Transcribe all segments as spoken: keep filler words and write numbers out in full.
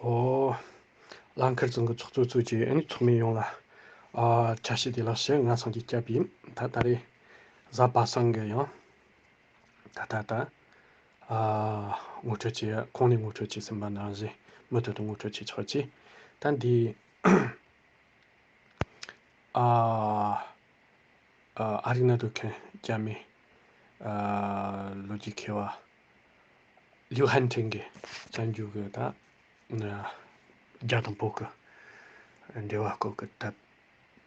ཨོ། ལང་ཁར་ཚང་གི་ཚོགས་གཙོ་ཚོས་ཀྱིས་ཨ་ནི་ཚོགས་མི་ཡོངས་ལ། ཨ། འཆར་གཞི་དེ་ལག་བཤད་ང་སང་གི་སྐྱབས་ཡིན། ད་ད་རེས་གཟའ་པ་སངས་གི་ཡང་ད་ད་ད། ཨ། ངོ་སྤྲོད་བྱས། གོང་ནས་ངོ་སྤྲོད་བྱས་ཟིན་པ་ནང་བཞིན་མུ་མཐུད་དུ་ངོ་སྤྲོད་བྱས་ཆོག་ཅིག་ད་འདི། ཨ། ཨ། ཨ་རིག་གནས་དོན་མཁན་རྒྱ་མི། ཨ། ལོ་རྒྱུས་མཁས་པ་ལིའུ་ཧན་ཁྲིན་གྱིས་བསྐྱར་འགྱུར་གྱི་ད། རྒྱ་དང་བོད་ཀྱི་འབྲེལ་བ་སྐོར་གྱི་དེབ་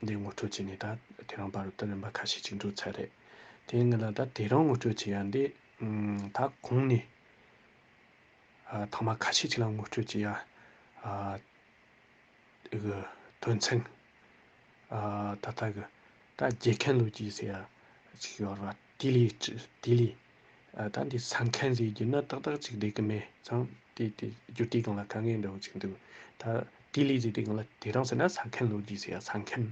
འདི་ངོ་སྤྲོད་བྱས་ནས། ད་དེ་རིང་བར་དུ་རིམ་པ་ཁ་ཤས་ཅིག་འགྲོ་ཚར་རེད། དེ་ཡིན་ན་ད་དེ་རིང་ངོ་སྤྲོད་བྱེད་ཡ་འདི། ཨ། ད་གོང་ནས། ཨ། ཐེངས་མ་ཁ་ཤས་ཅིག་ལ་ངོ་སྤྲོད་བྱེད་ཡ། ཨ། གི་དོན་ཚན། ཨ། ད་ལྟ་གི་ད་རྗེ་མཁན་ལོ་རྒྱུས་ཟེར་ཡ་ཅིག་ཡོད་རེད་པ། ཏི་ལི་ཏི་ལི། ཨ། ད་འདི་ས་མཁན་ཟེར་རྒྱུ་ན་ཏག་ཏག་ཅིག་བསྡད་གི་མེད་ཙང་། དེ་དེ་རྒྱུ་དེའི་སྒང་ལ་དཀའ་ངལ་འདྲ་བོ་ཅིག་འདུག་ད་ཏི་ལི་ཟེར་དུས་སྒང་ལ་དེ་རིང་ཟེར་ན་ས་མཁན་ལོ་རྒྱུས་ཟེར་ཡ། ས་མཁན་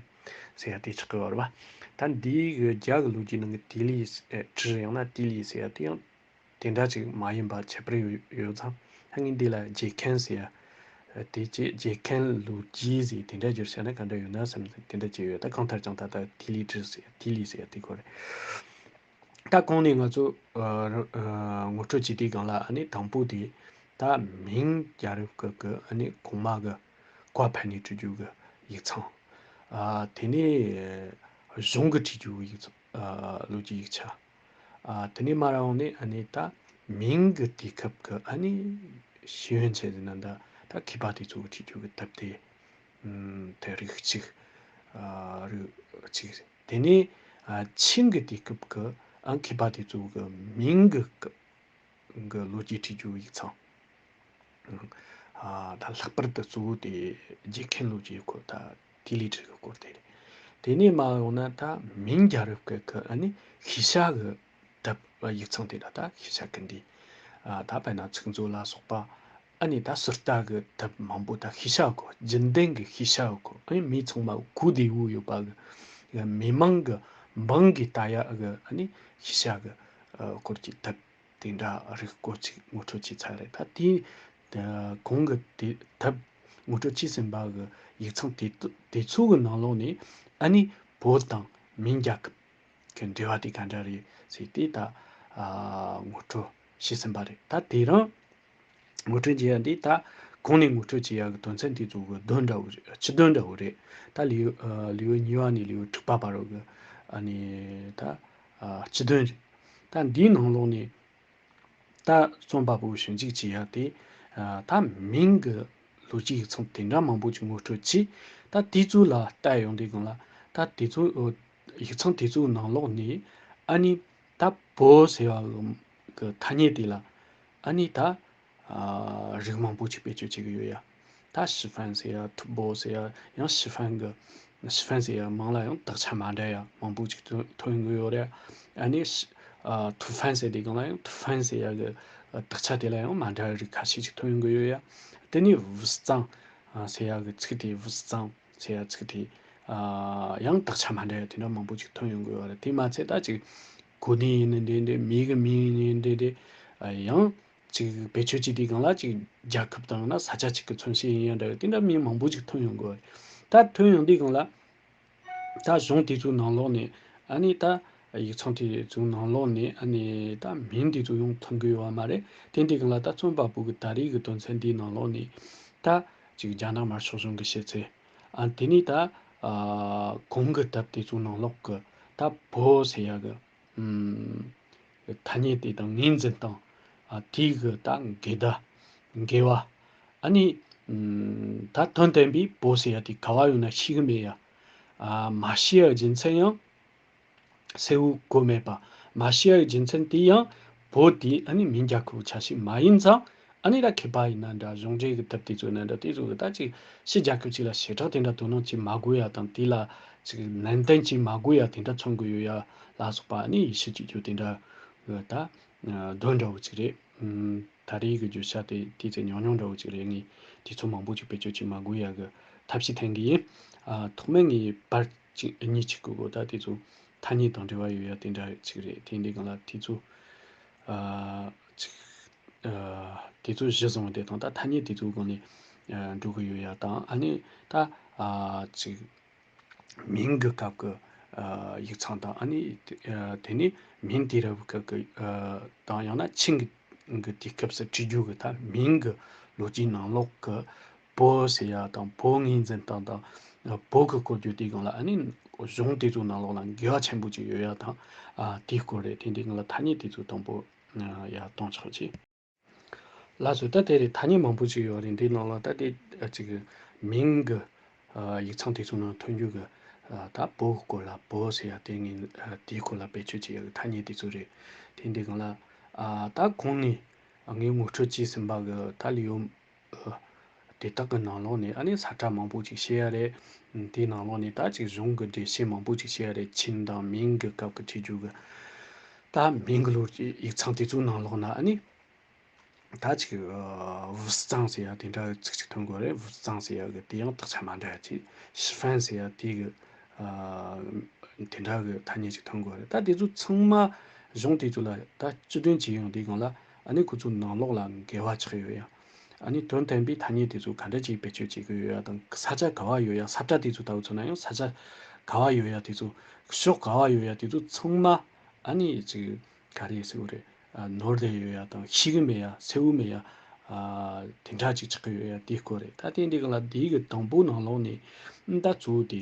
ཟེར་ཡ་དེ་ཆགས་གི་ཡོད་རེད་པ། ད་འདི་གི་རྒྱ་གི་ལོ་རྒྱུས་ནང་གི་ཏི་ལི་ཀྲི་ཡང་ན་ཏི་ལི་ཟེར་ཡ་དེ་ཡང་དེ་འདྲ་ཅིག་མ་ཡིན་པ་ཁྱད་པར་ཡོད་ཡོད་ཙང་། ད་ངས་འདི་ལ་རྗེ་མཁན་ཟེར་ཡ་དེ་ཅིག་རྗེ་མཁན་ལོ་རྒྱུས་ཟེར་དེ་འདྲ་བསྒྱུར་བྱས་ན་ག་འདྲ་ཡོད་ན་བསམ། དེ་འདྲ་བྱས་ཡོད། ད་གང་ལྟར་ཀྱང་ད་ལྟ་ཏི་ལི་ཀྲི་ཟེར་ཡ། ཏི་ལི་ཟེར་ཡ་དེ་ཁོ་རེད། ད་གོང་ནས་ང་ཚོ། ཨ། ཨ། ངོ་སྤྲོད་བྱེད་དུས་སྒང་ལ་ཨ་ནི་དང་པོ་དེ་ད་མིང་རྒྱལ་རབས་སྐབས་ཀྱི་ཨ་ནི་གོང་མ་གི་བཀའ་ཕེབས་ནས་བྲིས་རྒྱུ་གི་ཡིག་ཚང་། ཨ། དེ་ནས་གཞུང་གི་བྲིས་རྒྱུ་གི་ཡིག་ཚང་། ཨ། ལོ་རྒྱུས་ཡིག་ཆ། ཨ། དེ་ནས་མར་འོང་ནས་ཨ་ནི་ད་མིང་གི་དུས་སྐབས་ཀྱི་ཨ་ནི་ཤེས་ཡོན་ཆེད་ཟེར་ན་ད་ད་མཁས་པ་དེ་ཚོ་གི་བྲིས་རྒྱུ་གི་དེབ་དེ། ཨམ། དེ་རིགས་གཅིག་ཨ། རིགས་གཅིག་དེ་ནས། ཨ། ཆིང་གི་དུས་སྐབས་ཀྱི། ཨ། མཁས་པ་དེ་ཚོ་གི་མིང་གི་སྐབས་གི་ལོ་རྒྱུས་བྲིས་རྒྱུ་ཡིག་ཚང་། ཨ། ད་ལྷག་པར་དུ་གཙོ་བོ་དེ་རྗེ་མཁན་ལོ་རྒྱུས་ཡོད་ཁོ། ད་ཏི་ལི་ཀྲི་གི་སྐོར་དེ་རེད། དེ་ནས་མར་ཡོང་ན་ད་མིང་རྒྱལ་རབས་སྐབས་ཀྱི་ཨ་ནི་ཤེས་བྱ་གི་དེབ་ཡིག་ཚང་དེ་འདྲ། ད་ཤེས་བྱ་གི་འདི། ཨ། ད་དཔེར་ན་ཚིག་མཛོད་ལ་སོགས་པ། ཨ་ནི་ད་ཟུར་ལྟ་གི་དེབ་མང་པོ། ད་ཤེས་བྱ་སྐོར། རྒྱུན་ལྡན་གི་ཤེས་བྱ་སྐོར། ཨ་ནི་མི་ཚང་མ་གོ་བདེ་བོ་ཡོད་པ་གི། མི་མང་གི་འབངས་ཀྱིས་ལྟ་ཡ་གི་ཨ་ནི་ཤེས་བྱ་གི། ཨ། སྐོར་གྱི་དེབ་དེ་འདྲ་རིགས་སྐོར་ཅིག་ངོ་སྤྲོད་བྱས་ཚར་རེད། ད་དེ། ཨ། གོང་གི་དེ་དེབ་ངོ་སྤྲོད་བྱས་ཟིན་པ་གི་ཡིག་ཚང་དེ་དེ་ཚོ་གི་ནང་ལོགས་ནས་ཨ་ནི་བོད་དང་མིང་རྒྱལ་ཁབ་གི་འབྲེལ་བ་དེ་ག་འདྲ་རེད་ཟེར་དེ་ད། ཨ། ངོ་སྤྲོད་བྱས་ཟིན་པ་རེད། ད་དེ་རིང་ངོ་སྤྲོད་བྱེད་ཡ་འདི་ད་གོང་ནས་ངོ་སྤྲོད་བྱེད་ཡ་གི་དོན་ཚན་དེ་ཚོ་གི་དོན་འདྲ་བོ་རེད། སྤྱི་དོན་འདྲ་བོ་རེད། ད་ལེའུ། ཨ། ལེའུ་གཉིས་པ་ནས་ལེའུ་དྲུག་པ་བར་གི་ཨ་ནི་ད། ཨ། སྤྱི་དོན་རེད། ད་འདིའི་ནང་ལོགས་ནས་ད་རྩོམ་པ་པོ་ཞིབ་འཇུག་བྱེད་ཡ་དེ། ཨ། ད་མིང་གི་ལོ་རྒྱུས་ཡིག་ཚང་དེ་འདྲ་མང་པོ་ཅིག་ངོ་སྤྲོད་བྱས། ད་དེ་ཚོ་ལ་བལྟས་ཡོང་དུས་སྒང་ལ། ད་དེ་ཚོ་ཡིག་ཚང་དེ་ཚོའི་ནང་ལོགས་ནས་ཨ་ནི་ད་བོད་ཟེར་བ་གི་ཐ་སྙད་དེ་ལ་ཨ་ནི་ད། ཨ། རིགས་མང་པོ་ཅིག་བེད་སྤྱོད་བྱེད་ཀྱི་ཡོད་ཡ། ད་ཞི་ཧྥན་ཟེར་ཡ། ཐུ་བོ་ཟེར་ཡ། ཡང་ཞི་ཧྥན་གི། ཞི་ཧྥན་ཟེར་ཡ་མིང་ལ་ཡང་དག་ཆ་མ་འདྲ་ཡ་མང་པོ་ཅིག་ཐོན་ཐོན་ཡོང་གི་ཡོད་རེད། ཨ་ནི་ཞི། ཨ། ཐུ་ཧྥན་ཟེར་དུས་སྒང་ལ་ཡང་ཐུ་ཧྥན་ཟེར་ཡ་གི་དག་ཆ་དེ་ལ་ཡང་མ་འདྲ་བའི་རིགས་ཁ་ཤས་ཅིག་ཐོན་ཡོང་གི་ཡོད་ཡ། དེ་ནས་ཝུ་སི་ཙང་ཟེར་ཡ་གི་ཚིག་དེ། ཝུ་སི་ཙང་ཟེར་ཡ་ཚིག་དེ། ཨ། ཡང་དག་ཆ་མ་འདྲ་ཡ་དེ་འདྲ་མང་པོ་ཅིག་ཐོན་ཡོང་གི་ཡོད་རེད། དེ་མ་ཚད་ད་ཅིག་གོ་གནས་ཡིན་ནི་འདྲ་འདྲ། མི་གི་མིང་ཡིན་ནི་འདྲ་འདྲ། ཨ། ཡང་ཅིག་བེད་སྤྱོད་བྱེད་དུས་སྒང་ལ་ཅིག་རྒྱལ་ཁབ་དང་ཡང་ན་ས་ཆ་ཅིག་གི་མཚོན་བྱེད་ཡིན་ཡ་འདྲ་བ་དེ་འདྲ་མིང་མང་པོ་ཅིག་ཐོན་ཡོང་གི་ཡོད་རེད། ད་ཐོན་ཡོང་དུས་སྒང་ལ། ད་གཞུང་དེ་ཚོའི་ནང་ལོགས་ནས་ཨ་ནི་ད་ཡིག་ཚང་དེ་ཚོའི་ནང་ལོགས་ནས་ཨ་ནི་ད་མིང་དེ་ཚོ་ཡང་ཐོན་གི་ཡོད་པ་མ་རེད། དེ་འདྲའི་སྒང་ལ་ད་རྩོམ་པ་པོ་གི་ད་རེས་ཀྱི་དོན་ཚན་འདིའི་ནང་ལོགས་ནས་ད་ཅིག་རྒྱ་ནག་དམར་ཤོག་གཞུང་གི་བྱེད་ཚུལ། ཨ། དེ་ནས་ད། ཨ། གོང་གི་དེབ་དེ་ཚོའི་ནང་ལོགས་ཀྱི་ད་བོད་ཟེར་ཡ་གི། ཨམ། ཐ་སྙད་དེ་དང་ངོས་འཛིན་སྟངས། ཨ། དེའི་གི་ད་འགལ་ཟླ། འགལ་བ། ཨ་ནི། ཨམ། ད་དོན་བསྟན་པའི་བོད་ཟེར་ཡ་དེ་ག་བ་ཡོད་ན་ཤེས་གི་མེད་ཡ། ཨ། མ་ཤེས་ཡ་རྒྱུ་མཚན་ཡང་གསལ་བོ་གོ་མེད་པ། མ་ཤེས་ཡ་རྒྱུ་མཚན་དེ་ཡང་བོད་དེ་ཨ་ནི་མིང་རྒྱལ་ཁབ་ཆ་ཞིག་མ་ཡིན་ཙང་། ཨ་ནི་ད་མཁས་པ་ཡིན་ན་འདྲ། གཞུང་འབྲེལ་གྱི་དེབ་དེ་ཚོ་ཡིན་ན་འདྲ། དེ་ཚོ་གི་ད་ཅིག་ཕྱི་རྒྱལ་ཁབ་ཅིག་ལ་བྱེ་བྲག་དེ་འདྲ་དོ་སྣང་བྱེད་མ་དགོས་ཡ་དང་། དེ་ལ་ཅིག་ནན་ཏན་བྱེད་མ་དགོས་ཡ་དེ་འདྲ་མཚོན་གི་ཡོད་ཡ་ལ་སོགས་པ། ཨ་ནི་ཡིད་ཆེས་བྱེད་རྒྱུ་དེ་འདྲ་གི་ད། ཨ། དོན་འདྲ་བོ་ཅིག་རེད། ཨམ། ད་རེས་ཀྱི་བརྗོད་བྱ་དེ་དེ་ཚོ་ཉུང་ཉུང་འདྲ་བོ་ཅིག་རེད། ངས་དེ་ཚོ་མང་པོ་ཅིག་བེད་སྤྱོད་བྱེད་མ་དགོས་ཡ་གི་ཐབས་ཤེས་འཐེན་གི་ཡིན། ཨ། ཐོག་མར་ངས་པར་གཅིག་གཉིས་ཅིག་གི་སྒོ། ད་དེ་ཚོ་ཐ་སྙད་དང་འབྲེལ་བ་ཡོད་ཡ་དེ་འདྲ་ཅིག་རེད། དེ་འདྲའི་སྒང་ལ་དེ་ཚོ། ཨ། ཅིག་ཨ། དེ་ཚོ་གཞི་བཟུང་བ་དེ་དང་། ད་ཐ་སྙད་དེ་ཚོའི་སྒང་ནས་ ཨ་འགྲོ་གི་ཡོད་ཡ་དང་། ཨ་ནི་ད་ཨ་ཅིག་མིང་གི་སྐབས་ཀྱི་ཨ་ཡིག་ཚང་དང་། ཨ་ནི་ཨ་དེ་ནས་མིང་དེ་རབས་སྐབས་ཀྱི་ཨ་དང་། ཡང་ན་ཆིང་གི་གི་དུས་སྐབས་སུ་བྲིས་རྒྱུ་གི་ད་མིང་གི་ལོ་རྒྱུས་ནང་ལོགས་ཀྱི་བོད་ཟེར་ཡ་དང་བོད་ངོས་འཛིན་སྟངས་དང་། བོད་ཀྱི་སྐོར་བརྗོད་དུས་སྒང་ལ་ཨ་ནི་གཞུང་དེ་ཚོའི་ནང་ལོགས་ལ་འགལ་བ་ཆེན་པོ་ཅིག་ཡོད་ཡ་དང་། ཨ་དེའི་སྐོར་རེད། དེ་འདི་སྒང་ལ་ཐ་སྙད་དེ་ཚོ་དང་པོ་ཨ་ཡར་གཏོང་ཆོག་ཅིག་ལགས་སོ། ད་དེ་རེད། ཐ་སྙད་མང་པོ་ཅིག་ཡོད་རེད། འདིའི་ནང་ལ་ད་དེ་ཨ་ཅིག་མིང་གི་ཨ་ཡིག་ཚང་དེ་ཚོ་ནང་ཐོན་རྒྱུ་གི་ཨ་ད་བོད་སྐོར་ལ་བོད་ཟེར་ཡ་དེ་ངས་ཨ་དེའི་སྐོར་ལ་བེད་སྤྱོད་བྱེད་ཡ་གི་ཐ་སྙད་དེ་ཚོ་རེད། དེ་འདི་སྒང་ལ་ཨ་ད་གོང་ནས་ངས་ངོ་སྤྲོད་བྱས་ཟིན་པ་གི་ད་ལེའུ་ཨ་དེ་དག་གི་ནང་ལོགས་ནས་ཨ་ནི་ས་བཀྲ་མང་པོ་ཅིག་བཤད་ཡ་རེད། དེའི་ནང་ལོགས་ནས་ད་ཅིག་གཞུང་གི་འགྲེལ་བཤད་མང་པོ་ཅིག་བཤད་ཡ་རེད། ཆིང་དང་མིང་གི་སྐབས་ཀྱི་བྲིས་རྒྱུ་གི་ད་མིང་གི་ལོ་རྒྱུས་ཡིག་ཚང་དེ་ཚོའི་ནང་ལོགས་ན་ཨ་ནི། ད་ཅིག་ཨ་ཝུ་ཙང་ཟེར་ཡ་དེ་འདྲ་ཚིག་ཅིག་ཐོན་གོ་རེད། ཝུ་ཙང་ཟེར་ཡ་གི་དེ་ཡང་དག་ཆ་མ་འདྲ་ཡ་ཅིག་ཤི་ཧྥན་ཟེར་ཡ་དེ་གི་ཨ་དེ་འདྲ་གི་ཐ་སྙད་ཅིག་ཐོན་གོ་རེད། ད་དེ་ཚོ་ཚང་མ་གཞུང་དེ་ཚོ་ལ་ད་སྤྱི་དོན་ཅིག་ཡོང་དུས་སྒང་ལ་ཨ་ནི་ཁོ་ཚོ་ནང་ལོགས་ལ་འགལ་བ་ཆགས་ཡོད་ཡ། ཨ་ནི་དོན་དམ་པའི་ཐ་སྙད་དེ་ཚོ་ག་འདྲ་ཅིག་བེད་སྤྱོད་བྱེད་ཀྱི་ཡོད་ཡ་དང་། ས་ཆ་ག་བ་ཡོད་ཡ། ས་བཀྲ་དེ་ཚོ་ལྟ་བུ་མཚོན་ན་ཡང་ས་ཆ་ག་བ་ཡོད་ཡ་དེ་ཚོ། ཕྱོགས་ག་བ་ཡོད་ཡ་དེ་ཚོ་ཚང་མ་ཨ་ནི་ཅིག་ག་རེ་ཟེར་དགོས་རེད། ཨ་ནོར་ལས་ཡོད་ཡ་དང་ཤེས་གི་མེད་ཡ། གསལ་བོ་མེད་ཡ། ཨ་དེ་འདྲ་ཅིག་ཆགས་ཀྱི་ཡོད་ཡ་དེའི་སྐོར་རེད། ད་དེ་འདི་ག་ལ་དེའི་གི་དང་པོ་ནང་ལོགས་ནས་ད་གཙོ་བོ་དེ་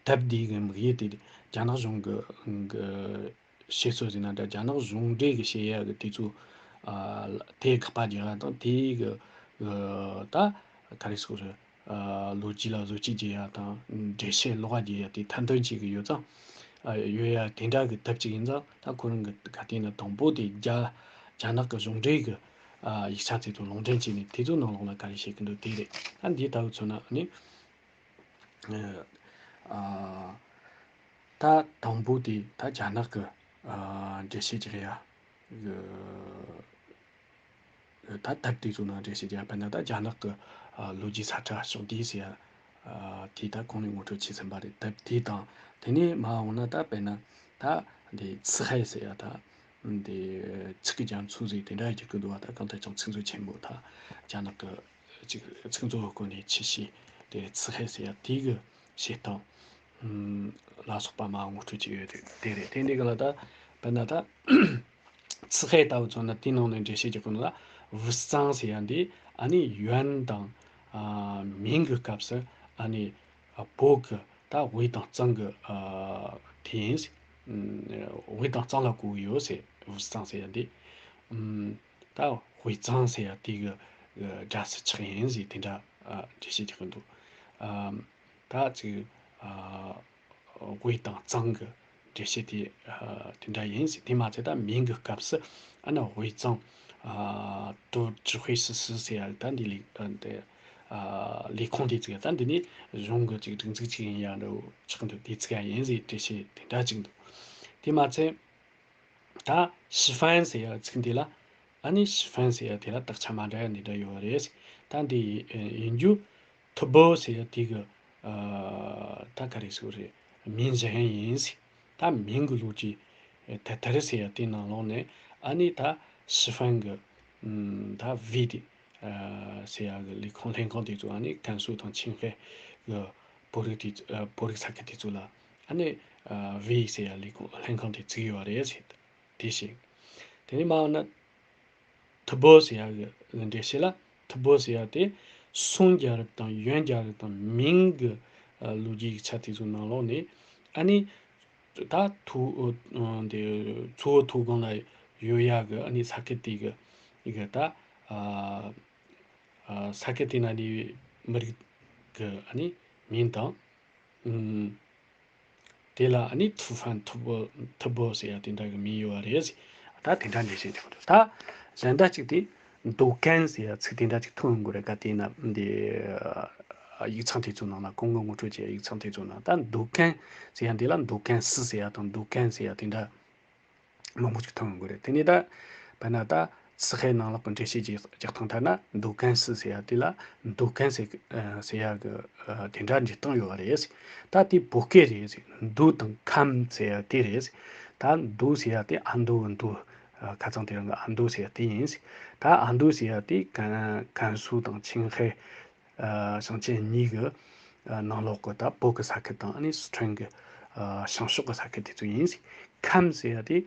དེབ་འདིའི་གི་དམིགས་ཡུལ་དེ་རྒྱ་ནག་གཞུང་གི་གི་བཤད་སྲོལ་ཟེར་ན་འདྲ། རྒྱ་ནག་གཞུང་འབྲེལ་གི་བཤད་ཡ་གི་དེ་ཚོ་ཨ་དེ་དགག་པ་རྒྱག་ཡ་དང་། དེའི་གི་གི་ད་ག་རེ་ཟེར་དགོས་རེད། ཨ་ལོ་རྒྱུས་ལ་བཟོ་བཅོས་བྱེད་ཡ་དང་འགྲེལ་བཤད་ལོགས་ཀ་རྒྱག་ཡ་དེ་ཐེར་འདོན་བྱེད་གི་ཡོད་ཙང་། ཨ་ཡོད་ཡ་དེ་འདྲ་གི་དེབ་ཅིག་ཡིན་ཙང་། ད་ཁོ་རང་གི་ག་དེ་ན་དང་པོ་དེ་རྒྱ་རྒྱ་ནག་གི་གཞུང་འབྲེལ་གི་ཨ་ཡིག་ཆ་དེ་ཚོ་ལུང་འདྲེན་བྱས་ནས་དེ་ཚོ་ནང་ལོགས་ལ་ག་རེ་བཤད་གི་འདུག་དེ་རེད། ད་འདི་ལྟ་བུ་མཚོན་ན་ནི་ཨ་ད་དང་པོ་དེ་ད་རྒྱ་ནག་གི་ཨ་འགྲེལ་བཤད་རྒྱག་ཡ་གི་ད་དེབ་དེ་ཚོ་ནང་འགྲེལ་བཤད་རྒྱག་ཡ། དཔེར་ན་ད་རྒྱ་ནག་གི་ཨ་ལོ་རྒྱུས་ས་ཁྲ་ཕྱོགས་བསྡུས་ཟེར་ཡ་ཨ་དེ་ད་གོང་ནས་ངོ་སྤྲོད་བྱས་ཟིན་པ་རེད། དེབ་དེ་དང་། དེ་ནས་མར་འོང་ན་ད་དཔེར་ན་ད་འདི་ཚི་ཧའེ་ཟེར་ཡ་ད་འདི་ཚིག་གི་རྒྱ་མཚོ་ཟེར་དེ་འདྲ་རྒྱག་གི་འདུག་བ། ད་གང་ལྟར་ཀྱང་ཚིག་མཛོད་ཆེན་པོ་ད་རྒྱ་ནག་གི་ཅིག་ཚིག་མཛོད་སྐོར་ནས་ཆེ་ཤོས་དེ་ཚི་ཧའེ་ཟེར་ཡ་དེ་གི་བཤད་སྟངས་ལ་སོགས་པ་མར་ངོ་སྤྲོད་བྱས་ཡོད་རེད། དེ་རེད། དེ་འདི་ག་ལ་ད་དཔེར་ན་ད་ཚི་ཧའེ་ལྟ་བུ་མཚོན་ན་དེའི་ནང་ནས་འགྲེལ་བཤད་རྒྱག་གི་ནང་ལ་ཝུ་ཙང་ཟེར་ཡ་འདི་ཨ་ནི་ཡོན་དང་ཨ་མིང་གི་སྐབས་སུ་ཨ་ནི་ཨ་བོད་ཀྱི་ད་ཝེ་དང་ཙང་གི་ཨ་དེ་ཡིན། ཝེ་དང་ཙང་ལ་གོ་གི་ཡོད་ཟེར། ཝུ་ཙང་ཟེར་ཡ་འདི་ཨམ་ད་ཝེ་ཙང་ཟེར་ཡ་དེ་གི་ཨ་སྦྲག་སྲིད་ཆགས་ཡིན་ཟེར་དེ་འདྲ་ཨ་འགྲེལ་བཤད་རྒྱག་གི་འདུག་ཨམ་ད་ཅིག་ཨ་ཝེ་དང་ཙང་གི་འགྲེལ་བཤད་དེ་ཨ་དེ་འདྲ་ཡིན་ཟེར། དེ་མ་ཚད་ད་མིང་གི་སྐབས་སུ་ཨ་ན་ཝེ་ཙང་ཨ་ཏུའུ་ཅི་ཧུའེ་སི་སི་ཟེར་ཡ་ད་འདི་ལས་ཨ་འདི་ཨ་ལས་ཁུངས་དེ་བཙུགས་ཡ། ད་འདི་ནི་གཞུང་གི་ཅིག་སྒྲིག་འཛུགས་ཅིག་ཡིན་ཡ་འདྲ་བོ་ཆགས་འདུག་དེ་བཙུགས་ཡ་ཡིན་ཟེར་འགྲེལ་བཤད་དེ་འདྲ་ཅིག་འདུག་དེ་མ་ཚད། ད་ཤི་ཧྥན་ཟེར་ཡ་ཚིག་འདི་ལ། ཨ་ནི་ཤི་ཧྥན་ཟེར་ཡ་དེ་ལ་དག་ཆ་མ་འདྲ་ཡ་འདི་འདྲ་ཡོད་རེད། ད་འདི་ཡིན་རྒྱུ་ཐུ་བོ་ཟེར་ཡ་དེ་གི་ཨ་ད་ག་རེ་ཟེར་རེད། མིང་གཞན་ཡིན་ཟེར། ད་མིང་གི་ལོ་རྒྱུས་ཐ་ཐར་ཟེར་ཡ་དེ་ནང་ལོགས་ནས་ཨ་ནི་ད་ཤི་ཧྥན་གི་ཨམ་ད་བི་དེ་ཨ་ཟེར་ཡ་གི་ལས་ཁུངས་ལྷན་ཁང་དེ་ཚོ་ཨ་ནི་ཀན་སུའུ་དང་ཆིང་ཧེ་གི་བོད་རིགས་དེ་ཨ་བོད་རིགས་ས་ཁུལ་དེ་ཚོ་ལ་ཨ་ནི་ཨ་བི་ཟེར་ཡ་ལས་ཁུངས་ལྷན་ཁང་དེ་བཙུགས་ཡོད་རེད་ཟེར། དེ་བཞིན། དེ་ནས་མར་ན་ཐུ་བོ་ཟེར་ཡ་གི་འགྲེལ་བཤད་ལ། ཐུ་བོ་ཟེར་ཡ་དེ་སུང་རྒྱལ་རབས་དང་ཡོན་རྒྱལ་རབས་དང་མིང་གི་ཨ་ལོ་རྒྱུས་ཡིག་ཆ་དེ་ཚོའི་ནང་ལོགས་ནས་ཨ་ནི་ད་ཐུ་ཨ་འདི་མཚོ་བོད་མཐོ་སྒང་ལ་ཡོད་ཡ་གི་ཨ་ནི་ས་ཁུལ་དེ་གི་གི་ད་ཨ་ཨ་ས་ཁུལ་དེ་ན་ནི་མི་རིགས་གི་ཨ་ནི་མིང་དང་། ཨུམ། དེ་ལ་ཨ་ནི་ཐུ་ཧྥན་ཐུ་བོ་ཐུ་བོ་ཟེར་ཡ་དེ་འདྲ་གི་མིང་ཡོད་པ་རེད། ད་དེ་འདྲ་འགྲེལ་བཤད་རྒྱག་གི་འདུག་ད་གཞན་དག་ཅིག་དེ་མདོ་ཁན་ཟེར་ཡ་ཚིག་དེ་འདྲ་ཅིག་ཐོན་ཡོང་གི་རེད། ག་དེ་ན་འདི་ཡིག་ཚང་དེ་ཚོའི་ནང་ལ་གོང་གི་ངོ་སྤྲོད་བྱས་ཡིག་ཚང་དེ་ཚོའི་ནང་ད་མདོ་ཁན་ཟེར་ཡ་འདི་ལ་མདོ་ཁན་སི་ཟེར་ཡ་དང་མདོ་ཁན་ཟེར་ཡ་དེ་འདྲ་མང་པོ་ཅིག་ཐོན་ཡོང་གི་རེད། དེ་ནས་ད་དཔེར་ན་ད་སི་ཧའེ་ནང་ལོགས་ཀྱི་འགྲེལ་བཤད་ཀྱི་རྒྱག་སྟངས་ལྟར་ན་མདོ་ཁན་སི་ཟེར་ཡ་དེ་ལ་མདོ་ཁན་ཟེར་ཟེར་ཡ་གི་དེ་འདྲ་འབྲི་སྟངས་ཡོད་པ་རེད། ད་དེ་བོད་སྐད་རེད། མདོ་དང་ཁམས་ཟེར་ཡ་དེ་རེད། ད་མདོ་ཟེར་ཡ་དེ་ཨ་མདོ་མདོ་ ཨ་ཁ་སང་དེ་རིང་གི་ཨ་མདོ་ཟེར་ཡ་དེ་ཡིན། ད་ཨ་མདོ་ཟེར་ཡ་དེ་ཀན་ཀན་སུའུ་དང་ཆིང་ཧེ་ཨ་ཞིང་ཆེན་གཉིས་ཀྱི་ཨ་ནང་ལོགས་ཀྱི་ད་བོད་ཀྱི་ས་ཁུལ་དང་ཨ་ནི་སི་ཁྲོན་གྱི་ཨ་བྱང་ཕྱོགས་ཀྱི་ས་ཁུལ་དེ་ཚོ་ཡིན། ཁམས་ཟེར་ཡ་དེ་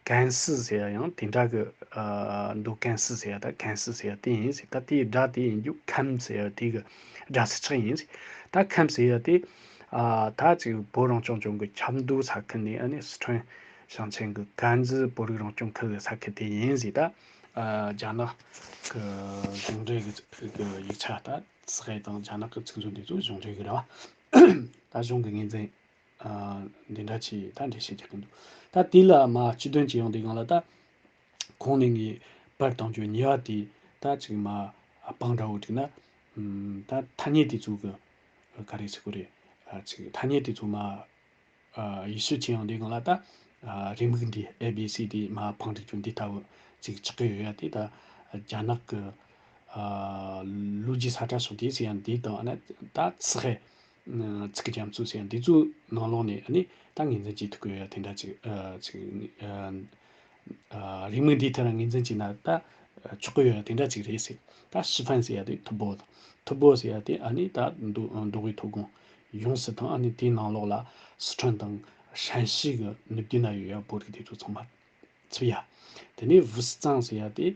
ཀན་སི་ཟེར་ཡ་ཡང་དེ་འདྲ་གི་ཨ་མདོ་ཀན་སི་ཟེར་ཡ་ད་ཀན་སི་ཟེར་ཡ་དེ་ཡིན། ད་དེའི་སྒྲ་དེ་ཡིན་རྒྱུ་ཁམས་ཟེར་ཡ་དེ་གི་སྒྲ་སྲིད་ཆགས་ཡིན། ད་ཁམས་ཟེར་ཡ་དེ་ཨ་ད་ཅིག་བོད་རང་སྐྱོང་ལྗོངས་ཀྱི་ཆབ་མདོ་ས་ཁུལ་ནས་ཨ་ནི་སི་ཁྲོན་ཞིང་ཆེན་གྱི་ཀན་ཛི་བོད་རིགས་རང་སྐྱོང་ཁུལ་གྱི་ས་ཁུལ་དེ་ཡིན་ཟེར། ད་ཨ་རྒྱ་ནག་གི་གཞུང་འབྲེལ་གྱི་གི་ཡིག་ཆ་ད་སི་ཧེ་དང་རྒྱ་ནག་གི་ཚིག་མཛོད་འདི་ཚོ་གཞུང་འབྲེལ་གྱི་རེད་བ། ད་གཞུང་གི་ངོས་འཛིན་ཨ་འདི་འདྲ་ཅིག་ད་འགྲེལ་བཤད་རྒྱག་གི་འདུག། ད་དེ་ལ་མ་སྤྱི་དོན་ཅིག་ཡོང་དུས་སྒང་ལ་ད་གོང་ནས་ངས་པར་བཏང་རྒྱུ་གཉིས་པ་དེ་ད་ཅིག་མ་ཨ་སྤང་འདྲ་བོ་བསྒྲིགས་ན་ཨམ་ད་ཐ་སྙད་དེ་ཚོ་གི་ག་རེ་ཟེར་དགོས་རེད། ཨ་ཅིག་ཐ་སྙད་དེ་ཚོ་མ་ཨ་ཡིད་ཆེས་ཅིག་ཡོང་དུས་སྒང་ལ་ད་ཨ་རེའུ་མིག་འདི་ཨེ་བི་སི་དེ་མ་སྤང་འགྲིག་རྒྱུ་འདི་ལྟ་བུ་ཅིག་ཆགས་ཀྱི་ཡོད་ཡ་དེ། ད་རྒྱ་ནག་གི་ཨ་ལོ་རྒྱུས་ས་ཁྲ་སོགས་དེ་ཟེར་ཡ་འདི་དང་ཨ་ནི་ད་སི་ཧེ་ཚིག་གི་རྒྱ་མཚོ་ཟེར་ཡ་འདི་ཚོའི་ནང་ལོགས་ནས་ཨ་ནི་ད་ངོས་འཛིན་བྱེད་ཐུབ་ཀྱི་ཡོད་ཡ་དེ་འདྲ་ཅིག་ཨ་ཅིག་ཨ་ཨ་རེའུ་མིག་འདིའི་ཐད་ལ་ངོས་འཛིན་བྱས་ན་ད་ཆོག་གི་ཡོད་ཡ་དེ་འདྲ་ཅིག་རེད་ཟེར། ད་ཤི་ཧྥན་ཟེར་ཡ་དེ་ཐུ་བྷོ་དང་། ཐུ་བྷོ་ཟེར་ཡ་དེ་ཨ་ནི་ད་མདོ་མདོ་དབུས་མཐོ་སྒང་ཡོངས་སུ་དང་ཨ་ནི་དེའི་ནང་ལོགས་ལ་སི་ཁྲོན་དང་ཧྲན་ཞི་གི་ནུབ་རྒྱུད་ན་ཡོད་ཡ་བོད་རིགས་དེ་ཚོ་ཚང་མ་ཚུད་ཡ། དེ་ནས་ཝུའུ་ཙང་ཟེར་ཡ་དེ་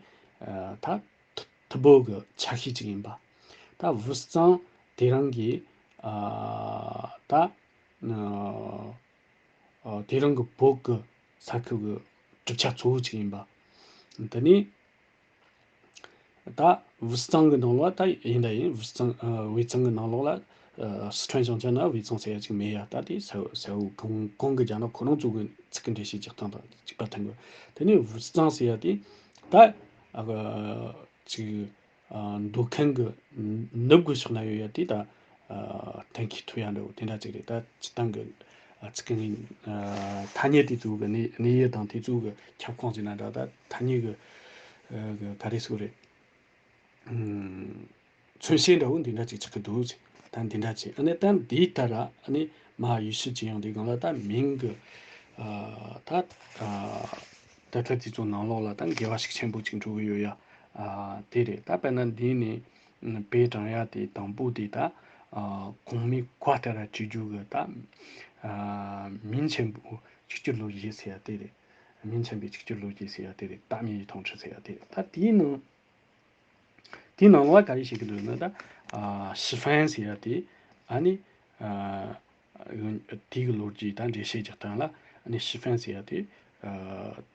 ཨ་ད་ཐུ་ཐུ་བྷོ་གི་ཆ་ཤས་ཅིག་ཡིན་པ། ད་ཝུའུ་ཙང་དེ་རང་གི་ཨ་ད་ཨ་ཨ་དེ་རང་གི་བོད་ཀྱི་ས་ཁུལ་གྱི་གྲུབ་ཆ་གཙོ་བོ་ཅིག་ཡིན་པ། དེ་ནས་ད་ཝུའུ་ཙང་གི་ནང་ལོགས་ད་ཡིན་ད་ཡིན་ཝུའུ་ཙང་ཨ་ཝེ་ཙང་གི་ནང་ལོགས་ལ་ཨ་སི་ཁྲོན་ཞིང་ཆེན་ན་ཝེ་ཙང་ཟེར་ཡ་ཅིག་མེད་ཡ། ད་དེ་ས་ས་བོ་གོང་གོང་གི་རྒྱ་ནག་ཁོ་རང་ཚོ་གི་ཚིག་གི་འགྲེལ་བཤད་རྒྱག་སྟངས་དང་གཅིག་པ་མཐུན་དགོས། དེ་ནས་ཝུའུ་ཙང་ཟེར་ཡ་དེ་ད་ཨ་ཅིག་ཨ་མདོ་ཁམས་ཀྱི་ནུབ་ཀྱི་ཕྱོགས་ན་ཡོད་ཡ་དེ་ད་ཨ་གཏན་འཁེལ་ཐུབ་ཡ་འདྲ་བོ་དེ་འདྲ་ཅིག་རེད། ད་སྤྱིར་བཏང་གི་ཨ་ཚིག་གི་ཨ་ཐ་སྙད་དེ་ཚོ་གི་གནས་གནས་ཡུལ་དང་དེ་ཚོ་གི་ཁྱབ་ཁོངས་ཟེར་ན་འདྲ། ད་ཐ་སྙད་གི་ཨ་གི་ག་རེ་ཟེར་རེད། ཨམ་མཚོན་བྱེད་འདྲ་བོ་འདི་འདྲ་ཅིག་ཆགས་ཀྱི་འདུག་ཟེར། ད་འདི་འདྲ་ཅིག་ཨ་ནི་ད་འདིའི་ལྟར་ཨ་ནི་མ་ཡུལ་ཤུལ་ཅིག་ཡོང་དུས་སྒང་ལ་ད་མིང་གི་ཨ་ད་ཨ་ད་ལྟ་དེ་ཚོ་ནང་ལོགས་ལ་ད་འགལ་བ་ཤུགས་ཆེན་པོ་ཅིག་འགྲོ་གི་ཡོད་ཡ། ཨ་དེ་རེད། ད་དཔེར་ན་འདི་ནི་ཨ་དཔེ་དྲངས་ཡ་དེ་དང་པོ་དེ་ད་ཨ་གོང་མའི་བཀའ་ལྟར་བྱེད་རྒྱུ་གི་ད་ཨ་མིང་ཆེན་པོ་གཅིག་གྱུར་ལོ་རྒྱུས་ཟེར་ཡ་དེ་རེད། མིང་ཆེན་པོའི་གཅིག་གྱུར་ལོ་རྒྱུས་ཟེར་ཡ་དེ་རེད། ད་མིང་ཡི་ཐོང་ཁྲི་ཟེར་ཡ་དེ་རེད། ད་དེའི་ནང་དེའི་ནང་ལ་ག་རེ་བཤད་ཀྱི་འདུག་ན་ད་ཨ་ཤི་ཧྥན་ཟེར་ཡ་དེ་ཨ་ནི་ཨ་དེའི་གི་ལོ་རྒྱུས་ད་འགྲེལ་བཤད་རྒྱག་སྟངས་ལ་ཨ་ནི་ཤི་ཧྥན་ཟེར་ཡ་དེ་ཨ་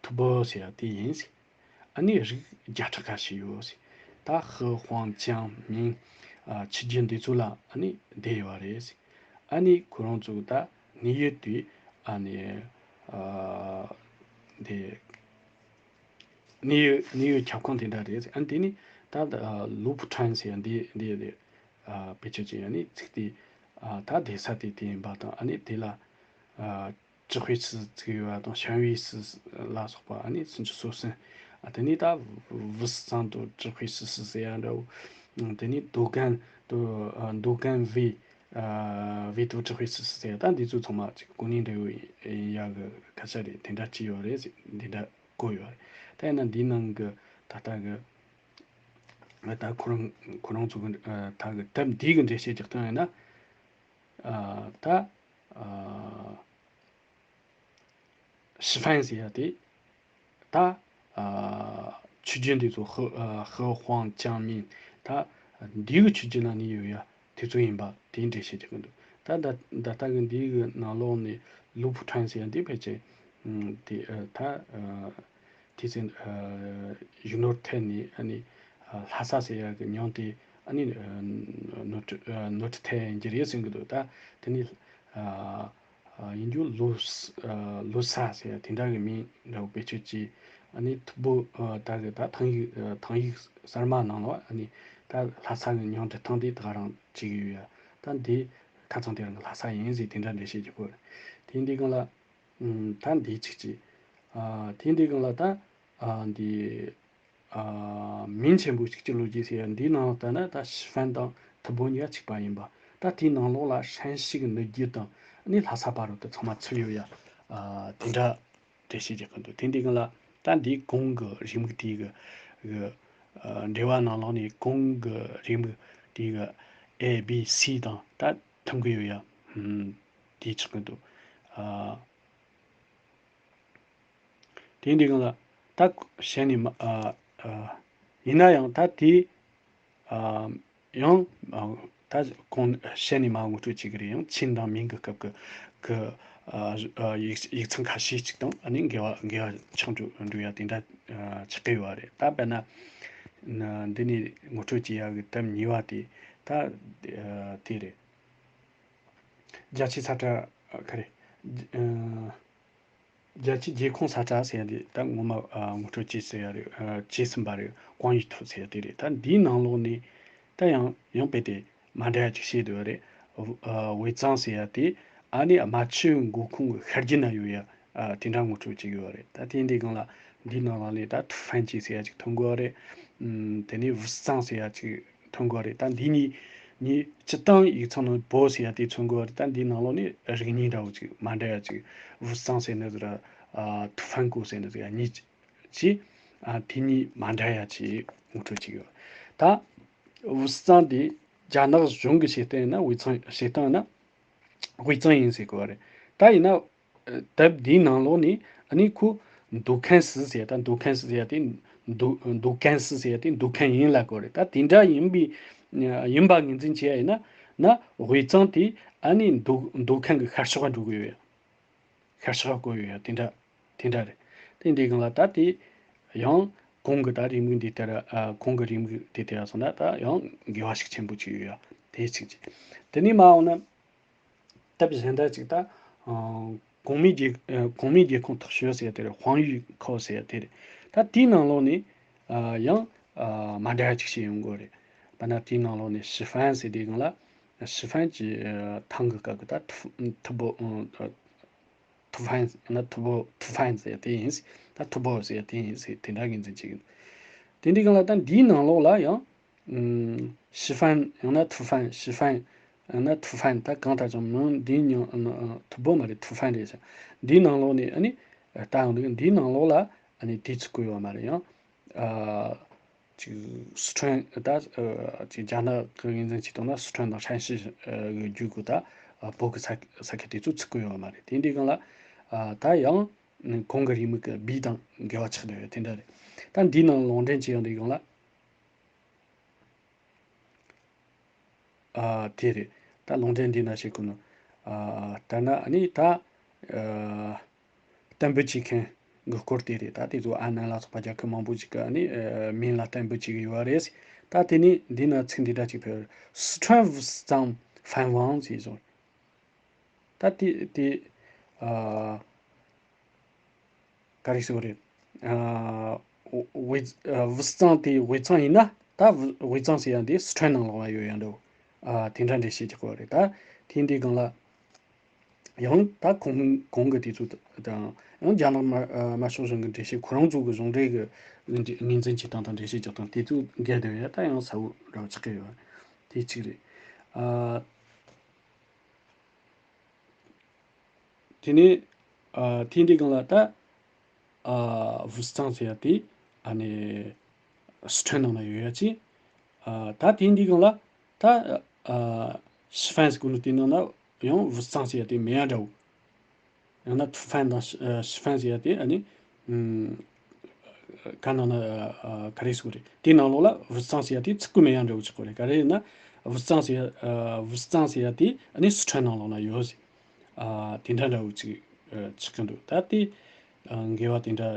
ཐུ་བྷོ་ཟེར་ཡ་དེ་ཡིན་ཟེར། ཨ་ནི་རིགས་བརྒྱ་ཕྲག་ཁ་ཤས་ཡོད་ཟེར། ད་ཧི་ཧྥང་ཅང་མིང་ཨ་ཆུ་རྒྱུན་འདི་ཚོ་ལ་ཨ་ནི་བསྡད་ཡོད་རེད་ཟེར། ཨ་ནི་ཁོ་རང་ཚོ་ད་གནས་ཡུལ་དེ་ཨ་ནི་ཨ་དེ་གནས་ཡུལ་གནས་ཡུལ་ཁྱབ་ཁོངས་དེ་འདྲ་རེད་ཟེར། ཨ་ནི་དེ་ནི་ད་ལུ་ཕུ་ཁྲན་ཟེར་ཡ་འདི་འདི་རེད། ཨ་བེད་སྤྱོད་བྱེད་ཡ་ནི་ཚིག་དེ་ཨ་ད་སྡོད་ས་དེ་དེ་ཡིན་པ་དང་ཨ་ནི་དེ་ལ་ཨ་ཅི་ཧུའེ་སི་ཚིག་ཡོད་པ་དང་ཞན་ཝེ་སི་ལ་སོགས་པ་ཨ་ནི་སུམ་ཅུ་སོ་གསུམ། ཨ་དེ་ནི་ད་ཝུའུ་ཙང་དུ་ཅི་ཧུའེ་སི་སི་ཟེར་ཡ་འདྲ་བོ། དེ་ནི་དོ་གན་དུ་ཨ་དོ་གན་ཝེ་ཨ་ཝེ་དུ་ཅི་ཧུའེ་སི་སི་ཟེར་ཡ། ད་འདི་ཚོ་ཚང་མ་ཅིག་གོ་གནས་འདྲ་བོ་ཡ་གི་སྐད་ཆ་རེད། དེ་འདྲ་ཅི་ཡོད་རེད་ཟེར་འདི་འདྲ་བཀོད་ཡོད་རེད། ད་ཡིན་ན་འདི་ནང་གི་ད་ལྟ་གི་ད་ཁོ་རང་ཁོ་རང་ཚོ་གི་ཨ་ད་གི་དེབ་འདི་གི་འགྲེལ་བཤད་རྒྱག་སྟངས་ཡིན་ན། ཨ་ད་ཨ་ཤི་ཧྥན་ཟེར་ཡ་དེ་ད་ཨ་ཆུ་རྒྱུན་དེ་ཚོ་ཧི་ཨ་ཧི་ཧྥང་ཅང་མིན་ད་འདི་གི་ཆུ་རྒྱུན་ན་ནི་ཡོད་ཡ་དེ་ཚོ་ཡིན་པ་དེ་འགྲེལ་བཤད་རྒྱག་གི་འདུག། ད་ད་ད་ལྟ་གི་འདི་གི་ནང་ལོགས་ནས་ལུ་ཕུ་ཁྲན་ཟེར་ཡ་འདི་ཕལ་ཆེར་ཨ་དེ་ཨ་ད་ཨ། དེ་ཚེ་ཨ་ཡུལ་ནོར་ཐེན་ནས་ཨ་ནི་ཨ་ལྷ་ས་ཟེར་ཡ་གི་མྱིང་དེ་ཨ་ནི་ཨ་ནོར་ཨ་ནོར་ཐེན་གྱི་རེད་ཟེར་གི་འདུག། ད་དེ་ནི་ཨ་ཨ་ཡིན་རྒྱུ་ལོ་ས་ཨ་ལོ་ས་ཟེར་ཡ་དེ་འདྲ་གི་མིང་འདྲ་བོ་བེད་སྤྱོད་ཀྱིས་ཨ་ནི་ཐུ་བྷོ་ཨ་ད་གི་ད་ཐང་ཡིག་ཨ་ཐང་ཡིག་གསར་མ་ནང་ལ་ཨ་ནི་ད་ལྷ་ས་གི་མྱིང་འབྲི་སྟངས་དེ་ད་ག་རང་བྱེད་གི་ཡོད་ཡ། ད་འདི་ཁ་ཚང་དེ་རང་གི་ལྷ་ས་ཡིན་ཟེར་དེ་འདྲ་འགྲེལ་བཤད་རྒྱག་གི་ཡོད་རེད། དེ་འདི་གང་ལ། ཨམ་ད་འདི་གཅིག་གཅིག། ཨ་དེ་འདི་གང་ལ་ད་ཨ་འདི་ཨ་མིང་ཆེན་པོ་གཅིག་གཅིག་ལོ་རྒྱུས་ཟེར་ཡ་འདིའི་ནང་ལ་ལྟ་ན་ད་ཤི་ཧྥན་དང་ཐུ་བྷོ་གཉིས་ཀ་གཅིག་པ་ཡིན་པ། ད་དེའི་ནང་ལོགས་ལ་ཧྲན་ཞི་གི་ནུབ་རྒྱུད་དང་ཨ་ནི་ལྷ་ས་བར་དུ་ཚང་མ་ཚུད་ཡོད་ཡ། ཨ་དེ་འདྲ་འགྲེལ་བཤད་རྒྱག་གི་འདུག། དེ་འདི་གང་ལ་ད་ ད་འདིའི་གོང་གི་རེའུ་མིག་དེའི་གི་གི་ཨ་འགྲེལ་བ་ནང་ལོགས་ནས་གོང་གི་རེའུ་མིག་དེའི་གི་A B C དང་ད་མཐུན་གི་ཡོད་ཡ། ཧུམ། དེ་ཆགས་གི་འདུག་ཨ། དེ་འདི་གང་ལ་ད་བཤད་ནས་མ་ཨ་ཨ་ཡིན་ན་ཡང་ད་དེ་ཨ་ཡང་ཨ་ད་གོང་བཤད་ནས་མ་ངོ་སྤྲོད་བྱེད་ཀྱི་རེད། ཡང་ཆིན་དང་མིང་གི་སྐབས་ཀྱི་གི་ཨ་ཨ་ཡིག་ཡིག་ཚང་ཁ་ཤས་ཅིག་དང་ཨ་ནི་འགལ་བ་འགལ་བ་ཆགས་འགྲོ་འགྲོ་ཡ་དེ་འདྲ་ཨ་ཆགས་ཀྱི་ཡོད་རེད། ད་དཔེར་ན་ན་འདི་ནས་ངོ་སྤྲོད་བྱེད་ཡ་གི་དེབ་གཉིས་པ་དེ་ད་ཨ་དེ་རེད། རྒྱ་ཆེའི་ས་བཀྲ་ཨ་ག་རེ་ཨ། རྒྱལ་སྤྱིའི་རྒྱལ་ཁོངས་ས་བཀྲ་ཟེར་ཡ་དེ་ད་ངོ་མ་ཨ་ངོ་སྤྲོད་བྱས་ཟེར་ཡ་རེད། ཨ་བྱས་ཟིན་པ་རེད། ཀོང་ཡི་ཐུ་ཟེར་ཡ་དེ་རེད། ད་འདིའི་ནང་ལོགས་ནས་ད་ཡང་ཡང་དཔེ་དེ་མ་འདྲ་ཡ་ཅིག་བཤད་འདུག་རེད། ཨ་ཝེ་ཙང་ཟེར་ཡ་དེ་ཨ་ནི་རྨ་ཆུའི་མགོ་ཁུངས་ཀྱི་ཤར་རྒྱུད་ན་ཡོད་ཡ་ཨ་དེ་འདྲ་ངོ་སྤྲོད་བྱེད་ཀྱི་ཡོད་རེད། ད་དེ་འདི་སྒང་ལ་འདིའི་ནང་ལོགས་ནས་ད་ཐུ་ཧྥན་ཅི་ཟེར་ཡ་ཅིག་ཐོན་གི་ཡོད་རེད། ཨམ་དེ་ནས་ཝུ་ཙང་ཟེར་ཡ་ཅིག་ཐོན་གི་ཡོད་རེད། ད་འདི་གཉིས་གཉིས་སྤྱིར་བཏང་ཡིག་ཚང་ནང་བོད་ཟེར་ཡ་དེ་མཚོན་གི་ཡོད་རེད། ད་འདིའི་ནང་ལོགས་ནས་རིགས་གཉིས་འདྲ་བོ་ཅིག་མ་འདྲ་ཡ་ཅིག་ཝུ་ཙང་ཟེར་ནི་ཟེར་ཨ་ཐུ་ཧྥན་ཀོ་ཟེར་ནི་ཟེར་ཡ་གཉིས་ཅིག་ཨ་དེ་གཉིས་མ་འདྲ་ཡ་ཅིག་ངོ་སྤྲོད་ཅིག་ཡོད། ད་ཝུ་ཙང་དེ་རྒྱ་ནག་གཞུང་གི་བྱེད་སྟངས་ཡིན་ན་ཝུ་ཙང་བྱེད་སྟངས་ཡིན་ན་ཝུ་ཙང་ཡིན་ཟེར་གི་ཡོད་རེད། ད་ཡིན་ན་དེབ་འདིའི་ནང་ལོགས་ནས་ཨ་ནི་ཁོ་འདུ་ཁང་སི་ཟེར་ཡ་ད་འདུ་ཁང་སི་ཟེར་ཡ་དེ་འདུ་འདུ་ཁང་སི་ཟེར་ཡ་དེ་འདུ་ཁང་ཡིན་ལབ་གི་ཡོད་རེད། ད་དེ་འདྲ་ཡིན་པའི་ཡིན་པ་ངོས་འཛིན་བྱེད་ཡ་ཡིན་ན་ན་ཝུ་ཙང་དེ་ཨ་ནི་འདུ་འདུ་ཁང་གི་ཤར་ཕྱོགས་འགྲོ་གི་ཡོད། ཤར་ཕྱོགས་བསྐོར་ཡོད་ཡ་དེ་འདྲ་དེ་འདྲ་རེད། དེ་འདི་སྒང་ལ་ད་དེ་ཡང་གོང་གི་ད་རེའུ་མིག་འདི་ལྟར་ཨ་གོང་གི་རེའུ་མིག་དེ་ལྟར་སོང་ན་ད་ཡང་འགལ་བ་ཞིག་ཆེན་པོ་ཅིག་ཡོད་ཡ་དེ་གཅིག་ཅིག་དེ་ནས་མ་འོངས་ན། སྟབས་གཞན་དག་ཅིག་ད། ཨ་གོང་མའི་རྒྱལ་ཨ་གོང་མའི་རྒྱལ་ཁོངས་ཐག་ཆོད་ཟེར་ཡ་དེ་རེད། ཧུའང་ཡུས་ཁའོ་ཟེར་ཡ་དེ་རེད། ད་དེའི་ནང་ལོགས་ནས་ཨ་ཡང་ཨ་མ་འདྲ་བ་ཅིག་བཤད་ཡོང་གི་རེད། དཔེར་ན་དེའི་ནང་ལོགས་ནས་ཞི་ཧྥན་ཟེར་དེའི་སྒང་ལ། ཞི་ཧྥན་གྱི་ཨ་ཐང་གི་སྐབས་ཀྱི་ད་ཐུ་ཐུ་བོ་ཨ་ཐུ་ཧྥན་ན་ཐུ་བོ་ཐུ་ཧྥན་ཟེར་ཡ་དེ་ཡིན། ད་ཐུ་བོ་ཟེར་ཡ་དེ་ཡིན་ཟེར་དེ་འདྲ་ངོས་འཛིན་བྱེད་ཀྱི་འདུག་དེ་འདྲའི་སྒང་ལ་ད་འདིའི་ནང་ལོགས་ལ་ཡང་། ཨུམ། ཞི་ཧྥན་ཡང་ན་ཐུ་ཧྥན། ཞི་ཧྥན་ཡང་ན་ཐུ་ཧྥན། ད་གང་ལྟར་ཀྱང་མིང་འདིའི་མིང་ཨ་ཐུ་བོ་མ་རེད། ཐུ་ཧྥན་རེད་ཤག་འདིའི་ནང་ལོགས་ནས་ཨ་ནི་ལྟ་ཡོང་དུས་འདིའི་ནང་ལོགས་ལ་ཨ་ནི་དེ་ཚོ་བཀོད་ཡོད་མ་རེད། ཡང་ཨ་ཅིག་སི་ཁྲོན་ད་ཨ་ཅིག་རྒྱ་ནག་གི་ངོས་འཛིན་བྱས་བཏང་ན་སི་ཁྲོན་དང་ཧྲན་ཞི་གི་རྒྱུད་གི་ད་བོད་གི་ས་ས་ཁུལ་དེ་ཚོ་ཚུད་ཀྱི་ཡོད་མ་རེད། དེ་འདྲའི་སྒང་ལ་ཨ་ད་ཡང་གོང་གི་རེའུ་མིག་གི་བི་དང་འགལ་བ་ཆགས་བསྡད་ཡོད་དེ་འདྲ་རེད། ད་འདིའི་ནང་ལོགས་འདྲེན་བྱེད་ཡོང་དུས་སྒང་ལ། ཨ་དེ་རེད། ད་ལུང་འདྲེན་འདི་ན་བྱེད་དགོས་ནོ། ཨ་ལྟར་ན་ཨ་ནི་ད་ཨ་གཏན་འབེབས་བྱེད་མཁན་གྱི་སྐོར་དེ་རེད། ད་དེ་ཚོ་ཨ་ནན་ལ་སོགས་པ་རྒྱལ་ཁབ་མང་པོ་ཞིག་གི་ཨ་ནི་ཨ་མིང་ལ་གཏན་འབེབས་བྱེད་ཀྱི་ཡོད་རེད། ད་དེ་ནི་འདི་ན་ཚིག་འདི་འདྲ་ཅིག་ཕེབས། 四川五省三藩王 ཟེར་སོང་། ད་དེ་དེ་ཨ། ག་རེ་ཟེར་དགོས་རེད། ཨ་ཝེ་ཨ་ཝུ་ཙང་དེ་ཝེ་ཙང་ཡིན་ན་ད་ཝུ་ཝེ་ཙང་ཟེར་ཡ་འདི་སི་ཁྲོན་ནང་ལོགས་ལ་ཡོད་ཡ་འདྲ་བོ། ཨ་དེ་འདྲ་འགྲེལ་བཤད་རྒྱག་གི་ཡོད་རེད། ད་དེ་འདི་སྒང་ལ་ཡང་ད་གོང་གོང་གི་དེ་ཚོ་དང་ཡང་རྒྱ་ནག་དམར་ཨ་དམར་ཤོག་གཞུང་གི་འགྲེལ་བཤད་ཁོ་རང་ཚོ་གི་གཞུང་འབྲེལ་གི་ངོས་འཛིན་བྱེད་སྟངས་དང་འགྲེལ་བཤད་རྒྱག་སྟངས་དེ་ཚོ་འགལ་འདུག་ཡ། ད་ཡང་གསལ་བོ་ར་བ་ཆགས་ཀྱི་ཡོད་རེད། དེ་གཅིག་རེད། ཨ། དེ་ནས་ཨ་དེ་འདི་སྒང་ལ་ད་ཨ་ཝུ་ཙང་ཟེར་ཡ་དེ་ཨ་ནི་སི་ཁྲོན་ནང་ན་ཡོད་ཡ་ཅིག་ཨ་ད་དེ་འདི་སྒང་ལ་ད་ཨ་ཞི་ཧྥན་ཟེར་གོ་ནོ་དེ་ནང་ན་ཡང་ཝུ་ཙང་ཟེར་ཡ་དེ་མེད་ཡ་འདྲ་བོ། ཡང་ན་ཐུ་ཧྥན་དང་ཞི་ཨ་ཞི་ཧྥན་ཟེར་ཡ་དེ་ཨ་ནི་ཨུམ། ག་ནང་ན་ཨ་ག་རེ་ཟེར་དགོས་རེད། དེའི་ནང་ལོགས་ལ་ཝུ་ཙང་ཟེར་ཡ་དེ་ཚུད་ཀྱི་མེད་ཡ་འདྲ་བོ་ཆགས་ཀྱི་ཡོད་རེད། ག་རེ་ཡིན་ན་ཝུ་ཙང་ཟེར་ཡ་ཨ་ཝུ་ཙང་ཟེར་ཡ་དེ་ཨ་ནི་སི་ཁྲོན་ནང་ལོགས་ན་ཡོད་ཟེར། ཨ་དེ་འདྲ་འདྲ་བོ་ཅིག་ཨ་ཆགས་ཀྱི་འདུག་ད་དེ་ཨ་འགལ་བ་དེ་འདྲ་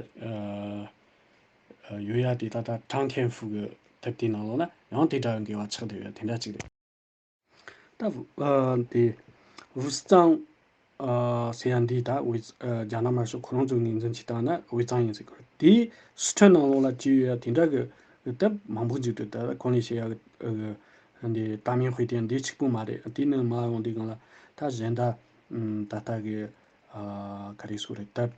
ཨ་ཡོད་ཡ་དེ་ད་ལྟ་ཀྲང་ཐེན་ཧྥུ་གི་དེབ་དེའི་ནང་ལོགས་ན་ཡང་དེ་འདྲ་འགལ་བ་ཆགས་བསྡད་ཡ་དེ་འདྲ་ཅིག་རེད། ད་ཨ་དེ་ཝུ་ཙང་ཨ་ཟེར་ཡ་འདི་ད་ཝེ་ཨ་རྒྱ་ནག་དམར་ཤོག་ཁོ་རང་ཚོས་ངོས་འཛིན་བྱེད་སྟངས་ན་ཝེ་ཙང་ཡིན་ཟེར་གི་རེད། དེའི་སི་ཁྲོན་ནང་ལོགས་ལ་ཅི་ཡོད་ཡ་དེ་འདྲ་གི་དེབ་མང་པོ་འཇུག་འདུག་ད་གོང་ནས་བཤད་ཡ་གི་ཨ་འདི་ཏཱ་མིང་ཧུའེ་ཏེན་འདི་གཅིག་པུ་མ་རེད། དེ་ནས་མར་ཡོང་དུས་སྒང་ལ་ད་གཞན་དག་ཨམ་ད་ལྟ་གི་ཨ་ག་རེ་ཟེར་དགོས་རེད། དེབ་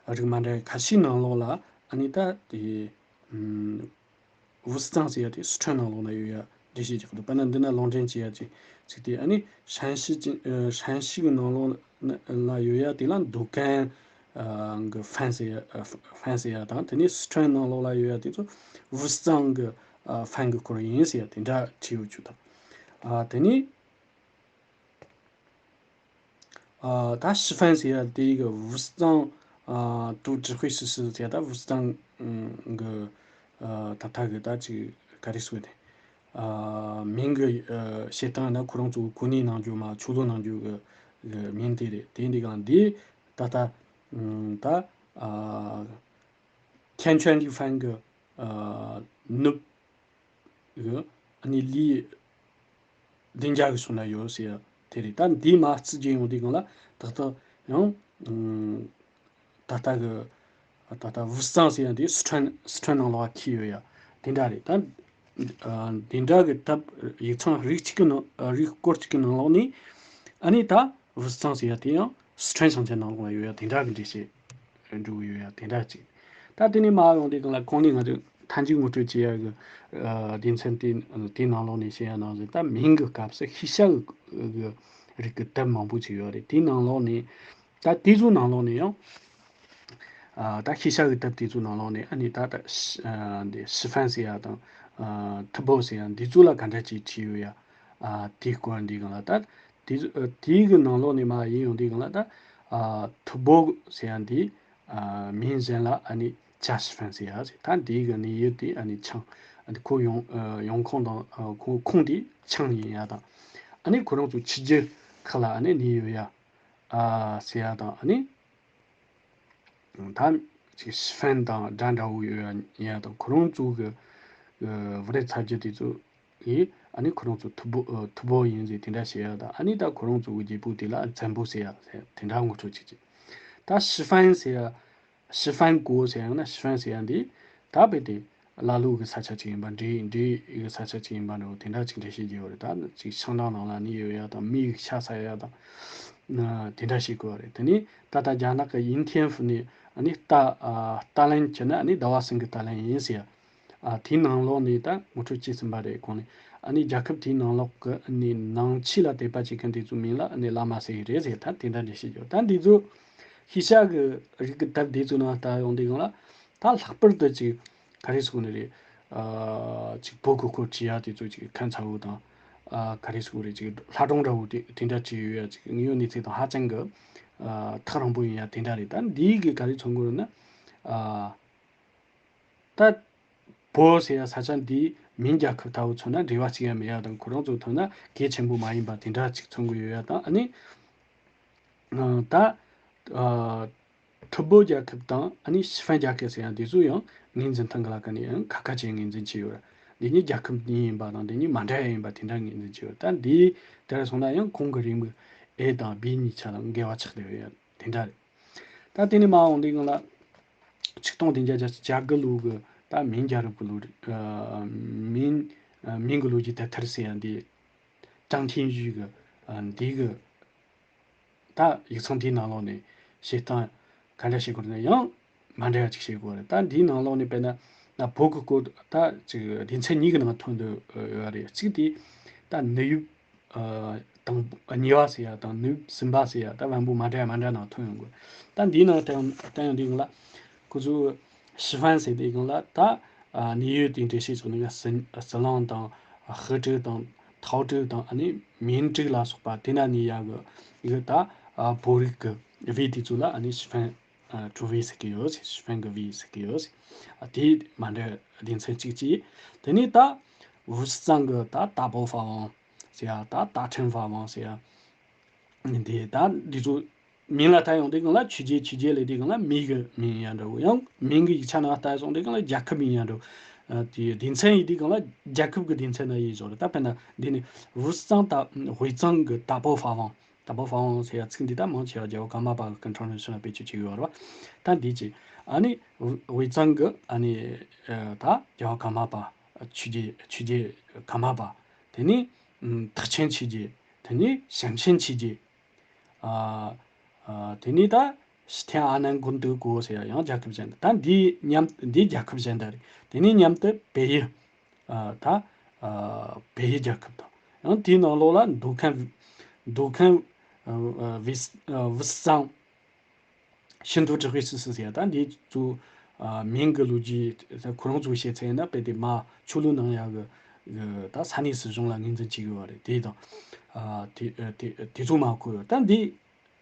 རིགས་མ་འདྲ་བའི་ཁ་ཤས་ནང་ལོགས་ལ་ཨ་ནི་ད་དེ་ཨམ། ཝུ་ཙང་ཟེར་ཡ་དེ་སི་ཁྲོན་ནང་ལོགས་ན་ཡོད་ཡ་འགྲེལ་བཤད་རྒྱག་གི་འདུག་དཔེར་ན་འདི་ན་ལུང་འདྲེན་བྱེད་ཡ་ཅིག་ཅིག་དེ་ཨ་ནི་ཧྲན་ཞི་ཅིག་ཨ་ཧྲན་ཞི་གི་ནང་ལོགས་ན་ལ་ཡོད་ཡ་དེ་ལ་འདུ་ཁང་ གི་ཧྥན་ཟེར་ཡ་ཧྥན་ཟེར་ཡ་དང་། དེ་ནས་སི་ཁྲོན་ནང་ལོགས་ལ་ཡོད་ཡ་དེ་ཚོ་ཝུ་སི་ཙང་གི་ཧྥན་གི་སྐོར་ཡིན་ཟེར་ཡ་དེ་འདྲ་བྲིས་ཡོད་རྒྱུ་དང་། དེ་ནས། ཨ། ད་ཞི་ཧྥན་ཟེར་ཡ་དེ་གི་ཝུ་སི་ཙང་ཨ་ཏུའུ་ཀྲི་ཧུའེ་སི་སི་ཟེར་ཡ། ད་ཝུ་སི་ཙང་གི་ཨ་ད་ལྟ་གི་ད་ཅིག་ག་རེ་ཟེར་དེ། ཨ། མིང་གི་ཨ་བཤད་སྟངས་ན་ཁོ་རང་ཚོ་གོ་གནས་གནང་རྒྱུ་མ་ཆོས་ལུགས་གནང་རྒྱུ་གི་གི་མིང་དེ་རེད། དེ་འདི་གང་འདི་ད་ལྟ་ད་ཨ་ཁན་ཆོན་ལི་ཧྥན་གི་ཨ་ནུབ་གི་ཨ་ནི་ལི་བདུན་བརྒྱ་གི་ཕྱོགས་ན་ཡོད་ཟེར་ཡ་དེ་རེད། ད་འདི་མ་རྩིས་རྒྱུ་ཡོང་དུས་སྒང་ལ་ཏག་ཏག་ཡང་ཨ་ད་ལྟ་གི་ད་ལྟ་ཝུ་སི་ཙང་ཟེར་ཡ་འདི་སི་ཁྲོན་སི་ཁྲོན་ནང་ལོགས་ཁེལ་ཡོད་ཡ་དེ་འདྲ་རེད། ད་ཨ་དེ་འདྲ་གི་ད་ཡིག་ཚང་རིགས་གཅིག་གི་ནང་ཨ་རིགས་སྐོར་གཅིག་གི་ནང་ལོགས་ནས་ཨ་ནི་ད་ཝུ་སི་ཙང་ཟེར་ཡ་དེ་ཡང་སི་ཁྲོན་ཞིང་ཆེན་ནང་ལོགས་ལ་ཡོད་ཡ་དེ་འདྲ་གི་འགྲེལ་བཤད་འགྲོ་གི་ཡོད་ཡ་དེ་འདྲ་ཅིག་ད་དེ་ནས་མར་ཡོང་དུས་སྒང་ལ་གོང་ནས་ང་ཚོས་མཐའ་མཇུག་ངོ་སྤྲོད་བྱེད་ཡ་གི་ཨ་སྡེ་ཚན་དེ་དེའི་ནང་ལོགས་ནས་བཤད་ཡ་ནང་བཞིན་ད་མིང་གི་སྐབས་སུ་ཤེས་བྱ་གི་གི་རིགས་ཀྱི་དེབ་མང་པོ་ཅིག་ཡོད་རེད། དེའི་ནང་ལོགས་ནས་ད་དེ་ཚོའི་ནང་ལོགས་ནས་ཡང་ཨ་ད་ཤེས་བྱ་གི་དེབ་དེ་ཚོའི་ནང་ལོགས་ནས་ཨ་ནི་ད་ད་ཤི་ཨ་འདི་ཤི་ཧྥན་ཟེར་ཡ་དང་ཨ་ཐི་བོ་ཟེར་ཡ་འདི་ཚོ་ལ་ག་འདྲ་ཅིག་བྲིས་ཡོད་ཡ། ཨ་དེའི་སྐོར་འདི་གང་ལ་ད་དེ་ཨ་དེའི་གི་ནང་ལོགས་ནས་མར་ཡིན་ཡོང་དུས་སྒང་ལ་ད་ཨ་ཐི་བོ་ཟེར་ཡ་འདི་ཨ་མིང་གཞན་ལ་ཨ་ནི་ཅཱ་ཤི་ཧྥན་ཟེར་ཡ་ཟེར། ད་འདིའི་གི་གནས་ཡུལ་དེ་ཨ་ནི་ཆང་ཨ་ནི་ཁོ་ཡོང་ཨ་ཡོང་ཁུངས་དང་ཨ་ཁོ་ཁུངས་དེ་ཆང་ཡིན་ཡ་དང་ཨ་ནི་ཁོ་རང་ཚོ་ཆུ་རྒྱུད་ཁག་ལ་ཨ་ནི་གནས་ཡོད་ཡ་ཨ་ཟེར་ཡ་དང་ཨ་ནི། ད་ཅིག་ཤི་ཧྥན་དང་འདྲ་འདྲ་བོ་ཡོད་ཡ་ཡ་དང་ཁོ་རང་ཚོ་གི་ཨ་བུ་རེ་ཚ་རྒྱུད་དེ་ཚོ་ཡིས་ཨ་ནི་ཁོ་རང་ཚོ་ཐུ་བོ་ཨ་ཐུ་བོ་ཡིན་ཟེར་དེ་འདྲ་བཤད་ཡ་དང་ཨ་ནི་ད་ཁོ་རང་ཚོ་གི་རྒྱལ་པོ་དེ་ལ་བཙན་པོ་ཟེར་ཡ་ཟེར་དེ་འདྲ་ངོ་སྤྲོད་བྱེད་ཀྱི། ད་ཤི་ཧྥན་ཟེར་ཡ་ཤི་ཧྥན་གོ་ཟེར་ཡང་ན་ཤི་ཧྥན་ཟེར་ཡ་འདི་ད་རྦད་དེ་ཀླ་ཀློ་གི་ས་ཆ་ཅིག་ཡིན་པ་འབྲས་འབྲས་གི་ས་ཆ་ཅིག་ཡིན་པ་འདྲ་བོ་དེ་འདྲ་ཅིག་འགྲེལ་བཤད་རྒྱག་ཡོད་རེད། ད་ཅིག་ཤང་ཀྲང་ནང་ལ་གནས་ཡོད་ཡ་དང་མི་ཡི་ཤ་ཟ་ཡ་དང་ཨ་དེ་འདྲ་ཞིག་གོ་རེད། དེ་ནས་ད་ལྟ་རྒྱ་ནག་གི་ཡིན་ཐེན་ཧྥུ་ནས་ཨ་ནི་ཏཱ་ཨ་ཏཱ་ལན་བྱས་ན་ཨ་ནི་ཟླ་བ་གསུམ་གི་ཏཱ་ལན་ཡིན་ཟེར་ཡ། ཨ་དེའི་ནང་ལོགས་ནས་ད་ངོ་སྤྲོད་བྱས་ཟིན་པ་རེད། གོང་ནས་ཨ་ནི་རྒྱལ་ཁབ་དེའི་ནང་ལོགས་ཀྱི་ཨ་ནི་ནང་ཆོས་ལ་དད་པ་བྱེད་མཁན་དེ་ཚོའི་མིང་ལ་ཨ་ནི་བླ་མ་ཟེར་གྱི་རེད་ཟེར། ད་དེ་འདྲ་འགྲེལ་བཤད་རྒྱག་ད་འདི་ཚོ་ཤེས་བྱ་གི་རིགས་ཀྱི་དེབ་དེ་ཚོའི་ནང་ལྟ་ཡོང་དུས་སྒང་ལ་ད་ལྷག་པར་དུ་ཅིག་ག་རེ་ཟེར་དགོས་ནི་རེད། ཨ་ཅིག་བོད་ཀྱི་སྐོར་བྲིས་ཡ་དེ་ཚོ་ཅིག་ཁ་མཚར་བོ་དང་། ཨ་ག་རེ་ཟེར་དགོས་རེད། ཅིག་ལྷ་སྒྲུང་འདྲ་བོ་དེ་དེ་འདྲ་བྲིས་ཡོད་ཡ། ཅིག་དངོས་ཡོད་གནས་ཚུལ་དང་ཧ་ཅང་གི་ཨ་ཐག་རིང་པོ་ཡིན་ཡ་དེ་འདྲ་རེད། ད་འདིའི་གི་ག་རེ་མཚོན་དགོས་རེད་ན། ཨ་ད་བོད་ཟེར་ཡ་ས་ཆ་འདིའི་མིང་རྒྱལ་ཁབ་ལྟ་བུ་མཚོན་ན་འབྲེལ་བ་གཅིག་ཡང་མེད་ཡ་དང་ཁོ་རང་ཚོ་མཐོང་ན་གལ་ཆེན་པོ་མ་ཡིན་པ་དེ་འདྲ་ཅིག་མཚོན་གི་ཡོད་ཡ་དང་། ཨ་ནི་ཨ་ད་ཨ་ཐུ་བོ་རྒྱལ་ཁབ་དང་ཨ་ནི་ཤི་ཧྥན་རྒྱལ་ཁབ་ཟེར་ཡ་འདི་ཚོ་ཡང་ངོས་འཛིན་སྟངས་ཀྱི་ལ་ཀ་ནས་ཡང་ཁ་ཁ་ཅིག་ངོས་འཛིན་བྱས་ཡོད། འདི་གཉིས་རྒྱལ་ཁབ་གཉིས་ཡིན་པ་དང་འདི་གཉིས་མ་འདྲ་ཡ་ཡིན་པ་དེ་འདྲ་ངོས་འཛིན་བྱས་ཡོད། ད་འདི་དེར་སོང་ན་ཡང་གོང་གི་རེའུ་མིག་ཨེ་དང་བི་གཉིས་ཆ་ལ་འགལ་བ་ཆགས་བསྡད་ཡོད་ཡ་དེ་འདྲ་རེད། ད་དེ་ནས་མར་འོང་དུས་སྒང་ལ་ཆིག་སྟོང་བདུན་བརྒྱ་བརྒྱད་ཅུ་གྱ་དགུ་ལོ་གི་ད་མིང་རྒྱལ་རབས་ཀྱི་ལོ་རེད། ཨ་མིང་ཨ་མིང་གི་ལོ་རྒྱུས་དེབ་ཐེར་ཟེར་ཡ་འདི་ཀྲང་ཐིང་ཞུས་གི་ཨ་འདི་གི་ད་ཡིག་ཚང་དེའི་ནང་ལོགས་ནས་བཤད་སྟངས་ག་འདྲ་བཤད་དགོས་རེད་ན་ཡང་མ་འདྲ་བ་ཅིག་བཤད་དགོས་རེད། ད་འདིའི་ནང་ལོགས་ནས་དཔེར་ན་ན་བོད་ཀྱི་སྐོར་ད་ཅིག་སྡེ་ཚན་གཉིས་ཀྱི་ནང་ཐོན་འདུག་ཡོད་རེད། གཅིག་དེ་ད་ནུབ་ཡུལ་ཨ་དང་པོ་ཨ་གཉིས་པ་ཟེར་ཡ་དང་ནུབ་གསུམ་པ་ཟེར་ཡ་ད་བམ་པོ་མ་འདྲ་མ་འདྲ་ནང་ཐོན་ཡོང་གི། ད་འདིའི་ནང་བལྟ་ཡོང་བལྟ་ཡོང་དུས་སྒང་ལ་ཁོ་ཚོ་ཤི་ཧྥན་ཟེར་དུས་སྒང་ལ་ད་ཨ་གནས་ཡུལ་དེ་འགྲེལ་བཤད་བྱུང་ནས་ཟི་ཟི་ལིང་དང་ཧི་ཀྲུའུ་དང་ཐའོ་ཀྲུའུ་དང་ཨ་ནི་མིན་ཀྲུའུ་ལ་སོགས་པ་དེ་ན་གནས་ཡ་གི་ཡི་གེ་ད་ཨ་བོད་རིགས་ཀྱི་བེ་དེ་ཚོ་ལ་ཨ་ནི་ཤི་ཧྥན་ཨ་ཀྲུའུ་བེ་ཟེར་གི་ཡོད། ཤི་ཧྥན་གི་བེ་ཟེར་གི་ཡོད། ཨ་དེ་མ་འདྲ་སྡེ་ཚན་གཅིག་གཅིག་དེ་ནས་ད་ཝུ་སི་ཙང་གི་ད་ཏཱ་པོ་ཧྥ་ཝང་ཟེར་ཡ་ད་ཏཱ་ཁྲེན་ཧྥ་ཝང་ཟེར་ཡ། འདི་ད་འདི་ཚོ་མིང་ལ་ལྟ་ཡོང་དུས་སྒང་ལ་ཆོས་རྒྱལ་ཆོས་རྒྱལ་ལས་དུས་སྒང་ལ་མི་གི་མིང་ཡང་འདྲ་བོ། ཡང་མིང་གི་ཡིག་ཆ་ནང་ལྟ་སོང་དུས་སྒང་ལ་རྒྱལ་ཁབ་མིང་ཡང་འདྲ་བོ། ཨ་དེ་སྡེ་ཚན་ཡིན་དུས་སྒང་ལ་རྒྱལ་ཁབ་ཀྱི་སྡེ་ཚན་ནང་ཡིན་བཟོ་རེད། ད་དཔེར་ན་འདི་ནི་ཝུ་སི་ཙང་ད་ཝེ་ཙང་གི་ཏཱ་པོ་ཧྥ་ཝང་། ཏཱ་པོ་ཧྥ་ཝང་ཟེར་ཡ་ཚིག་འདི་ད་མང་ཆེ་བ་རྒྱལ་བ་ཀརྨ་པ་གི་ཀུན་ཁྲང་རིན་ཆེན་ལ་བེད་སྤྱོད་བྱེད་ཀྱི་ཡོད་རེད་བ། ད་འདི་ཅི་ཨ་ནི་ཝེ་ཙང་གི་ཨ་ནི་ཨ་ད་རྒྱལ་བ་ཀརྨ་པ་ཆོས་རྒྱལ་ཆོས་རྒྱལ་ཀརྨ་པ། དེ་ནི་ཨམ་ཐེག་ཆེན་ཆོས་རྒྱལ། དེ་ནི་ཞིང་ཆེན་ཆོས་རྒྱལ། ཨ་ཨ་དེ་ནི་ད་ཞི་ཐེན་ཨ་ནན་ཀུན་ཏུ་གོ་ཟེར་ཡ་ཡང་རྒྱལ་ཁབ་གཞན་དག་ད་འདི་མཉམ་འདི་རྒྱལ་ཁབ་གཞན་དག་རེད། དེ་ནི་མཉམ་དུ་བལ་ཡུལ་ཨ་ད་ཨ་བལ་ཡུལ་རྒྱལ་ཁབ་དང་ཡང་དེའི་ནང་ལོགས་ལ་མདོ་ཁམས་མདོ་ཁམས་ཨ་ཨ་ཝི་ཨ་ཝུ་སི་ཙང་ ཤིན་ཏུ་དྲག་པོའི་སུ་སུ་ཟེར་ཡ། ད་འདི་ཚོ་ཨ་མིང་གི་ལོ་རྒྱུས་ད་ཁོ་རང་ཚོའི་བཤད་ཚད་ཡིན་ན་དཔེ་དེ་མ་ཆོས་ལུགས་ནང་ཡ་གི་གི་ད་ས་གནས་སྲིད་གཞུང་ལ་ངོས་འཛིན་བྱེད་གི་ཡོད་རེད། དེ་དང་ཨ་དེ་ཨ་དེ་དེ་ཚོ་མ་གོ་ཡོད། ད་འདི་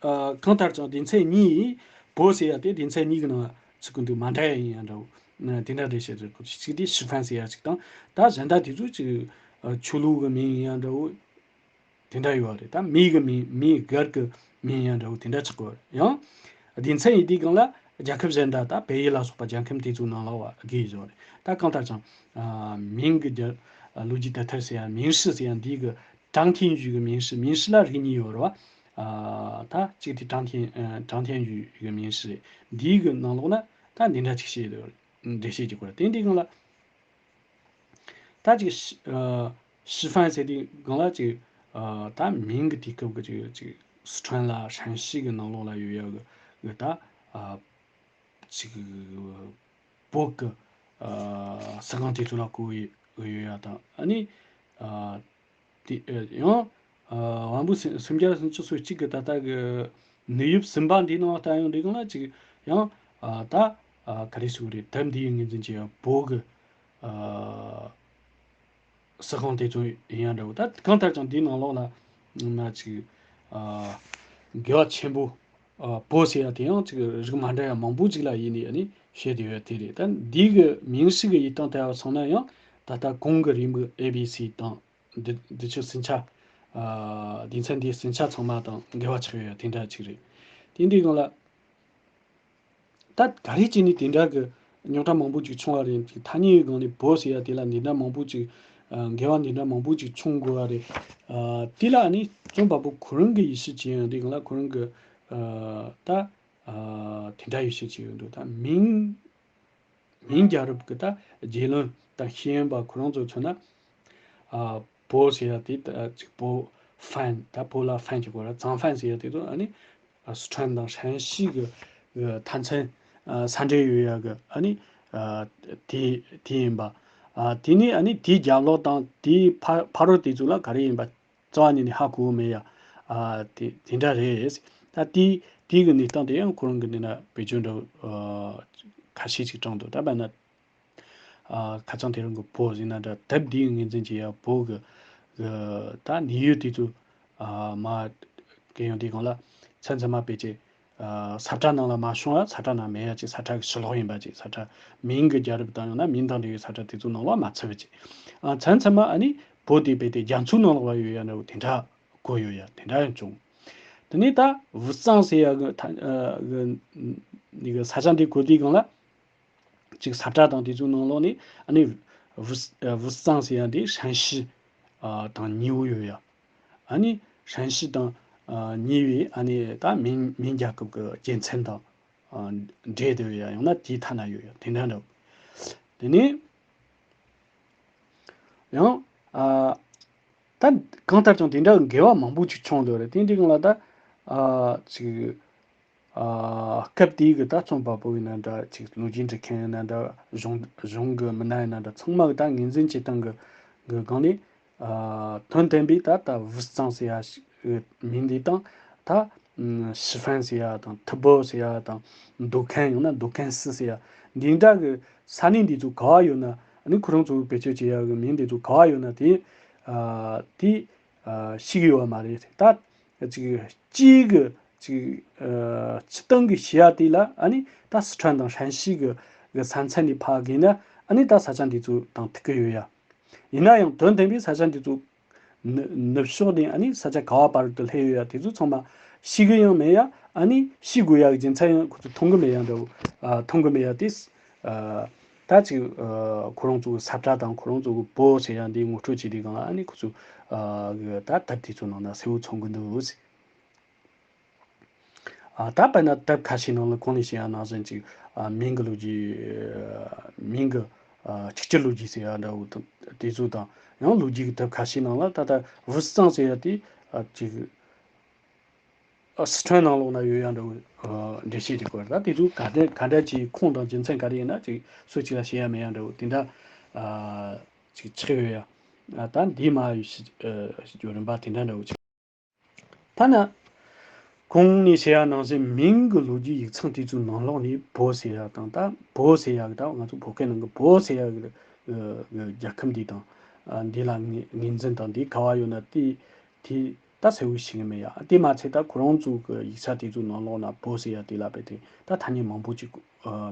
ཨ་གང་ལྟར་ཀྱང་སྡེ་ཚན་གཉིས་པོ་ཟེར་ཡ་དེ་སྡེ་ཚན་གཉིས་ཀྱི་ནང་ཚུད་ཀྱི་འདུག་མ་འདྲ་ཡ་ཡིན་ཡ་འདྲ་བོ། དེ་འདྲ་འགྲེལ་བཤད་རེད། ཁོ་གཅིག་དེ་ཤི་ཧྥན་ཟེར་ཡ་གཅིག་དང་། ད་གཞན་དག་དེ་ཚོ་གཅིག་ཨ་ཆོས་ལུགས་ཀྱི་མིང་ཡིན་ཡ་འདྲ་བོ། དེ་འདྲ་ཡོད་རེད། ད་མི་གི་མིང་མི་སྒེར་གི་མིང་ཡང་འདྲ་བོ་དེ་འདྲ་ཆགས་ཀྱི་ཡོད་རེད། ཡང་སྡེ་ཚན་ཡི་དེའི་སྒང་ལ་རྒྱལ་ཁབ་གཞན་དག་ད་བལ་ཡུལ་ལ་སོགས་པ་རྒྱལ་ཁབ་དེ་ཚོའི་ནང་ལ་བ་དགོས་ཡོད་རེད། ད་གང་ལྟར་ཀྱང་ཨ་མིང་གི་རྒྱ་ཨ་ལོ་རྒྱུས་དེབ་ཐེར་ཟེར་ཡང་名士ཟེར་ཡང་འདི་གི་张天宇གི་名士名士ལ་རིགས་གཉིས་ཡོད་རེད་བ། ཨ་ད་གཅིག་དེ་张天ཨ་张天宇གི་名士རེད། འདི་གི་ནང་ལོགས་ན་ད་འདི་འདྲ་ཅིག་བཤད་ཡོད་རེད། འགྲེལ་བཤད་ཀྱི་སྐོར་དེ་འདི་སྒང་ལ། ད་ཅིག་ཤི་ཨ་ཤི་ཧྥན་ཟེར་དུས་སྒང་ལ་ཅིག་ཨ་ད་མིང་གི་དུས་སྐབས་ཀྱི་ཅིག་ཅིག་སི་ཁྲོན་ལ་ཧྲན་ཤི་གི་ནང་ལོགས་ལ་ཡོད་ཡ་གི་གི་ད་ཨ་ཅིག་བོད་གི་ཨ་ས་ཁང་དེ་ཚོ་ལ་བསྐོར་ཡོད་ཡ་དང་། ཨ་ནི་ཨ་དེ་ཨ་ཡང་ཨ་དབང་པོ་སུམ་སུམ་བརྒྱ་སུམ་ཅུ་སོ་གཅིག་གི་ད་ལྟ་གི་ནུས་ཡོད་ཟིན་པ་འདིའི་ནང་ལ་ལྟ་ཡོང་དུས་སྒང་ལ་ཅིག་ཡང་ཨ་ད་ཨ་ག་རེ་ཞུ་དགོས་རེད། དེབ་འདིའི་ངོས་འཛིན་བྱས་ཡ་བོད་གི་ཨ་ས་ཁང་དེ་ཚོ་ཡིན་ཡ་འདྲ་བོ། ད་གང་ལྟར་ཀྱང་འདིའི་ནང་ལོགས་ལ་ན་ཅིག་ཨ་དགེ་བ་ཆེན་པོ་ཨ་བོད་ཟེར་ཡ་དེ་ཡང་ཅིག་རིགས་མ་འདྲ་ཡ་མང་པོ་ཅིག་ལ་ཡིན་ནས་ཨ་ནི་བཤད་དེ་ཡོད་དེ་རེད། ད་འདི་གི་མིང་ཞིག་གི་ཡིག་ཐང་དེ་ཡ་སོང་ན་ཡང་ད་ལྟ་གོང་གི་རིམ་པ་ཨེ་བི་སི་དང་འདི་འདི་ཚོ་ཟིན་ཆ་ཨ་སྡེ་ཚན་འདིའི་ཟིན་ཆ་ཚང་མ་དང་འགལ་བ་ཆགས་ཡོད་ཡ་དེ་འདྲ་ཅིག་རེད། དེ་འདྲའི་སྒང་ལ། ད་ག་རེ་བྱས་ནས་དེ་འདྲ་གི་རྙོག་དྲ་མང་པོ་ཅིག་བྱུང་བ་རེད། ཐ་སྙད་ཀྱི་སྒང་ནས་བོད་ཟེར་ཡ་དེ་ལ་འདི་འདྲ་མང་པོ་ཅིག་ཨ་འགལ་བ་འདི་འདྲ་མང་པོ་ཅིག་བྱུང་དགོས་བ་རེད། ཨ་དེ་ལ་ཨ་ནི་རྩོམ་པ་པོ་ཁོ་རང་གི་ཡིད་ཆེས་བྱེད་ཡང་དེ་སྒང་ལ་ཁོ་རང་གི་ཨ་ད་ཨ་དེ་འདྲ་ཡིད་ཆེས་བྱེད་ཡོང་འདུག་ད་མིང་མིང་རྒྱལ་རབས་ཀྱི་ད་རྒྱལ་བློན་དང་ཤེས་ཡོན་པ་ཁོ་རང་ཚོ་མཚོན་ན། ཨ་བོད་ཟེར་ཡ་དེ་ད་ཅིག་བོད་ཧྥན། ད་བོད་ལ་ཧྥན་གྱི་སྐོར་ལ་ཙང་ཧྥན་ཟེར་ཡ་དེ་ཚོ་ཨ་ནི་ཨ་སི་ཁྲོན་དང་ཧྲན་ཤི་གི་གི་མཐའ་མཚན་ཨ་ས་འབྲེལ་ཡོད་ཡ་གི་ཨ་ནི་ཨ་དེ་དེ་ཡིན་པ། ཨ་དེ་ནི་ཨ་ནི་དེའི་རྒྱབ་ལོགས་དང་དེའི་ཕ་ཕ་རོལ་དེ་ཚོ་ལ་ག་རེ་ཡིན་པ་རྩ་བ་ཉིད་ནས་ཧ་གོ་མེད་ཡ། ཨ་དེ་དེ་འདྲ་རེད། ད་དེ་དེ་གི་གནས་སྟངས་དེ་ཡང་ཁོ་རང་གི་འདི་ན་བེད་སྤྱོད་འདྲ་ཨ་ཁ་ཤས་ཅིག་དྲངས་འདུག་ད་དཔེར་ན། ཨ་ཁ་སང་དེ་རིང་གི་བོད་ཟེར་ན་འདྲ། དེབ་འདིའི་ངོས་འཛིན་བྱེད་ཡ་བོད་གི་གི་ད་གནས་ཡུལ་དེ་ཚོ་ཨ་མ་གི་ཡོང་དུས་སྒང་ལ་མཚན་མཚན་མ་དཔེ་ཅིག་ཨ་ས་བཀྲ་ནང་ལ་མ་བྱུང་བ་ས་བཀྲ་ནང་མེད་ཡ་ཅིག་ས་བཀྲ་གི་ཕྱི་ལོགས་ཡིན་པ་ཅིག་ས་བཀྲ་མིང་གི་རྒྱལ་རབས་དང་ཡང་ན་མིང་དང་འབྲེལ་བའི་ས་བཀྲ་དེ་ཚོ་ནང་ལོགས་མ་ཚུད་པ་ཅིག་ཨ་མཚན་མཚན་མ་ཨ་ནི་བོད་དེ་དཔེ་དེ་རྒྱ་མཚོའི་ནང་ལོགས་ལ་ཡོད་ཡ་འདྲ་བོ་དེ་འདྲ་གོ་ཡོད་ཡ་དེ་འདྲ་ཡང་བྱུང་། དེ་ནས་ད་ཝུ་ཙང་ཟེར་ཡ་གི་ད་ཨ་གི་ནི་གི་ས་ཆ་འདི་གོ་དུས་སྒང་ལ། ཅིག་ས་བཀྲ་དང་དེ་ཚོའི་ནང་ལོགས་ནས་ཨ་ནི་ཝུ་ཝུ་ཙང་ཟེར་ཡ་འདི་ཧྲན་ཤི་ཨ་དང་ཉེ་བོ་ཡོད་ཡ། ཨ་ནི་ཧྲན་ཤི་དང་ཨ་ཉེ་བའི་ཨ་ནི་ད་མིང་མིང་རྒྱལ་ཁབ་ཀྱི་རྒྱལ་མཚན་དང་ཨ་འབྲེལ་བསྡད་ཡོད་ཡ། ཡང་ན་དེའི་ཐ་ན་ཡོད་ཡ་དེ་འདྲ་འདྲ་བོ། དེ་ནས་ཡང་ཨ་ད་གང་ལྟར་ཀྱང་དེ་འདྲ་འགལ་བ་མང་པོ་ཅིག་བྱུང་འདུག་རེད། དེ་འདྲའི་སྒང་ལ་ད་ཨ་ཅིག་ཨ་སྐབས་དེའི་གི་ད་རྩོམ་པ་པོ་ཡིན་ན་འདྲ། ཅིག་ལོ་རྒྱུས་འབྲི་མཁན་ཡིན་ན་འདྲ། གཞུང་གཞུང་གི་མི་སྣ་ཡིན་ན་འདྲ། ཚང་མ་གི་ད་ངོས་འཛིན་བྱེད་སྟངས་གི་གི་སྒང་ནས་ཨ་དོན་དམ་པའི་ད་ད་ཝུ་ཙང་ཟེར་ཡ་ཞིག་གི་མིང་འདི་དང་ད་ཨ་ཤི་ཧྥན་ཟེར་ཡ་དང་ཐི་པོ་ཟེར་ཡ་དང་མདོ་ཁན་ཡང་ན་མདོ་ཁན་སི་ཟེར་ཡ་འདི་འདྲ་གི་ས་གནས་འདི་ཚོ་ག་བ་ཡོད་ན། ཨ་ནི་ཁོ་རང་ཚོ་བེད་སྤྱོད་བྱེད་ཡ་གི་མིང་འདི་ཚོ་ག་བ་ཡོད་ན་དེ་ཨ་དེ། ཨ་ཤེས་ཀྱི་ཡོད་མ་རེད། ད་ཅིག་སྤྱིའི་གི་ཅིག་ཨ་སྤྱིར་བཏང་གི་བཤད་ཡ་དེ་ལ་ཨ་ནི་ད་སི་ཁྲོན་དང་ཧྲན་ཤི་གི་གི་ས་མཚམས་ནས་ཕར་བརྒལ་ན་ཨ་ནི་ད་ས་ཆ་འདི་ཚོ་དང་ཐུག་གི་ཡོད་ཡ། ཡིན་ན་ཡང་དོན་དམ་པའི་ས་ཆ་འདི་ཚོ་ནུབ་ནུབ་ཕྱོགས་ནས་ཨ་ནི་ས་ཆ་ག་བ་བར་དུ་སླེབས་ཡོད་ཡ་དེ་ཚོ་ཚང་མ་ཤེས་གི་ཡང་མེད་ཡ། ཨ་ནི་ཤེས་དགོས་ཡ་གི་རྒྱུ་མཚན་ཡང་ཁོ་ཚོ་མཐོང་གི་མེད་ཡ་འདྲ་བོ། ཨ་མཐོང་གི་མེད་ཡ་དེ། ཨ་ད་ཅིག་ཨ་ཁོ་རང་ཚོ་གི་ས་བཀྲ་དང་ཁོ་རང་ཚོ་གི་བོད་ཟེར་ཡ་འདི་ངོ་སྤྲོད་བྱེད་དུས་སྒང་ལ་ཨ་ནི་ཁོ་ཚོ་ཨ་གི་ད་དེབ་དེ་ཚོ་ནང་ན་གསལ་བོ་མཚོན་གི་འདུག་ཨ་ད་དཔེར་ན་དེབ་ཁ་ཤས་ནང་ལ་གོང་ནས་བཤད་ཡ་ནང་བཞིན་ཅིག་ཨ་མིང་གི་ལོ་རྒྱུས། མིང་གི་ཨ་ཆིག་སྒྱུར་ལོ་རྒྱུས་ཟེར་ཡ་འདྲ་བོ་དེ་ཚོ་དང་། ཡང་ལོ་རྒྱུས་ཀྱི་དེབ་ཁ་ཤས་ནང་ལ་ད་ལྟ་ཝུ་ཙང་ཟེར་ཡ་དེ་ཨ་ཅིག་ཨ་སི་ཁྲོན་ནང་ལོགས་ན་ཡོད་ཡ་འདྲ་བོ། ཨ་འགྲེལ་བཤད་ཀྱི་སྐོར་ད་དེ་ཚོ་ག་འདྲ་ག་འདྲ་ཅིག་ཁུངས་དང་རྒྱུ་མཚན་ག་རེ་ཡིན་ན་ཅིག་སུ་གཅིག་ལ་བཤད་ཡ་མེད་ཡ་འདྲ་བོ་དེ་འདྲ་ཨ་ཅིག་ཆགས་ཡོད་ཡ། ཨ་ད་འདི་མ་ཡོད་ཤི་ཨ་ཞིག་རིམ་པ་དེ་འདྲ་འདྲ་བོ་ཅིག་ཐ་ན་ གོང་ནས་བཤད་ཡ་ནང་བཞིན་མིང་གི་ལོ་རྒྱུས་ཡིག་ཚང་དེ་ཚོའི་ནང་ལོགས་ནས་བོད་ཟེར་ཡ་དང་ད་བོད་ཟེར་ཡ་གི་ད་ང་ཚོ་བོད་སྐད་ནང་གི་བོད་ཟེར་ཡ་གི་རྒྱལ་ཁབ་འདི་དང་འདི་ལ་ངོས་འཛིན་དང་འདི་ག་བ་ཡོད་ན་དེ་དེ་ད་གསལ་བོ་ཤེས་ཀྱི་མེད་ཡ། དེ་མ་ཚད་ད་ཁོ་རང་ཚོ་གི་ཡིག་ཆ་དེ་ཚོའི་ནང་ལོགས་ན་བོད་ཟེར་ཡ་དེ་ལ་བལྟས་ཏེ་ད་ཐ་སྙད་མང་པོ་ཅིག་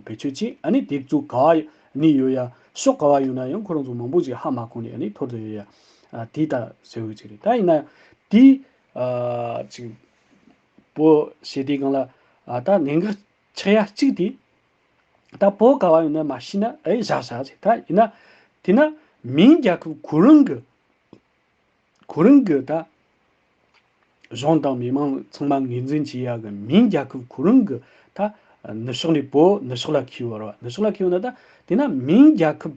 བེད་སྤྱོད་བྱས། ཨ་ནི་དེ་ཚོ་ག་བ་ནས་ཡོད་ཡ་ཕྱོགས་ག་བ་ཡོད་ན་ཡང་ཁོ་རང་ཚོ་མང་པོ་ཅིག་ཧ་མ་གོ་ནས་ཨ་ནི་ཐོར་དུ་ཡོད་ཡ། དེ་ད་གསལ་བོ་ཅིག་རེད། ད་ཡིན་ན་དེ་ཨ་ཅིག་བོད་ཞེས་དེའི་སྒང་ལ་ཨ་ད་གནད་འགག་ཆགས་ཡ་གཅིག་དེ་ད་བོད་ག་བ་ཡོད་ན་མ་ཤེས་ན་ཨེ་བཞག་བཞག་ཟེར། ད་ཡིན་ན་དེ་ན་མིང་རྒྱལ་ཁབ་ཁོ་རང་གི་ཁོ་རང་གི་ད་གཞུང་དང་མི་མང་ཚང་མ་ངོས་འཛིན་བྱེད་ཡ་གི་མིང་རྒྱལ་ཁབ་ཁོ་རང་གི་ད་ནུབ་ཕྱོགས་ནས་བོད་ནུབ་ཕྱོགས་ལ་ཁེལ་བ་རེད་བ། ནུབ་ཕྱོགས་ལ་ཁེལ་བ་ན་ད་དེ་ན་མིང་རྒྱལ་ཁབ་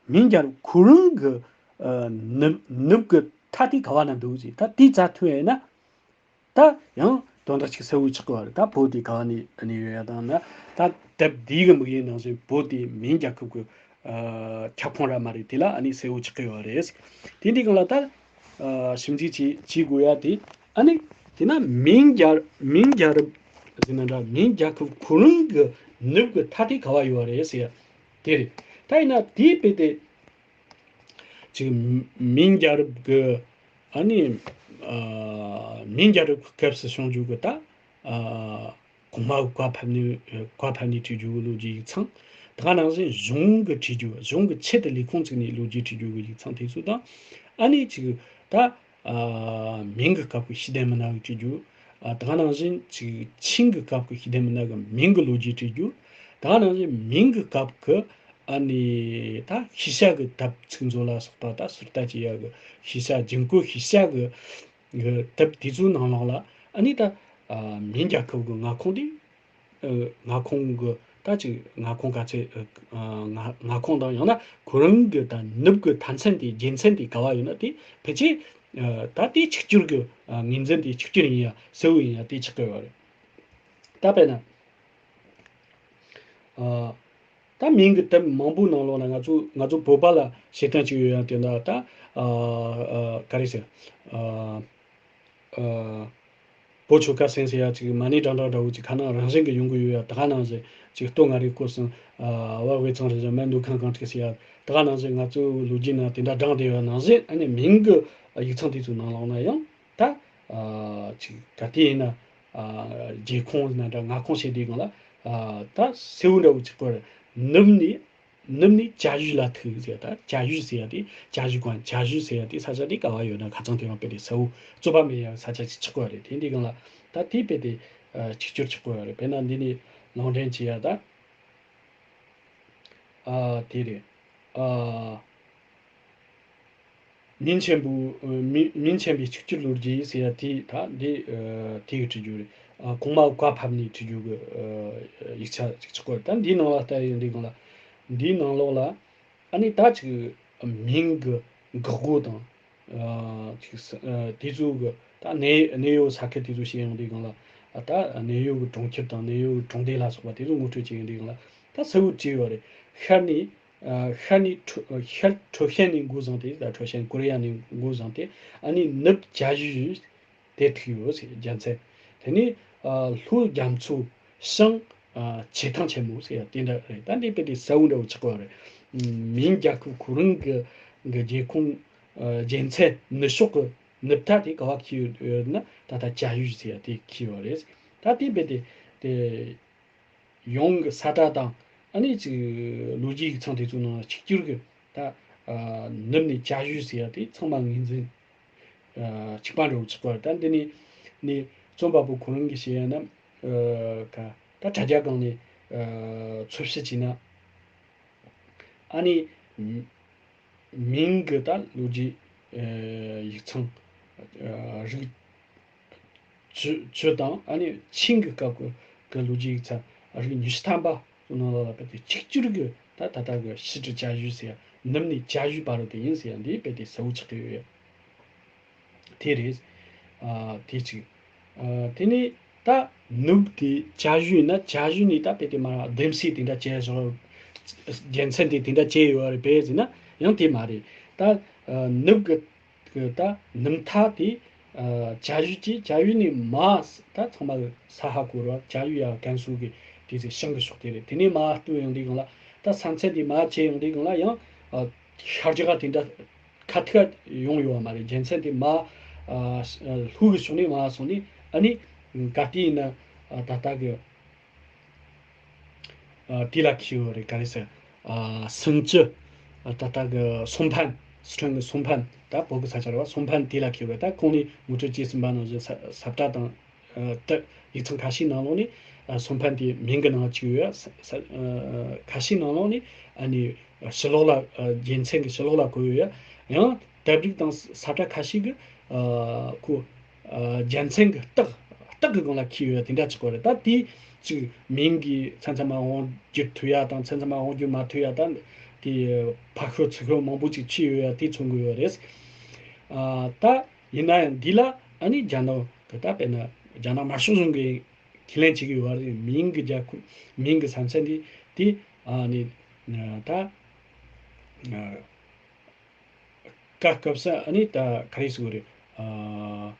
མིང་རྒྱལ་ཁོ་རང་གི་ཨ་ནུབ་ནུབ་གི་མཐའ་དེ་ག་བ་ན་འདུག་ཟེར། ད་དེ་རྩ་ཐུབ་ཡིན་ན་ད་ཡང་དོན་དག་ཅིག་གསལ་བོ་ཆགས་ཀྱི་ཡོད་རེད། ད་བོད་དེ་ག་བ་ནས་གནས་ཡོད་ཡ་དང་ན་ད་དེབ་འདིའི་གི་དམིགས་ཡུལ་ནང་བཞིན་བོད་དེ་མིང་རྒྱལ་ཁབ་ཀྱི་ཨ་ཁྱབ་ཁོངས་ར་མ་རེད། དེ་ལ་ཨ་ནི་གསལ་བོ་ཆགས་ཀྱི་ཡོད་རེད། དེ་འདི་གང་ལ་ད་ཨ་ཞིབ་འཇུག་བྱེད་བྱེད་དགོས་ཡ་དེ་ཨ་ནི་དེ་ན་མིང་རྒྱལ་མིང་རྒྱལ་རབས་ཟེར་ན་འདྲ་མིང་རྒྱལ་ཁབ་ཁོ་རང་གི་ནུབ་གི་མཐའ་དེ་ག་བ་ཡོད་རེད་ཟེར་ཡ་དེ་རེད། ད་ཡིན་ན་དེའི་དཔེ་དེ། ཅིག་མིང་རྒྱལ་རབས་ཀྱི་ཨ་ནི་ཨ་མིང་རྒྱལ་རབས་ཀྱི་སྐབས་སུ་བྱུང་རྒྱུ་གི་ད་ཨ་གོང་མ་བཀའ་ཕབ་ནས་བཀའ་ཕབ་ནས་བྲིས་རྒྱུ་གི་ལོ་རྒྱུས་ཡིག་ཚང་། ད་ག་ནང་བཞིན་གཞུང་གི་བྲིས་རྒྱུ་གཞུང་གི་ཆེད་དུ་ལས་ཁུངས་བཙུགས་ནས་ལོ་རྒྱུས་བྲིས་རྒྱུ་གི་ཡིག་ཚང་དེ་ཚོ་དང་། ཨ་ནི་ཅིག་ད་ཨ་མིང་གི་སྐབས་ཀྱི་ཤེས་ལྡན་མི་སྣ་གི་བྲིས་རྒྱུ། ཨ་ད་ག་ནང་བཞིན་ཅིག་ཆིང་གི་སྐབས་ཀྱི་ཤེས་ལྡན་མི་སྣ་གི་མིང་གི་ལོ་རྒྱུས་བྲིས་རྒྱུ། ད་ག་ནང་བཞིན་མིང་གི་སྐབས་ཀྱི་ཨ་ནི་ད་ཤེས་བྱ་གི་དེབ་ཚིག་མཛོད་ལ་སོགས་པ་ད་ཟུར་ལྟ་བྱེད་ཡ་གི་ཤེས་བྱ་རྒྱུན་བཀོལ་ཤེས་བྱ་གི་གི་དེབ་དེ་ཚོའི་ནང་ལོགས་ལ་ཨ་ནི་ད་ཨ་མིང་རྒྱལ་ཁབ་གི་མངའ་ཁོངས་དེ་ཨ་མངའ་ཁོངས་གི་ད་ཅིག་མངའ་ཁོངས་ག་ཚད་ཨ་མངའ་མངའ་ཁོངས་དང་ཡང་ན་ཁོ་རང་གི་ད་ནུབ་གི་མཐའ་མཚམས་དེ་རྒྱལ་མཚམས་དེ་ག་བ་ཡོད་ན་དེ་ཕལ་ཆེར་ཨ་ད་དེ་གཅིག་གྱུར་གི་ཨ་ངོས་འཛིན་དེ་གཅིག་གྱུར་ཡིན་ཡ་གསལ་བོ་ཡིན་ཡ་དེ་ཆགས་ཀྱི་ཡོད་རེད། ད་དཔེར་ན། ཨ་ད་མིང་གི་དེབ་མང་པོའི་ནང་ལོགས་ལ་ང་ཚོ་ང་ཚོ་བོད་པ་ལ་བཤད་སྟངས་ཅིག་ཡོད་ཡ་དེ་འདྲ་ད་ཨ་ཨ་ག་རེ་ཟེར། ཨ་ཨ་བོད་ཆོལ་ཁ་གསུམ་ཟེར་ཡ་ཅིག་མ་ཎི་བགྲང་བགྲང་འདྲ་བོ་ཅིག་ཁ་ནང་རང་བཞིན་གྱི་ཡོང་གི་ཡོད་ཡ། ད་ག་ནང་བཞིན་ཅིག་སྟོད་མངའ་རིས་སྐོར་གསུམ། ཨ་བར་དབུས་གཙང་རེད་ཟེར་མར་མདོ་ཁམས་སྒང་དྲུག་ཟེར་ཡ། ད་ག་ནང་བཞིན་ང་ཚོའི་ལོ་རྒྱུས་ནང་དེ་འདྲ་བགྲངས་བསྡད་ཡོད་ནང་བཞིན་ཨ་ནི་མིང་གི་ཡིག་ཚང་དེ་ཚོའི་ནང་ལོགས་ན་ཡང་ད་ཨ་ཅིག་ག་དུས་ཡིན་ན། ཨ་རྒྱལ་ཁོངས་ན་འདྲ་མངའ་ཁོངས་བཤད་དུས་སྒང་ལ་ཨ་ད་གསལ་བོ་འདྲ་བོ་ཆགས་ཀྱི་ཡོད་རེད། ནུབ་ནས་ནུབ་ནས་ཅ་ཡུས་ལ་ཐུག་ཟེར། ད་ཅ་ཡུས་ཟེར་ཡ་དེ་ཅ་ཡུས་ཀོང་ཅ་ཡུས་ཟེར་ཡ་དེ་ས་ཆ་དེ་ག་བ་ཡོད་ན་ཁ་སང་དེ་རིང་དཔེ་དེ་གསལ་བོ་རྩོད་པ་མེད་ཡ་ས་ཆ་ཅིག་ཆགས་ཀྱི་ཡོད་རེད། དེ་འདི་སྒང་ལ་ད་དེ་དཔེ་དེ་ཨ་གཅིག་གྱུར་ཆགས་ཀྱི་ཡོད་རེད། དཔེར་ན་འདི་ནས་ལུང་འདྲེན་བྱེད་ཡ་ད། ཨ་དེ་རེད། ཨ་མིང་ཆེན་པོ་ཨ་མིང་མིང་ཆེན་པོའི་གཅིག་གྱུར་ལོ་རྒྱུས་ཟེར་ཡ་དེ་ད་འདི་ཨ་དེ་གི་བྲིས་རྒྱུ་རེད། ཨ་གོང་མ་བཀའ་ཕབ་ནས་བྲིས་རྒྱུ་གི་ཨ་ཡིག་ཆ་ཅིག་ཆགས་ཀྱི་ཡོད་རེད། ད་འདིའི་ནང་ལ་ལྟ་ཡོང་དུས་སྒང་ལ་འདིའི་ནང་ལོགས་ལ་ཨ་ནི་ད་ཅིག་མིང་གི་འགག་སྒོ་དང་། ཨ་ཅིག་ཨ་དེ་ཚོ་གི་ད་གནས་གནས་ཡུལ་ས་ཁུལ་དེ་ཚོ་བཤད་ཡོང་དུས་སྒང་ལ་ཨ་ད་གནས་ཡུལ་གི་གྲོང་ཁྱེར་དང་གནས་ཡུལ་གི་གྲོང་སྡེ་ལ་སོགས་པ་དེ་ཚོ་ངོ་སྤྲོད་བྱེད་ཡོང་དུས་སྒང་ལ་ད་གསལ་བོ་བྲིས་ཡོད་རེད། ཤར་ནས་ཨ་ཤར་ནས་ཁྲོ་ཤར་ཁྲོ་ཤན་ནས་འགོ་བཟུང་སྟེ། ད་ཁྲོ་ཤན་ཀོ་རི་ཡ་ནས་འགོ་བཟུང་སྟེ་ཨ་ནི་ནུབ་ཅ་ཡུས་དེ་ཐུག་ཡོད་ཟེར། རྒྱལ་མཚན། དེ་ནས་ཨ་ལྷོ་རྒྱ་མཚོ་བྱང་ཨ་བྱེ་ཐང་ཆེན་མོ་ཟེར་ཡ་དེ་འདྲ་རེད། ད་འདི་དཔེ་དེ་གསལ་བོ་འདྲ་བོ་ཆགས་པ་རེད། མིང་རྒྱལ་ཁབ་ཁོ་རང་གི་གི་རྒྱལ་ཁོངས་ཨ་རྒྱལ་མཚན་ནུབ་ཕྱོགས་ཀྱི་ནུབ་མཐའ་དེ་ག་བ་འཁེལ་ཡོད་ན་ད་ལྟ་ཅ་ཡུས་ཟེར་ཡ་དེ་འཁེལ་བ་རེད། ད་དེ་དཔེ་དེ་དེ། ཡོངས་ཀྱི་ས་བཀྲ་དང་ཨ་ནི་ཅིག་ལོ་རྒྱུས་ཡིག་ཚང་དེ་ཚོའི་ནང་ལ་གཅིག་གྱུར་གྱི་ད་ཨ་ནུབ་ནས་ཅ་ཡུས་ཟེར་ཡ་དེ་ཚང་མ་ངོས་འཛིན་ཨ་གཅིག་པ་འདྲ་བོ་ཆགས་པ་རེད། ད་འདི་ནས་ནི་རྩོམ་པ་པོ་ཁོ་རང་གིས་བཤད་ཡ་ན་ཨ་ག་ད་དྲ་རྒྱ་སྒང་ནས་ཨ་འཚོལ་ཞིབ་བྱས་ན་ཨ་ནི། མིང་གི་ད་ལོ་རྒྱུས་ཨ་ཡིག་ཚང་ཨ་རིགས་བཅུ་བཅུ་དང་ཨ་ནི་ཆིང་གི་སྐབས་ཀྱི་གི་ལོ་རྒྱུས་ཡིག་ཚང་རིགས་ཉི་ཤུ་ཐམ་པ་ནང་ལ་ལ་དཔེ་དེ་གཅིག་གྱུར་གྱི་ད་ད་ལྟ་གི་ཤི་ཀྲི་ཅ་ཡུས་ཟེར་ཡ་ནུབ་ནས་ཅ་ཡུས་བར་དུ་དེ་ཡིན་ཟེར་ཡ་འདི་དཔེ་དེ་གསལ་བོ་ཆགས་ཀྱི་ཡོད། དེ་རེད། ཨ་དེ་གཅིག་ཨ་དེ་ནས་ད་ནུབ་དེ་ཅ་ཡུས་ན་ཅ་ཡུས་ནས་ད་དཔེ་དེ་མར་བདེན་ཚིག་དེ་འདྲ་བྱས་བཞག་རྒྱལ་མཚན་དེ་དེ་འདྲ་བྱས་ཡོད་རེད་པས་ཟེར་ན་ཡང་དེ་མ་རེད། ད་ཨ་ནུབ་གི་གི་ད་ནུབ་མཐའ་དེ་ ཨ་ཅ་ཡུས་ཀྱི་ཅ་ཡུས་ནས་མར་ད་ཚང་མ་ས་ཧ་གོ་ར་ཅ་ཡུས་ཡ་ཀན་སུའུ་གི་དེ་ཚེ་ཤང་གི་ཕྱོགས་དེ་རེད། དེ་ནས་མར་བཏོན་ཡོང་དུས་སྒང་ལ་ད་ས་མཚམས་དེ་མར་ཆད་ཡོང་དུས་སྒང་ལ་ཡང་ཨ་ཤར་རྒྱག་དེ་འདྲ་ཁ་ཐུག་ཡོང་ཡོད་པ་མ་རེད། རྒྱལ་མཚན་དེ་མར་ཨ་ལྷོ་གི་ཕྱོགས་ནས་མར་སོང་ནས་ཨ་ནི་ག་དུས་ཡིན་ན་ཨ་ད་ལྟ་གི་ཨ་དེ་ལ་འཁེལ་ཡོད་རེད། ག་རེ་ཟེར། ཨ་སུན་ཅི། ཨ་ད་ལྟ་གི་སུན་ཕན། སི་ཁྲོན་གི་སུན་ཕན། ད་བོད་གི་ས་ཆ་རེད་བ། སུན་ཕན་དེ་ལ་འཁེལ་ཡོད་རེད། ད་གོང་ནས་ངོ་སྤྲོད་བྱས་ཟིན་པ་ནང་བཞིན་ས་ས་བཀྲ་དང་ཨ་དེབ་ཡིག་ཚང་ཁ་ཤས་ནང་ལོགས་ནས་ཨ་སུན་ཕན་དེ་མིང་གི་ནང་བཅུག་ཡོད། ས་ས་ཨ་ཁ་ཤས་ནང་ལོགས་ནས་ཨ་ནི་ཕྱི་ལོགས་ལ་ཨ་རྒྱལ་མཚན་གི་ཕྱི་ལོགས་ལ་བཀོད་ཡོད། ཡང་དེབ་རིགས་དང་ས་བཀྲ་ཁ་ཤས་གི་ཨ་ཁོ། ཨ་རྒྱལ་མཚན་གྱི་རྟགས། རྟགས་ཀྱི་སྒང་ལ་འཁེལ་ཡོད་དེ་འདྲ་ཅིག་གོ་རེད། ད་དེ་ཅིག་མིང་གི་མཚན་མཚམས་མ་འོང་བསྒྱུར་ཐུབ་ཡ་དང་མཚན་མཚམས་མ་འོང་བསྒྱུར་མ་ཐུབ་ཡ་ད་དེ་ཕར་ཤོད་ཚུར་ཤོད་མང་པོ་ཅིག་ཕྱེ་ཡོད་ཡ་དེ་མཚོན་གྱི་ཡོད་རེད། ཨ་ད་ཡིན་ན་ཡང་འདི་ལ་ཨ་ནི་རྒྱ་ནག་གི་ད་དཔེར་ན་རྒྱ་ནག་དམར་ཤོག་གཞུང་གིས་ཁས་ལེན་བྱེད་ཀྱི་ཡོད་རེད། མིང་གི་རྒྱལ་ཁབ་མིང་གི་མཚན་མཚམས་འདི་དེ་ཨ་ནི་ད། སྐབས་སྐབས་སུ་ཨ་ནི་ད་ག་རེ་ཟེར་དགོས་རེད། ཨ་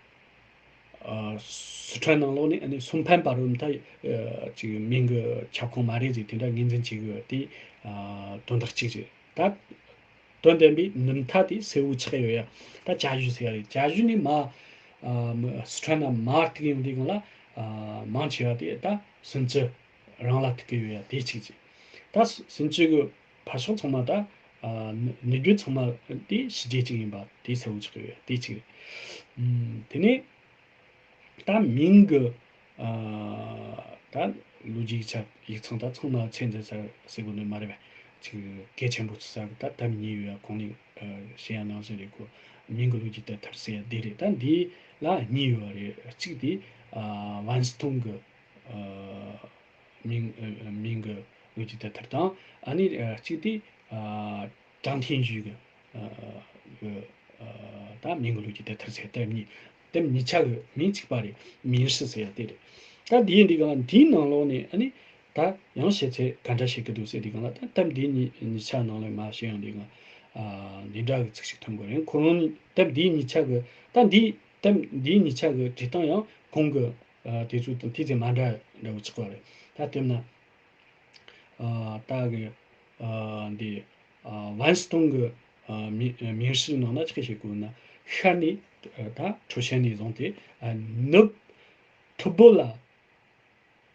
ཨ་སི་ཁྲོན་ནང་ལོགས་ནས་ཨ་ནི་སུན་ཕན་བར་དུ་ད་ཨ་ཅིག་མིང་གི་ཁྱབ་ཁོངས་མ་རེད་ཟེར་དེ་འདྲ་ངོས་འཛིན་བྱེད་དགོས་དེ་ཨ་དོན་དག་གཅིག་རེད། ད་དོན་དམ་པའི་ནུབ་མཐའ་དེ་སེའུ་ཆགས་ཡོད་ཡ། ད་ཅ་ཞུ་ཟེར་ཡ་རེད། ཅ་ཞུ་ནས་མར་ཨ་སི་ཁྲོན་ནས་མར་ཐུག་ཡོང་དུས་སྒང་ལ་ཨ་མང་ཆེ་བ་དེ་ད་སུན་ཅི་རང་ལ་ཐུག་གི་ཡོད་ཡ། དེ་གཅིག་རེད། ད་སུན་ཅི་གི་ཕར་ཕྱོགས་ཚང་མ་ད་ཨ་ནུས་རྒྱུ་ཚང་མ་དེ་ཕྱི་རྒྱལ་གཅིག་ཡིན་པ་དེ་གསལ་བོ་ཆགས་ཡོད་དེ་གཅིག་རེད། ཨམ་དེ་ནས་ད་མིང་གི་ཨ་ད་ལོ་རྒྱུས་ཆ་ཡིག་ཚང་ད་ཚང་མ་ཚད་འཛིན་ས་ཟེར་དགོས་ནི་མ་རེད་པས། ཅིག་གལ་ཆེན་པོ་ཆགས་ས་གི་ད་དེབ་གཉིས་ཡོད་ཡ། གོང་ནས་ཨ་བཤད་ཡ་ནང་བཞིན་རེད། ཁོ་མིང་གི་ལོ་རྒྱུས་དེབ་ཐེར་ཟེར་ཡ་དེ་རེད། ད་འདི་ལ་གཉིས་ཡོད་རེད། གཅིག་དེ་ཨ་ཝན་སི་ཐུང་གི་ཨ་མིང་ཨ་མིང་གི་ལོ་རྒྱུས་དེབ་ཐེར་དང་། ཨ་ནི་ཨ་གཅིག་དེ་ཨ་ཀྲང་ཐེན་ཞུས་གི་ཨ་གི་ཨ་ད་མིང་གི་ལོ་རྒྱུས་དེབ་ཐེར་ཟེར་དེབ་གཉིས། དེབ་གཉིས་ཆ་གི་མིང་གཅིག་པ་རེད། མིང་ཧྲི་ཟེར་ཡ་དེ་རེད། ད་དེའི་འདི་ག་ལ་འདིའི་ནང་ལོགས་ནས་ཨ་ནི་ད་ཡང་བཤད་ཚད་ག་འདྲ་བཤད་གི་འདུག་ཟེར་དུས་སྒང་ལ། ད་དེབ་འདི་གཉིས་གཉིས་ཆ་ནང་ལ་མར་བཤད་ཡོང་དུས་སྒང་ཨ་འདི་འདྲ་གི་ཚིག་ཞིག་ཐོན་གི་རེད། ཁོ་རང་ནི་དེབ་འདི་གཉིས་ཆ་གི་ད་འདི་དེབ་འདི་གཉིས་ཆ་གི་བྲིས་སྟངས་ཡང་གོང་གི་ཨ་དེ་ཚོ་དང་ཏོག་ཙམ་མ་འདྲ་འདྲ་བོ་ཆགས་པ་རེད། ད་དེབ་ན་ཨ་ད་གི་ཨ་འདི་ཨ་ཝན་སི་ཐུང་གི་ཨ་མིང་མིང་ཧྲི་ནང་ན་ཆི་ཞིག་བཀོད་ན། ཤར་ནས་ཨ་ད་ཁྲོ་ཤན་ནས་བཟུང་སྟེ་ཨ་ནུབ་ཐུ་བོ་ལ་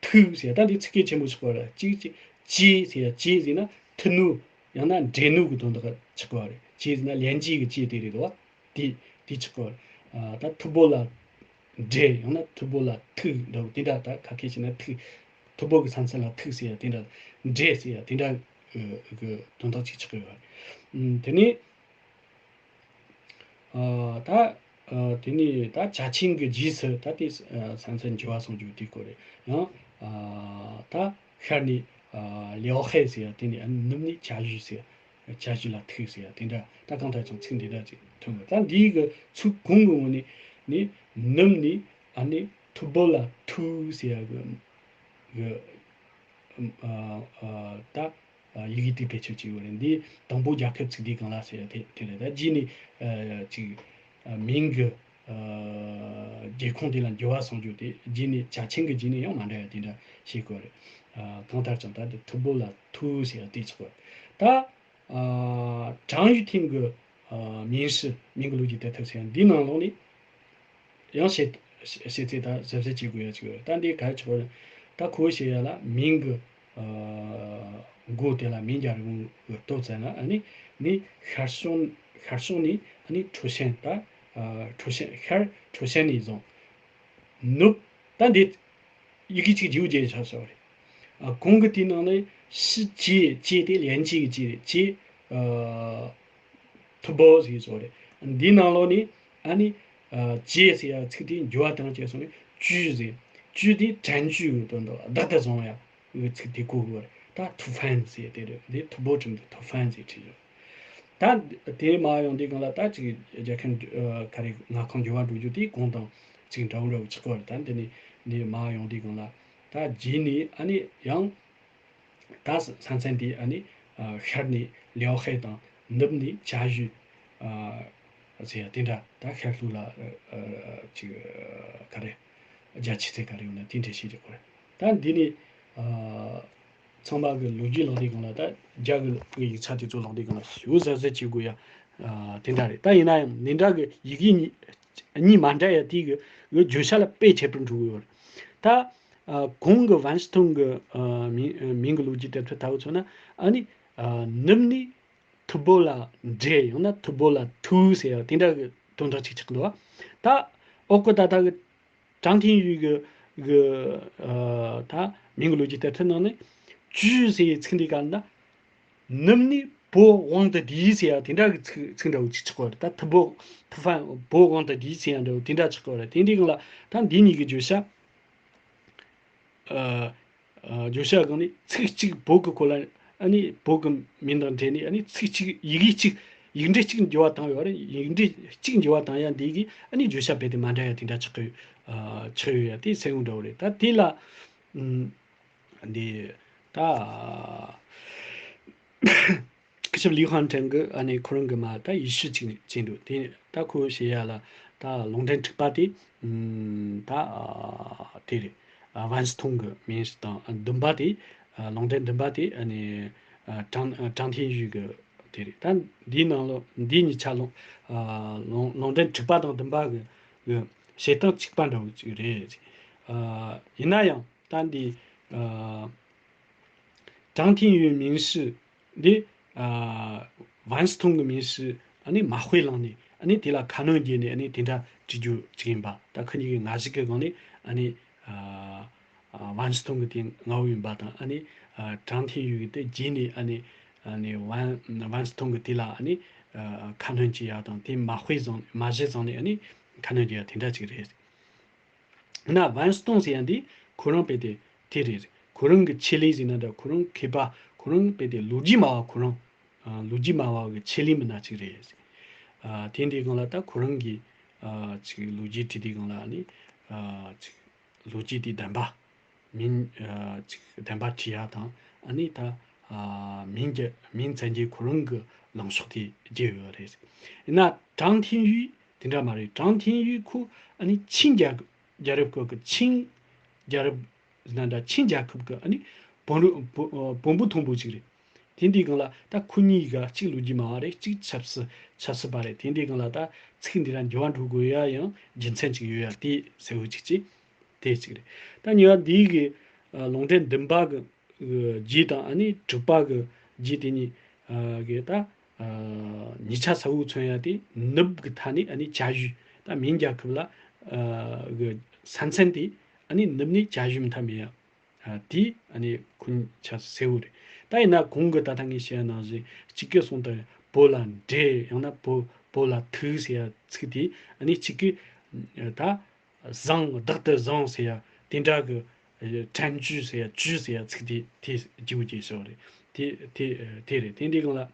ཐུག་ཟེར། ད་འདི་ཚིག་གལ་ཆེན་པོ་ཆགས་པ་རེད། གཅིག་གཅིག་ཅེ་ཟེར་ཡ། ཅེ་ཟེར་ན་མཐུ་ནུས་ཡང་ན་འབྲེལ་ནུས་ཀྱི་དོན་དག་ཆགས་པ་རེད། ཅེ་ཟེར་ན་ལན་ཅེ་གི་ཅེ་དེ་རེད་དོ། དེ་དེ་ཆགས་པ་རེད། ཨ་ད་ཐུ་བོ་ལ་འབྲེལ་ཡང་ན་ཐུ་བོ་ལ་ཐུག་འདྲ་བོ་དེ་འདྲ། ད་ཁ་སྐད་བྱས་ན་ཐུག་ཐུ་བོ་གི་ས་མཚམས་ལ་ཐུག་ཟེར་ཡ་དེ་འདྲ། འབྲེལ་ཟེར་ཡ་དེ་འདྲ་གི་དོན་དག་ཅིག་ཆགས་ཡོད་རེད། ཨ་དེ་ནས། ཨ་ད་ཨ་དེ་ནས་ད་ཅ་ཆིང་གི་རྗེས་སུ་ད་དེ་ཨ་ས་མཚམས་འགྱུར་བ་སོང་རྒྱུ་དེ་སྐོར་རེད། ཡང་ཨ་ད་ཤར་ནས་ཨ་ལེའོ་ཧེ་ཟེར་ཡ། དེ་ནས་ཨ་ནུབ་ནས་ཅ་ཞུ་ཟེར་ཡ། ཅ་ཞུ་ལ་ཐུག་ཟེར་ཡ་དེ་འདྲ། ད་གང་ལྟར་ཀྱང་ཚིག་འདི་འདྲ་ཅིག་ཐོན་དགོས། ད་འདིའི་གི་ཚིག་གོང་གི་ངོས་ནས་ནི་ནུབ་ནས་ཨ་ནི་ཐུ་བོ་ལ་ཐུག་ཟེར་ཡ་གི་གི་ཨ་ཨ་ད། ཡི་གེ་དེ་བེད་སྤྱོད་བྱས་ཡོད་རེད། འདི་དང་པོ་རྒྱལ་ཁབ་ཚིག་དེའི་སྒང་ལ་ཟེར་ཡ་དེ་དེ་རེད། ད་རྗེས་ནས་ཨ་ཅིག་ཨ་མིང་གི་ཨ་རྒྱལ་ཁོངས་དེ་ལ་འགྱུར་བ་སོང་རྒྱུ་དེ་རྗེས་ནས་ཅ་ཆིང་གི་རྗེས་ནས་ཡང་མ་འདྲ་ཡ་དེ་འདྲ་བཤད་དགོས་རེད། ཨ་གང་ལྟར་ཀྱང་ད་དེ་ཐུ་བོ་ལ་ཐུག་ཟེར་ཡ་དེ་ཆགས་པ་རེད། ད་ཨ་ཀྲང་ཡུས་ཐིང་གི་ཨ་མིང་ཧྲི་མིང་གི་ལོ་རྒྱུས་དེབ་ཐེར་ཟེར་ཡ་འདིའི་ནང་ལོགས་ནས། ཡང་བཤད་བཤད་ཚད་ད་གཟབ་གཟབ་བྱེད་དགོས་ཡ་ཅིག་ཡོད། ད་འདི་ག་རེ་ཆགས་པ་རེད། ད་ཁོ་བོས་བཤད་ཡ་ལ་མིང་གི་ཨ་མགོ་དེ་ལ་མིང་རྒྱག་རིང་གི་སྟོབས་ཟེར་ན། ཨ་ནི་ནི་ཤར་ཕྱོགས་ཤར་ཕྱོགས་ནས་ཨ་ནི་ཁྲོ་ཤན། ད་ཨ་ཁྲོ་ཤན་ཤར་ཁྲོ་ཤན་ནས་བཟུང་ནུབ། ད་འདི་ཡི་གེ་གཅིག་རྗེས་རྗེས་ཆགས་སོང་བ་རེད། ཨ་གོང་གི་དེའི་ནང་ནས་ཤི་ཅེ་ཅེ་དེ་ལན་ཅེ་གི་ཅེ་རེད། ཅེ་ཨ་ཐུ་བོ་ཟེར་བཟོ་རེད། འདིའི་ནང་ལོགས་ནས་ཨ་ནི་ཨ་ཅེ་ཟེར་ཡ་ཚིག་དེ་འགྱུར་བ་བཏང་བྱས་སོང་ནས་ཅུ་ཟེར། ཅུ་དེ་བྲན་བཅོས་ཀྱི་དོན་དུ་བདག་ཏུ་བཟུང་ཡ་གི་ཚིག་དེ་གོ་དགོས་རེད། ད་ཐུ་ཧྥན་ཟེར་དེ་རེད། འདི་ཐུ་བོ་ཁྲིམས་དེ་ཐུ་ཧྥན་ཟེར་བྲིས་ཡོད། ད་དེ་མར་ཡོང་དུས་སྒང་ལ་ད་ཅིག་རྒྱལ་ཁབ་ཨ་ག་རེ་མངའ་ཁོངས་འགྱུར་བ་འགྲོ་རྒྱུ་དེ་གོང་དང་ཅིག་འདྲ་བོ་འདྲ་བོ་ཆགས་པ་རེད། ད་འདི་ནས་འདི་མར་ཡོང་དུས་སྒང་ལ་ད་རྗེས་ནས་ཨ་ནི་ཡང་ད་ས་མཚམས་དེ་ཨ་ནི་ཨ་ཤར་ནས་ལེའོ་ཧེ་དང་ནུབ་ནས་ཅ་ཞུ། ཨ་ ཟེར་ཡ་དེ་འདྲ་ད་ཤར་ལྷོ་ལ་ཅིག་ག་རེ་རྒྱ་ཆེ་ཚད་ག་རེ་ཡོད་ན་དེ་འདྲ་བཤད་ཀྱི་ཡོད་རེད། ད་འདི་ནས་ཚང་མ་གི་ལོ་རྒྱུས་ལོག་དུས་སྒང་ལ་ད་རྒྱ་གི་ཡིག་ཆ་དེ་ཚོ་ལོག་དུས་སྒང་ལ་ཞེ་པོ་གཟབ་གཟབ་བྱེད་དགོས་ཡ་དེ་འདྲ་རེད། ད་ཡིན་ན་ཡང་འདི་འདྲ་གི་ཡི་གེ་གཉིས་མ་འདྲ་ཡ་དེ་གི་བརྗོད་བྱ་ལ་དཔེ་ཁྱད་པར་འགྲོ་གི་ཡོད་རེད། ད་གོང་གི་ཝན་སི་ཐུང་གི་མིང་གི་ལོ་རྒྱུས་དེབ་ཐེར་ལྟ་བུ་མཚོན་ན་ཨ་ནི་ནུབ་ནས་ཐུ་བོ་ལ་འདྲེ་ཡང་ན་ཐུ་བོ་ལ་ཐུག་ཟེར་ཡ་དེ་འདྲ་གི་དོན་དག་ཅིག་ཆགས་འདུག་ད་འོག་གི་ད་ལྟ་གི་ཀྲང་ཐིང་ཡུས་གི་གི་ད་མིང་གི་ལོ་རྒྱུས་དེབ་ཐེར་ནང་ནས་ཅུ་ཟེར་ཡའི་ཚིག་འདི་ག་ན་ནུབ་ནས་བོད་དབང་དུ་བསྡུས་ཟེར་ཡ་དེ་འདྲ་གི་ཚིག་ཚིག་འདྲ་བོ་ཅིག་ཆགས་པ་རེད། ད་ཐུ་བོ་ཐུ་ཧྥན་བོད་དབང་དུ་བསྡུས་ཟེར་ཡ་འདྲ་བོ་དེ་འདྲ་ཆགས་པ་རེད། དེ་འདི་གང་ལ་ད་འདི་གཉིས་ཀྱི་བརྗོད་བྱ་ཨ། ཨ། བརྗོད་བྱ་སྒང་ནས་ཚིག་གཅིག་བོད་ཀྱི་སྐོར་ལ་ཨ་ནི་བོད་ཀྱི་མིང་དང་འབྲེལ་ནས་ཨ་ནི་ཚིག་གཅིག་ཡི་གེ་གཅིག་ཡིག་འབྲུ་གཅིག་འགྱུར་བ་བཏང་ཡོད་རེད། ཡིག་འབྲུ་གཅིག་འགྱུར་བ་བཏང་ཡ་འདི་གིས་ཨ་ནི་བརྗོད་བྱ་རྦད་དེ་མ་འདྲ་ཡ་དེ་འདྲ་ཆགས་ཀྱི་ཨ་ཆགས་ཡོད་ཡ་དེ་གསལ་བོ་འདྲ་བོ་རེད། ད་དེ་ལ་ཨུམ། འདི་ད། སྐུ་ཞབས་ལི་ཧན་ཀྲེང་གི་ཨ་ནི་ཁོ་རང་གི་མ་ད་ཡི་ཤུ་གཅིག་ཅན་འདུག་དེ་ད་ཁོ་བཤད་ཡ་ལ་ད་ལུང་འདྲེན་དྲུག་པ་དེ་ཨུམ་ད་དེ་རེད། ཝན་སི་ཐུང་གི་མིང་དང་བདུན་པ་དེ་ལུང་འདྲེན་བདུན་པ་དེ་ཨ་ནི་ཀྲང་ཀྲང་ཐིང་ཡུས་གི་དེ་རེད། ད་འདིའི་ནང་ལོ་འདི་གཉིས་ཆ་ལོ་ལུང་ལུང་འདྲེན་དྲུག་པ་དང་བདུན་པ་གི་གི་བཤད་སྟངས་གཅིག་པ་འདྲ་བོ་ཅིག་རེད། ཡིན་ན་ཡང་ད་འདི་ཀྲང་ཐིང་ཡུའི་མིང་ཚིག་འདི་ཝན་སི་ཐུང་གི་མིང་ཚིག་ཨ་ནི་མ་དཔེ་བླངས་ནས་ཨ་ནི་དེ་ལ་ཁ་སྣོན་བརྒྱབ་ནས་ཨ་ནི་དེ་འདྲ་བྲིས་རྒྱུ་ཅིག་ཡིན་པ། ད་ཁོ་གཉིས་ཀྱི་ངག་གཞུག་གི་སྒང་ནས་ཨ་ནི་ཝན་སི་ཐུང་གི་དེ་ངག་འོག་ཡིན་པ་དང་ཨ་ནི་ཀྲང་ཐིང་ཡུའི་གི་དེ་རྗེས་ནས་ཨ་ནི་ཨ་ནི་ཝན་ཝན་སི་ཐུང་གི་དེ་ལ་ཨ་ནི་ཁ་སྣོན་བྱེད་ཡ་དང་དེ་མ་དཔེ་བཟང་མ་གཞི་བཟང་ནས་ཨ་ནི་ཁ་སྣོན་བྱེད་ཡ་དེ་འདྲ་ཅིག་རེད། ན་ཝན་སི་ཐུང་ཟེར་ཡ་འདི་ཁོ་རང་རྦད་དེ་དེ་རེད། ཁོ་རང་གི་ཆེད་ལས་ཟེར་ན་འདྲ། ཁོ་རང་མཁས་པ་ཁོ་རང་རྦད་དེ་ལོ་རྒྱུས་སྨྲ་བ་ཁོ་རང་ཨ་ལོ་རྒྱུས་སྨྲ་བ་གི་ཆེད་ལས་མི་སྣ་ཅིག་རེད། ཨ་དེ་འདི་སྒང་ལ་ད་ཁོ་རང་གི་ཨ་ཅིག་ལོ་རྒྱུས་བྲིས་དུས་སྒང་ལ་ནི་ཨ་ཅིག་ལོ་རྒྱུས་དེ་བདེན་པ་མིན་ཨ་ཅིག་བདེན་པ་བྲིས་ཡ་དང་ཨ་ནི་ད་ཨ་མིང་རྒྱ་མིང་བཙན་གྱི་ཁོ་རང་གི་ལངས་ཕྱོགས་དེ་རྒྱས་ཡོད་རེད། ཡིན་ན་ཀྲང་ཐིང་ཡུས་དེ་འདྲ་མ་རེད། ཀྲང་ཐིང་ཡུས་ཁོ་ཨ་ནི་ཆིང་རྒྱལ་རྒྱལ་རབས་སྐབས་ཀྱི་ཆིང་རྒྱལ་རབས་ཟེར་ན་འདྲ། ཆིང་རྒྱལ་ཁབ་ཀྱི་ཨ་ནི་བོན་རུ་བོ་བོན་པོ་མཐོན་པོ་ཅིག་རེད། དེ་འདི་སྒང་ལ་ད་ཁོ་གཉིས་ཀ་གཅིག་ལོ་རྒྱུས་སྨྲ་བ་རེད། གཅིག་ཆབ་སྲིད་ཆབ་སྲིད་པ་རེད། དེ་འདི་སྒང་ལ་ད་ཚིག་འདི་ལ་འགྱུར་བ་འགྲོ་དགོས་ཡ་ཡང་རྒྱུ་མཚན་ཅིག་ཡོད་ཡ་དེ་གསལ་བོ་ཅིག་ཅིག་དེ་ཅིག་རེད། ད་གཉིས་པ་འདི་གི་ལུང་འདྲེན་བདུན་པ་གི་རྗེས་དང་ཨ་ནི་དྲུག་པ་གི་རྗེས་དེ་གཉིས་ཨ་གི་ད་ཨ་ཉིན་ཆ་ས་འུ་མཚོན་ཡ་དེ་ནུབ་གི་མཐའ་ནས་ཨ་ནི་བྱ་ཡུལ་ད་མིང་རྒྱལ་ཁབ་ལ་ཨ་གི་ས་མཚན་དེ་ཨ་ནི་ནུབ་ནས་བྱ་ཡུལ་མཐའ་མེད་ཡ་ཨ་དེ་ཨ་ནི་ཁོ་ཆ་གསལ་བོ་རེད། ད་ཡིན་ན་གོང་གི་ད་ལྟ་ངས་བཤད་ཡ་ནང་བཞིན་གཅིག་གི་གསུང་དུ་བོད་ལ་འདྲེ་ཡང་ན་བོད་བོད་ལ་ཐུག་ཟེར་ཡ་ཚིག་དེ་ཨ་ནི་གཅིག་གི་ད། བཟང་བདག་ཏུ་བཟང་ཟེར་ཡ་དེ་འདྲ་གི་ཨ་ཁྲན་ཅུས་ཟེར་ཡ་ཅུས་ཟེར་ཡ་ཚིག་དེ་དེ་བརྗེ་པོ་བརྗེ་ཤོག་རེད། དེ་དེ་དེ་རེད། དེ་འདི་སྒང་ལ་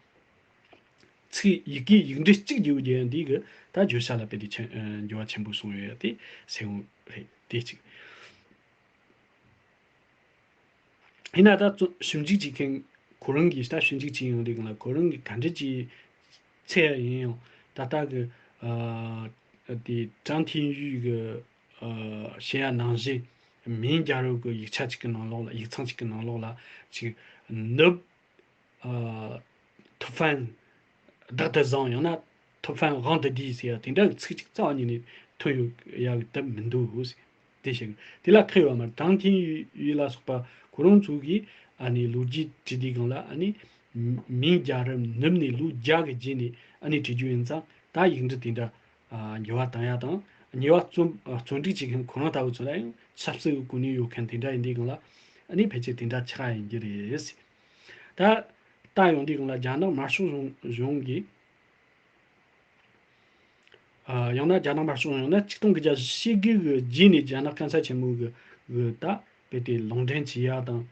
ཚིག་ཡི་གེ་ཡིག་འབྲུ་གཅིག་བརྗེ་པོ་བརྗེ་ཡ་འདི་གི་ད་བརྗོད་བྱ་ལ་དཔེ་དེ་ཆེན་ཨ་འགྱུར་བ་ཆེན་པོ་སོང་ཡོད་ཡ་དེ་གསལ་བོ་རེད། དེ་གཅིག་ཡིན་ན་ད་ཚོ་ཞིབ་འཇུག་བྱེད་མཁན་ཁོ་རང་གིས་ད་ཞིབ་འཇུག་བྱེད་ཡོང་དུས་སྒང་ལ་ཁོ་རང་གིས་ག་འདྲ་ཅིག་འཚོལ་ཡ་ཡིན་ཡང་ད་ལྟ་གི་ཨ་དེ་ཀྲང་ཐིང་ཡུས་གི་ཨ་བཤད་ཡ་ནང་བཞིན་མིང་རྒྱལ་རབས་ཀྱི་ཡིག་ཆ་གཅིག་གི་ནང་ལོགས་ལ་ཡིག་ཚང་གཅིག་གི་ནང་ལོགས་ལ་ཅིག་ནུབ་ཨ་ཐུ་ཧྥན་བདག་ཏུ་བཟུང་ཡང་ན་ཐུ་ཧྥན་དབང་དུ་བསྡུས་ཟེར་ཡ་དེ་འདྲ་གི་ཚིག་གཅིག་རྩ་བ་ཉིད་ནས་ཐོན་ཡོད་ཡ་གི་སྟབས་མི་འདུག་ཟེར། དེ་བཤད་གི་དེ་ལ་ཁག་ཡོད་མ་རེད། ཀྲང་ཐིང་ཡུས་ལ་སོགས་པ་ཁོ་རང་ཚོ་གིས་ཨ་ནི་ལོ་རྒྱུས་བྲིས་དུས་སྒང་ལ་ཨ་ནི་མིང་རྒྱལ་རབས་ནུབ་ནས་ལོ་བརྒྱ་གི་རྗེས་ནས་ཨ་ནི་བྲིས་རྒྱུ་ཡིན་ཙང་ད་ཡིག་འབྲུ་དེ་འདྲ་ཨ་འགྱུར་བ་བཏང་ཡ་དང་གཉིས་པ་རྩོམ་རྩོམ་སྒྲིག་བྱེད་མཁན་ཁོ་རང་ལྟ་བུ་ཚོ་ལ་ཡང་ཆབ་སྲིད་ཀྱི་གོ་གནས་ཡོད་མཁན་དེ་འདྲ་ཡིན་དུས་སྒང་ལ་ཨ་ནི་ཕལ་ཆེར་དེ་འདྲ་ཆགས་ཡིན་རྒྱུ་རེད། ད་ལྟ་ཡོང་དུས་སྒང་ལ་རྒྱ་ནག་དམར་ཤོག་གཞུང་གཞུང་གིས་ཨ་ཡང་ན་རྒྱ་ནག་དམར་ཤོག་ཡང་ན་ཆིག་སྟོང་དགུ་བརྒྱ་བཞི་བཅུ་ཞེ་དགུ་གི་རྗེས་ནས་རྒྱ་ནག་སྐམ་ས་ཆེན་མོ་གི་གི་ད་རྦད་དེ་ལུང་འདྲེན་བྱེད་ཡ་དང་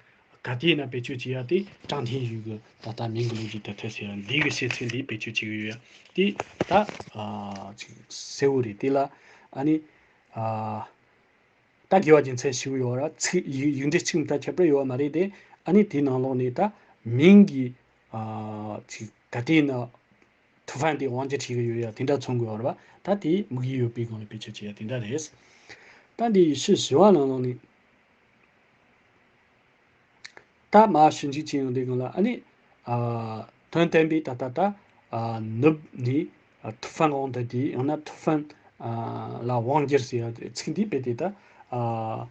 ག་དུས་ན་བེད་སྤྱོད་བྱེད་ཡ་དེ་ཀྲང་ཐིང་ཡུས་གི་ད་ལྟ་མིང་གི་ལོ་རྒྱུས་དེབ་ཐེར་ཟེར་ཡ་འདི་གི་བཤད་ཚུལ་འདི་བེད་སྤྱོད་བྱེད་གི་ཡོད་ཡ་དེ་ད་ཨ་ཅིག་གསལ་བོ་རེད། དེ་ལ་ཨ་ནི་ཨ་ད་དགེ་བ་རྒྱུ་མཚན་ཞིག་ཡོད་ར་ཚིག་ཡིག་ཡིག་འབྲུ་གཅིག་མ་གཏོགས་ཁྱད་པར་ཡོད་མ་རེད་དེ། ཨ་ནི་དེའི་ནང་ལོགས་ནས་ད་མིང་གི་ཨ་ཅིག་ག་དུས་ན་ ཐུ་ཧྥན་དེ་དབང་སྒྱུར་བྱེད་ཀྱི་ཡོད་ཡ་དེ་འདྲ་མཚོན་དགོས་པ་རེད་པ། ད་དེ་དམིགས་ཡུལ་ཡོད་པའི་སྒང་ལ་བེད་སྤྱོད་བྱེད་ཡ་དེ་འདྲ་རེད། ད་འདི་ཡི་ཤུ་བཞི་བ་ནང་ལོགས་ནས། ད་མ་ཞུ་འཇུག་བྱས་ཡོང་དུས་སྒང་ལ་ཨ་ནི། ཨ། དོན་བསྟན་པའི་ད་ལྟ་ད། ཨ། ནུབ་ནས། ཨ། ཐུ་ཧྥན་དབང་དུ་བསྡུས་ཡང་ན་ཐུ་ཧྥན། ཨ། ལ་དབང་སྒྱུར་ཟེར་ཡ་ཚིག་འདི་རྦད་དེ་ད། ཨ།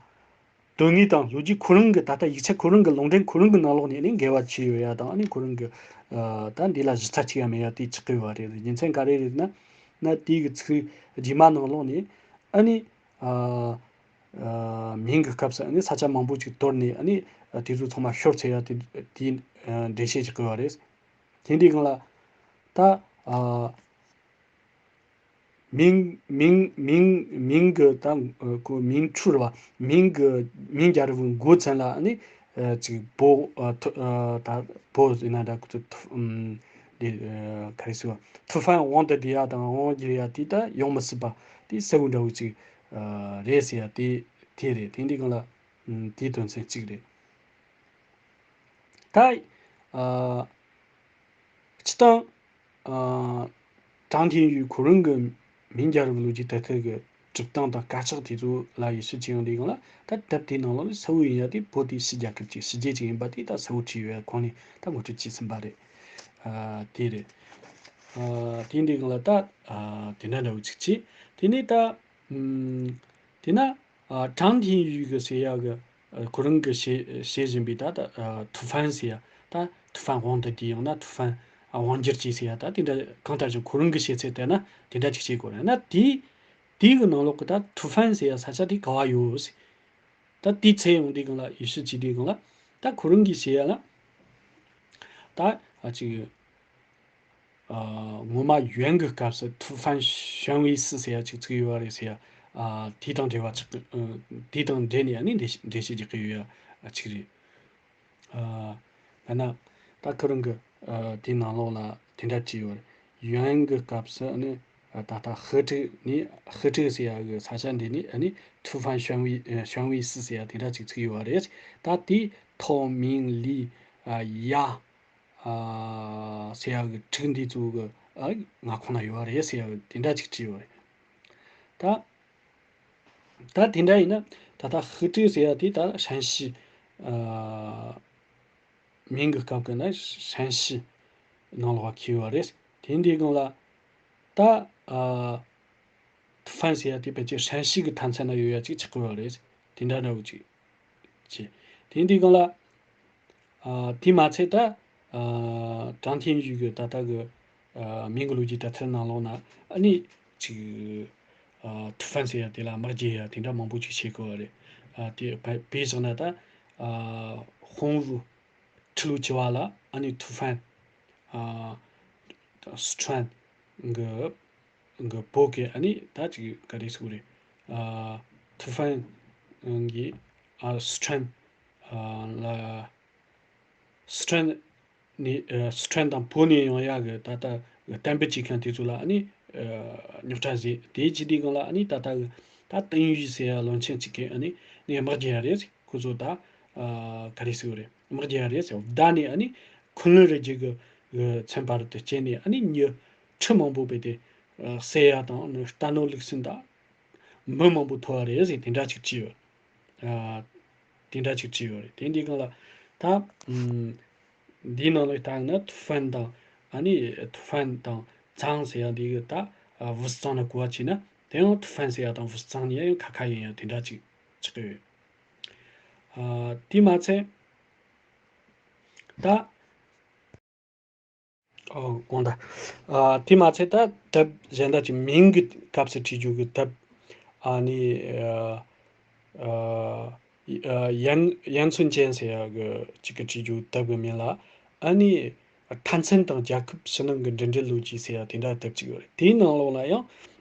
དོན་དངོས་དང་ལོ་རྒྱུས་ཁོ་རང་གི་ད་ལྟ་ཡིག་ཆ་ཁོ་རང་གི་ལུང་འདྲེན་ཁོ་རང་གི་ནང་ལོགས་ནས་ནི་འགལ་བ་ཆེ་ཡོད་ཡ་དང་ཨ་ནི་ཁོ་རང་གི། ཨ། ད་འདི་ལ་གཞི་རྩ་གཅིག་ཡང་མེད་ཡ་དེ་ཆགས་ཀྱི་ཡོད་པ་རེད། རྒྱུ་མཚན་ག་རེ་རེད་ན། ན་དེའི་གི་ཚིག་རྗེས་མ་ནང་ལོགས་ནས་ཨ་ནི། ཨ། ཨ། མིང་གི་སྐབས་སུ་ཨ་ནི་ས་ཆ་མང་པོ་ཅིག་དོར་ནས་ཨ་ནི་དེ་ཚོ་ཚང་མ་ཤོར་ཚར་ཡ་དེ་དེའི་འགྲེལ་བཤད་ཅིག་དགོས་པ་རེད། དེ་འདྲའི་སྒང་ལ་ད། ཨ། མིང་མིང་མིང་མིང་གི་ད་ཁོ་མིང་འཁྲུལ་བ་མིང་གི་མིང་རྒྱལ་པོའི་འགོ་ཚན་ལ་ཨ་ནི་ཅིག་བོ། ཨ། ཐུ། ཨ། ད་བོ་ཡིན་ན་ད་ཁོ་ཐུ། ཨམ། འདི། ཨ། ག་རེ་ཟེར་བ་ཐུ་ཧྥན་དབང་དུ་བསྡུ་ཡ་དང་དབང་སྒྱུར་ཡ་དེ་ད་ཡོང་མི་སྲིད་པ་དེ་གསལ་བོ་འདྲ་བོ་ཅིག་ཨ། རེད་ཟེར་ཡ་དེ་དེ་རེད། དེ་འདི་སྒང་ལ་ཨམ། དེའི་དོན་ཚན་གཅིག་རེད། ད། ཨ། སྤྱིར་བཏང་། ཨ། ཀྲང་ཐིང་ཡུས་ཁོ་རང་གི་མིང་རྒྱལ་པོའི་ལོ་རྒྱུས་དེབ་ཐེར་གྱི་སྒྲུབ་སྟངས་དང་དཀར་ཆག་དེ་ཚོ་ལ་ཡིད་ཆེས་བྱེད་ཡོང་དུས་སྒང་ལ་ད་དེབ་དེའི་ནང་ལོགས་ལ་གསལ་བོ་ཡིན་ཡ་དེ་བོད་དེ་ཕྱི་རྒྱལ་ཁབ་ཅིག་ཕྱི་རྒྱལ་ཅིག་ཡིན་པ་དེ་ད་གསལ་བོ་བྲིས་ཡོད་ཡ་ཁོང་ནས་ད་ངོ་སྤྲོད་བྱས་ཟིན་པ་རེད། ཨ། དེ་རེད། ཨ། དེ་འདི་སྒང་ལ་ད། ཨ། དེ་འདྲ་འདྲ་བོ་ཅིག་བྱས། དེ་ནས་ད། ཨམ། དེ་ན། ཨ། ཀྲང་ཐིང་ཡུས་གི་ཟེར་ཡ་གི་ཨ། ཁོ་རང་གི་བྱེད་བྱེད་བཞིན་པའི་ད་ད། ཨ། ཐུ་ཧྥན་ཟེར་ཡ་ད་ཐུ་ཧྥན་དབང་དུ་བསྡུས་ཡང་ན་ཐུ་ཧྥན་ཨ། དབང་སྒྱུར་བྱས་ཟེར་ཡ་ད་དེ་འདྲ་གང་ལྟར་ཀྱང་ཁོ་རང་གི་བྱེད་ཚད་བལྟས་ན་དེ་འདྲ་ཅིག་བྱེད་དགོས་རེད་ན། དེའི་དེའི་གི་ནང་ལོགས་གི་ད་ཐུ་ཧྥན་ཟེར་ཡ་ས་ཆ་དེ་ག་བ་ཡོད་ཟེར། ད་དེའི་ཚེ་ཡོང་དུས་སྒང་ལ་ཡིད་ཆེས་བྱེད་དུས་སྒང་ལ་ད་ཁོ་རང་གི་བྱེད་ཡ་ལ་ད་ཨ་ཅིག་ཨ། ངོ་མ་ཡོན་གྱི་སྐབས་སུ་ཐུ་ཧྥན་ཞོན་ཝེ་སི་ཟེར་ཡ་ཅིག་ཚིག་ཡོད་པ་རེད་ཟེར་ཡ། ཨ། དེ་དང་འབྲེལ་བ་ཆགས་ཀྱི། ཨ། དེ་དང་འབྲེལ་ནས་ཨ་ནི་འགྲེལ་འགྲེལ་བཤད་རྒྱག་གི་ཡོད་ཡ་ཅིག་རེད། ཨ། ཡང་ན་ད་ཁོ་རང་གི་ཨ། དེའི་ནང་ལོགས་ལ་དེ་འདྲ་བྲིས་ཡོད་རེད། ཡོན་གྱི་སྐབས་སུ་ཨ་ནི་ད་ལྟ་ཧི་ཀྲི་ནི་ཧི་ཀྲི་ཟེར་ཡ་གི་ས་ཆ་འདི་ནི་ཨ་ནི་ཐུ་ཧྥན་ཞོན་ཝེ་ཞོན་ཝེ་སི་ཟེར་ཡ་དེ་འདྲ་ཅིག་ཚིག་ཡོད་པ་རེད། ད་དེ་ཐའོ་མིང་ལི། ཨ། ཡ། ཨ། ཟེར་ཡ་གི་ཕྲུག་འདི་ཚོ་གི་ཨ། མངའ་ཁོངས་ན་ཡོད་པ་རེད་ཟེར་ཡ་གི་དེ་འདྲ་ཅིག་བྲིས་ཡོད་རེད། ད་ད་དེ་འདྲ་ཡིན་ན་ད་ལྟ་ཧི་ཀྲི་ཟེར་ཡ་དེ་ད་ཧྲན་ཞི། ཨ། མིང་གི་སྐབས་ཀྱི་ན་ཧྲན་ཞི་ནང་ལོགས་འཁེལ་ཡོད་རེད། དེ་འདི་སྒང་ལ་ད། ཨ། ཐུ་ཧྥན་ཟེར་ཡ་དེ་ཕལ་ཆེར་ཧྲན་ཞི་གི་མཐའ་མཚམས་ན་ཡོད་ཡ་ཅིག་ཆགས་ཀྱི་ཡོད་རེད། དེ་འདྲ་འདྲ་བོ་ཅིག་བྱས། དེ་འདི་སྒང་ལ། ཨ། དེ་མ་ཚད་ད། ཨ། ཀྲང་ཐིང་ཡུས་གི་ད་ལྟ་གི། ཨ། མིང་གི་ལོ་རྒྱུས་དེབ་ཐེར་ནང་ལོགས་ན་ཨ་ནི་ཅིག་ཨ། ཐུ་ཧྥན་ཟེར་ཡ་དེ་ལ་དམག་རྒྱག་ཡ་དེ་འདྲ་མང་པོ་ཅིག་བྱེད་དགོས་པ་རེད། ཨ། དེ་བ་བས་བཞག་ན་ད། ཨ། ཧོང་ཝུ་ཁྲི་ལོ་བཅུ་བ་ལ་ཨ་ནི་ཐུ་ཧྥན། ཨ། སི་ཁྲོན་གི་གི་བོད་ཀྱི་ཨ་ནི་ད་ཅིག་ག་རེ་ཟེར་དགོས་རེད། ཨ། ཐུ་ཧྥན་གི། ཨ། སི་ཁྲོན། ཨ། ལ། སི་ཁྲོན་ནས། ཨ། སི་ཁྲོན་དང་བོད་ནས་ཡོང་ཡག་གི་ད་ལྟ་གཏན་འབེབས་བྱེད་མཁན་དེ་ཚོ་ལ་ཨ་ནི། ཨ། རྙོག་དྲ་བཟོས། དེའི་རྗེས་དེའི་སྒང་ལ་ཨ་ནི་ད་ལྟ་གི་ད་ཏིང་ཡུས་ཟེར་ཡ་བློན་ཆེན་གཅིག་གིས་ཨ་ནི་ནས་དམག་རྒྱག་ཡ་རེད། ཁོ་ཚོ་ད། ཨ། ག་རེ་ཟེར་དགོས་རེད། དམག་རྒྱག་ཡ་རེད་ཟེར། བདའ་ནས་ཨ་ནི་འཁོན་ལན་རེ་རྒྱག་གི་མཚོན་པ་རེད་དེ་བྱས་ནས་ཨ་ནི་མྱི་ཁྲི་མང་པོ་བས་ཏེ་བསད་ཡ་དང་ཨ་ནི་རྟ་ནོར་ལུག་སྲིན་དང་མི་མང་པོ་ཐོར་བ་རེད་ཟེར་དེ་འདྲ་ཅིག་བྲིས་ཡོད། ཨ། དེ་འདྲ་ཅིག་བྲིས་ཡོད་རེད། དེ་འདི་སྒང་ལ་ད། ཨམ། འདིའི་ནང་ལ་ལྟ་ན་ཐུ་ཧྥན་དང་ཨ་ནི་ཐུ་ཧྥན་དང་ཙང་ཟེར་ཡ་འདི་གི་ད། ཨ། ཝུ་ཙང་ལ་གོ་བ་བྱས་ན་དེ་ཡང་ཐུ་ཧྥན་ཟེར་ཡ་དང་ཝུ་ཙང་གཉིས་ཡང་ཁ་ཁ་ཡིན་ཡང་དེ་འདྲ་ཅིག་ཆགས་ཀྱི་ཡོད། ཨ། དེ་མ་ཚད་ད། ཨོ། དགོངས་དག་ཨ། དེ་མ་ཚད་ད་དེབ་གཞན་དག་ཅིག་མིང་གི་སྐབས་སུ་བྲིས་རྒྱུ་གི་དེབ། ཨ་ནི། ཨ། ཨ། ཡན་ཡན་ཚུན་ཅན་ཟེར་ཡ་གི་ཅིག་གི་བྲིས་རྒྱུ་དེབ་གི་མིང་ལ། ཨ་ནི། མཐའ་མཚམས་དང་རྒྱལ་ཁབ་ཕྱི་ནང་གི་འབྲེལ་འདྲིས་ལོ་རྒྱུས་ཟེར་ཡ་དེ་འདྲ་དེབ་ཅིག་ཡོད་རེད། དེའི་ནང་ལོགས་ལ་ཡང་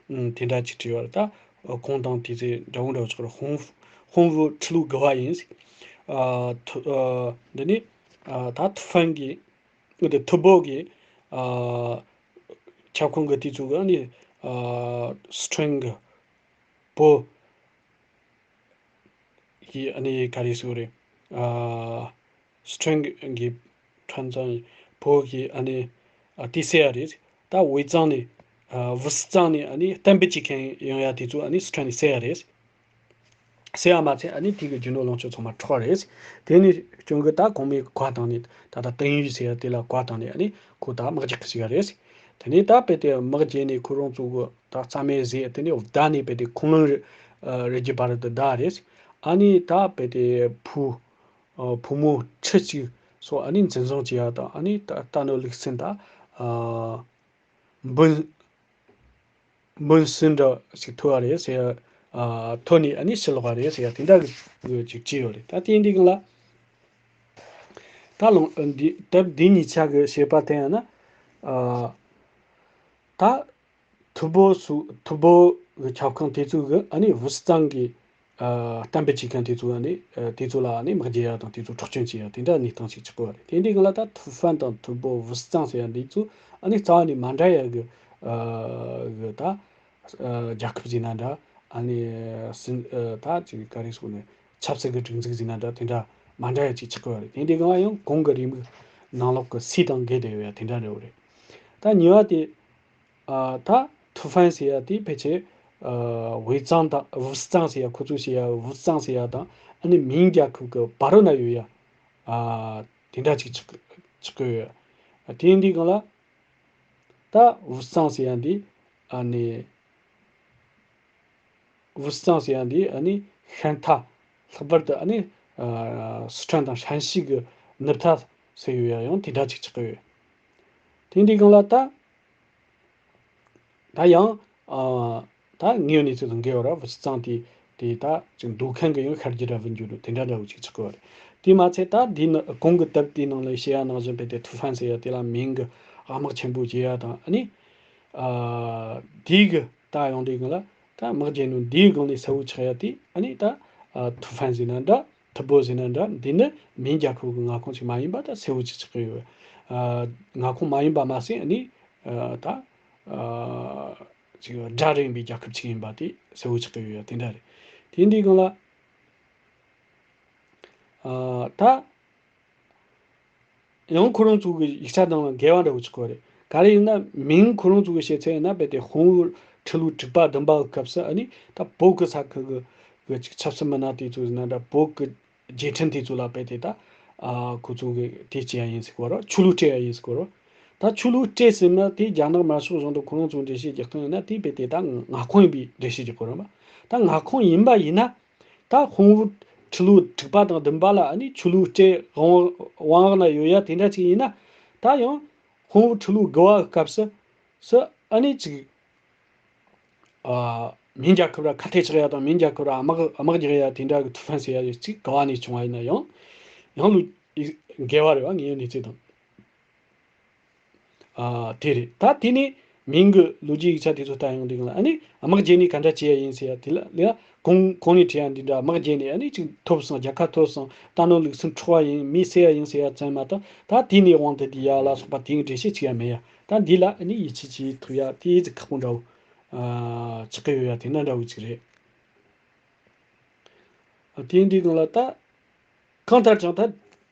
དེ་འདྲ་ཅིག་བྲིས་ཡོད་རེད། ད་གོང་དང་དེ་ཚོ་འདྲ་བོ་འདྲ་བོ་ཆགས་རེད། ཧོང་ཧོང་ཝུ་ཁྲི་ལོ་དགུ་བ་ཡིན། ཨ། ཐུ། ཨ། འདི་ནི། ཨ། ད་ཐུ་ཧྥན་གྱི། འདི་ཐུ་བོ་གི། ཨ། ཁྱབ་ཁོངས་ཀྱི་དེ་ཚོ་གི་ཨ་ནི། ཨ། སི་ཁྲོན་གྱི་བོ་གི་ཨ་ནི་ག་རེ་ཟེར་རེད། ཨ། སི་ཁྲོན་གྱི་ཁྲོན་ཚང་བོ་གི་ཨ་ནི། ཨ། ཏི་སེ་ཡ་རེད། ད་ཝེ་ཙང་ནས་ཝུ་སི་ཙང་ནས་ཨ་ནི་གཏན་འབེབས་བྱེད་མཁན་ཡོང་ཡ་དེ་ཚོ་ཨ་ནི་སི་ཁྲོན་ནས་བསད་ཡ་རེད། ཟེར་བ་མ་ཚད་ཨ་ནི་དེ་གི་རྒྱུ་ནོར་ལོངས་སྤྱོད་ཚང་མ་འཕྲོག་རེད། དེ་ནི་གཅུང་གི་ད་གོང་མའི་བཀའ་བཏང་ནས་ད་ལྟ་ཏིང་ཡུས་ཟེར་ཡ་དེ་ལ་བཀའ་བཏང་ནས་ཨ་ནི་ཁོ་ད་དམག་རྒྱག་གི་བཅུག་ཡ་རེད། དེ་ནས་ད་དཔེ་དེ་དམག་རྒྱག་ནས་ཁོ་རང་ཚོ་གི་ད་རྩ་མེད་བཟོས། དེ་ནས་བདའ་ནས་དཔེ་དེ་ཁུངས་ལུང་རི་རི་རྒྱུད་བར་དུ་བདའ་རེད། ཨ་ནི་ད་དཔེ་དེ་བུ་བུ་མོ་ཁྲི་གཅིག་སོགས་ཨ་ནི་འཛིན་བཟུང་བྱས་ཡ་དང་ཨ་ནི་ད་རྟ་ནོར་ལུག་སྲིན་ད། འབུ་འབུ་སྲིན་འདྲ་ཞིག་ཐོན་པ་རེད་ཟེར་ཡ། ཨ་ཐོན་ནས་ཨ་ནི་ཕྱིར་ལོག་པ་རེད་ཟེར་ཡ་དེ་འདྲ་གི་ཅིག་བྱས་ཡོད་རེད། ད་དེ་འདི་གང་ལ་ད་ལོང་འདི་དེབ་འདི་གཉིས་ཆ་གི་བཤད་པ་དེ་ཡང་ན་ཨ་ད་ཐུ་བོ་སུ་ཐུ་བོ་གི་ཁྱབ་ཁོངས་དེ་ཚོ་གི་ཨ་ནི་ཝུ་སི་ཙང་གི་ཨ་གཏན་འབེབས་བྱེད་མཁན་དེ་ཚོ་ཨ་ནི་ཨ་དེ་ཚོ་ལ་ཨ་ནི་དམག་རྒྱག་ཡ་དང་དེ་ཚོ་འཕྲོག་བཅོམ་བྱེད་ཡ་དེ་འདྲ་གནས་སྟངས་ཤིག་ཆགས་ཀྱི་ཡོད་རེད། དེ་འདྲའི་སྒང་ལ་ད་ཐུ་ཧྥན་དང་ཐུ་བོ་ཝུ་སི་ཙང་ཟེར་ཡ་འདི་ཚོ་ཨ་ནི་རྩ་བ་ནས་མ་འདྲ་ཡ་གི་ཨ་གི་ད་ཨ་རྒྱལ་ཁབ་ཟེར་ན་འདྲ་ཨ་ནི་སྲིད་ཨ་ད་ཅིག་ག་རེ་ཟེར་ནས་ཆབ་སྲིད་ཀྱི་སྒྲིག་འཛུགས་ཟེར་ན་འདྲ་དེ་འདྲ་མ་འདྲ་ཡ་ཅིག་ཆགས་ཀྱི་ཡོད་རེད། དེ་འདྲའི་སྒང་ལ་ཡང་གོང་གི་རེའུ་མིག་ནང་ལོགས་ཀྱི་སྲིད་དང་འགལ་བསྡད་ཡོད་ཡ་དེ་འདྲ་འདྲ་བོ་རེད། ད་གཉིས་པ་དེ། ཨ་ད་ཐུ་ཧྥན་ཟེར་ཡ་དེ་ཕལ་ཆེར་ཨ་ཝེ་ཙང་དང་ཝུ་སི་ཙང་ཟེར་ཡ་ཁོ་ཚོས་བཤད་ཡ་ཝུ་སི་ཙང་ཟེར་ཡ་དང་ཨ་ནི་མིང་རྒྱལ་ཁབ་ཀྱི་བར་རོ་ན་ཡོད་ཡ་ཨ་དེ་འདྲ་ཅིག་ཆགས་ཆགས་ཀྱི་ཡོད་ཡ། དེ་འདི་སྒང་ལ་ད་ཝུ་སི་ཙང་ཟེར་ཡ་འདི་ཨ་ནི་ཝུ་སི་ཙང་ཟེར་ཡ་འདི་ཨ་ནི་ཤན་ཐ་ལྷག་པར་དུ་ཨ་ནི་ཨ་སི་ཁྲོན་དང་ཧྲན་ཞི་གི་ནུབ་མཐའ་ཟེར་ཡོད་ཡ་ཡང་དེ་འདྲ་ཅིག་ཆགས་ཀྱི་ཡོད། དེ་འདི་སྒང་ལ་ད། ད་ཡང་། ཨ་ད་དངོས་ཡོད་གནས་ཚུལ་དང་འགལ་བ་ར་ཝུ་སི་ཙང་དེ་དེ་ད་ཅིག་འདུག་མཁན་གྱི་ཡང་ཤར་རྒྱུད་ར་བུ་འགྱུར་དེ་འདྲ་འདྲ་བོ་ཅིག་ཆགས་ཀྱི་བ་རེད། དེ་མ་ཚད་ད་དེའི་ནང་གོང་གི་དེབ་དེའི་ནང་ལ་བཤད་ཡ་ནང་བཞིན་དཔེ་དེ་ཐུ་ཧྥན་ཟེར་ཡ་དེ་ལ་མིང་གི་དམག་ཆེན་པོ་བྱེད་ཡ་དང་ཨ་ནི། ཨ་དེའི་གི་ད་ཡོང་དུས་གང་ལ་ད་དམག་རྒྱག་ནོ་འདིའི་སྒང་ནས་གསལ་བོ་ཆགས་ཡ་དེ་ཨ་ནི་ད་ཨ་ཐུ་ཧྥན་ཟེར་ན་འདྲ། ཐུ་བོ་ཟེར་ན་འདྲ། འདི་ནི་མིང་རྒྱལ་ཁབ་ཀྱི་མངའ་ཁོངས་ཤིག་མ་ཡིན་པ་ད་གསལ་བོ་ཅིག་ཆགས་ཀྱི་ཡོད། ཨ་མངའ་ཁོངས་མ་ཡིན་པ་མ་ཟད་ཨ་ནི་ཨ་ད་ཨ་ཅིག་དགྲ་རེད་པའི་རྒྱལ་ཁབ་ཅིག་ཡིན་པ་དེ་གསལ་བོ་ཆགས་ཀྱི་ཡོད་ཡ་དེ་འདྲ་རེད། དེ་འདི་སྒང་ལ་ཨ་ད། ཡང་ཁོ་རང་ཚོ་གི་ཡིག་ཆ་དང་ལ་འགལ་བ་འདྲ་བོ་ཅིག་གོ་རེད། ག་རེ་ཡིན་ན་མིང་ཁོ་རང་ཚོ་གི་བཤད་ཚད་ཡིན་ན་རྦད་དེ་ཧོང་ཝུའུ་ཁྲི་ལོ་དྲུག་པ་བདུན་པ་གི་སྐབས་སུ་ཨ་ནི་ད་བོད་གི་ས་ཁུལ་གི་གི་ཅིག་ཆབ་སྲིད་མི་སྣ་དེ་ཚོ་ཡིན་ན་འདྲ་བོད་གི་རྗེས་དྲན་དེ་ཚོ་ལ་རྦད་དེ་ད་ཨ་ཁོ་ཚོ་གི་དེ་བྱེད་ཡ་ཡིན་ཟེར་གོ་རོ། ཆོས་ལུགས་སྤྲད་ཡ་ཡིན་ཟེར་གོ་རོ། ད་ཆོས་ལུགས་སྤྲད་ཟེར་ན་དེ་རྒྱ་ནག་དམར་ཤོག་གཞུང་དང་ཁོ་རང་ཚོ་འགྲེལ་བཤད་རྒྱག་སྟངས་ཡིན་ན་དེ་རྦད་དེ་ད་མངའ་ཁོངས་ཡིན་པའི་འགྲེལ་བཤད་རྒྱག་གོ་རོ་མ། ད་མངའ་ཁོངས་ཡིན་པ་ཡིན་ན། ད་ཧོང་ཝུའུ་ཁྲི་ལོ་དྲུག་པ་དང་བདུན་པ་ལ་ཨ་ནི་ཆོས་ལུགས་སྤྲད་དབང་དབང་འོག་ན་ཡོད་ཡ་དེ་འདྲ་ཅིག་ཡིན་ན། ད་ཡང་ཧོང་ཝུའུ་ཁྲི་ལོ་དགུ་བ་གི་སྐབས་སུ་སུ་ཨ་ནི་ཅིག་ཨ་མིང་རྒྱལ་ཁབ་ར་ཁ་གཏད་གཅོག་ཡ་དང་མིང་རྒྱལ་ཁབ་ར་དམག་དམག་རྒྱག་ཡ་དེ་འདྲ་གི་ཐུགས་ཕན་གསོས་ཡ་ཅིག་ག་བ་ནས་བྱུང་བ་ཡིན་ན་ཡང་ཡང་ལོ་འགལ་བ་རེད་བ། དངོས་ཡོད་གནས་ཚུལ་དང་། ཨ་དེ་རེད། ད་དེ་ནས་མིང་གི་ལོ་རྒྱུས་ཡིག་ཆ་དེ་ཚོ་ལྟ་ཡོང་དུས་ལ་ཨ་ནི་དམག་རྒྱག་ནས་ག་འདྲ་བྱེད་ཡ་ཡིན་ཟེར་ཡ་དེ་ལ་ལ་གོང་གོང་ནས་བྲིས་ཡ་འདི་འདྲ་དམག་རྒྱག་ནས་ཨ་ནི་ཅིག་ཐོབ་སོང་། རྒྱལ་ཁ་ཐོབ་སོང་། རྟ་ནོར་ལུག་སྲིན་འཕྲོག་པ་ཡིན། མི་བསད་ཡ་ཡིན་ཟེར་ཡ་ཙམ་མ་གཏོགས་ད་དེ་ནས་དབང་དུ་བསྡུས་ཡ་ལ་སོགས་པ་དེའི་འགྲེལ་བཤད་ཅིག་ཡང་མེད་ཡ། ད་འདི་ལ་ཨ་ནི་ཡིད་ཆེས་བྱེད་ཐུབ་ཡ་དེ་ཅིག་ཁག་པོ་འདྲ་བོ་ཨ་ཆགས་ཀྱི་ཡོད་ཡ་དེ་འདྲ་འདྲ་བོ་ཅིག་རེད། དེ་འདྲའི་སྒང་ལ་ད། གང་ལྟར་ཀྱང་ད་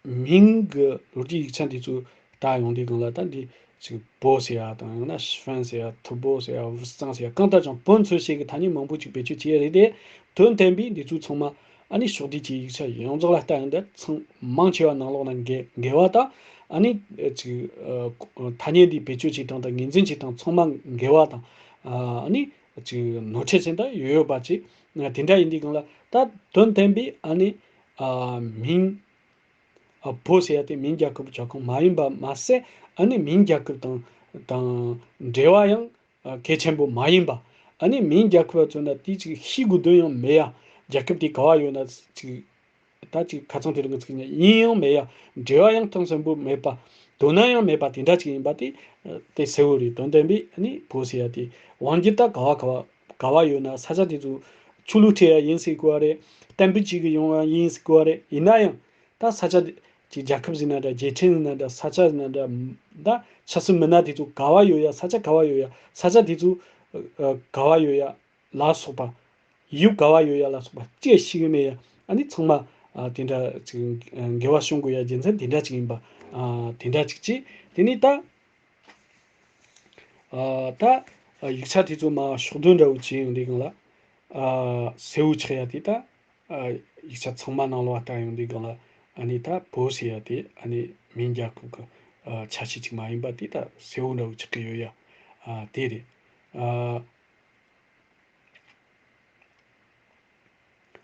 མིང་གི་ལོ་རྒྱུས་ཡིག་ཆ་འདི་ཚོ་ལྟ་ཡོང་དུས་སྒང་ལ་ད་འདི་ཅིག་བོ་ཟེར་ཡ་དང་ཡང་ན་ཤི་ཧྥན་ཟེར་ཡ། ཐུ་བོ་ཟེར་ཡ། ཝུ་སི་ཙང་ཟེར་ཡ། གང་ལྟར་ཀྱང་བོད་མཚོན་བྱེད་ཀྱི་ཐ་སྙད་མང་པོ་ཅིག་བེད་སྤྱོད་བྱས་ཡ་རེད་དེ། དོན་བདེན་པའི་འདི་ཚོ་ཚང་མ་ཨ་ནི་ཕྱོགས་བསྡུས་ཀྱི་ཡིག་ཆ་ཡོངས་རྫོགས་ལ་ལྟ་ཡོང་དུས་ཚང་མང་ཆེ་བ་ནང་ལོགས་ན་འགལ་འགལ་བ་དང་ཨ་ནི་ཅིག་ཐ་སྙད་འདི་བེད་སྤྱོད་བྱེད་སྟངས་དང་ངོས་འཛིན་བྱེད་སྟངས་ཚང་མ་འགལ་བ་དང་ཨ་ནི། ཅིག་ནོར་འཁྲུལ་ཅན་དུ་ཡོད་ཡོད་པ་ཅིག་དེ་འདྲ་ཡིན་དུས་སྒང་ལ་ད་དོན་བདེན་པའི་ཨ་ནི་ཨ་མིང་ཨ་བོད་ཟེར་ཡ་དེ་མིང་རྒྱལ་ཁབ་ཁྱབ་ཁོངས་མ་ཡིན་པ་མ་ཟད་ཨ་ནི་མིང་རྒྱལ་ཁབ་དང་དང་འབྲེལ་བ་ཡང་ཨ་གལ་ཆེན་པོ་མ་ཡིན་པ། ཨ་ནི་མིང་རྒྱལ་ཁབ་ལ་མཚོན་ན་དེ་ཅིག་ཤེས་དགོས་དོན་ཡང་མེད་ཡ། རྒྱལ་ཁབ་དེ་ག་བ་ཡོད་ན་ཅིག་ད་ཅིག་ཁ་ཚང་དེ་རིང་གི་ཚིག་ཉིད་ཡིན་ཡང་མེད་ཡ། འབྲེལ་བ་ཡང་གཏིང་ཟབ་པོ་མེད་པ། དོ་སྣང་ཡང་མེད་པ་དེ་འདྲ་ཅིག་ཡིན་པ་དེ་དེ་གསལ་བོ་རེད། དོན་དམ་པའི་ནི་བོད་ཟེར་ཡ་དེ་དབང་སྒྱུར་ད་ག་བ་ག་བ་ག་བ་ཡོད་ན་ས་ཆ་དེ་ཚོ་ཆོས་ལུགས་སྤྲད་ཡ་ཡིན་ཟེར་གོ་བ་རེད། གཏན་འབེབས་བྱེད་གི་ཡོང་བ་ཡིན་ཟེར་གོ་བ་རེད། ཡིན་ན་ཡང་ད་ས་ཆ་དེ་ཅིག་རྒྱལ་ཁབ་ཟེར་ན་འདྲ། རྒྱལ་ཕྲན་ཟེར་ན་འདྲ། ས་ཆ་ཟེར་ན་འདྲ། ད་ཆབ་སྲིད་མི་སྣ་དེ་ཚོ་ག་བ་ཡོད་ཡ། ས་ཆ་ག་བ་ཡོད་ཡ། ས་ཆ་དེ་ཚོ་ག་བ་ཡོད་ཡ། ལ་སོགས་པ། ཡུལ་ག་བ་ཡོད་ཡ་ལ་སོགས་པ་ཅི་ཡང་ཤེས་གི་མེད་ཡ། ཨ་ནི་ཚང་མ་ཨ་དེ་འདྲ་ཅིག་འགལ་བ་བྱུང་དགོས་ཡ་རྒྱུ་མཚན་དེ་འདྲ་ཅིག་ཡིན་པ། ཨ་དེ་འདྲ་ཅིག་བྱས། དེ་ནས་ད་ ཨ་ད་ཡིག་ཆ་དེ་ཚོ་མར་ཕྱོགས་སྡོམ་འདྲ་བོ་བྱས་ཡོང་དུས་སྒང་ལ། ཨ་གསལ་བོ་ཆགས་ཡ་དེ་ད། ཨ་ཡིག་ཆ་ཚང་མ་ནང་ལོགས་ལ་བལྟ་ཡོང་དུས་སྒང་ལ། ཨ་ནི་ད་བོད་ཟེར་ཡ་དེ་ཨ་ནི་མིང་རྒྱལ་ཁབ་ཀྱི་ཨ་ཆ་ཤས་ཅིག་མ་ཡིན་པ་དེ་ད་གསལ་བོ་འདྲ་བོ་ཆགས་ཀྱི་ཡོད་ཡ། ཨ་དེ་རེད། ཨ།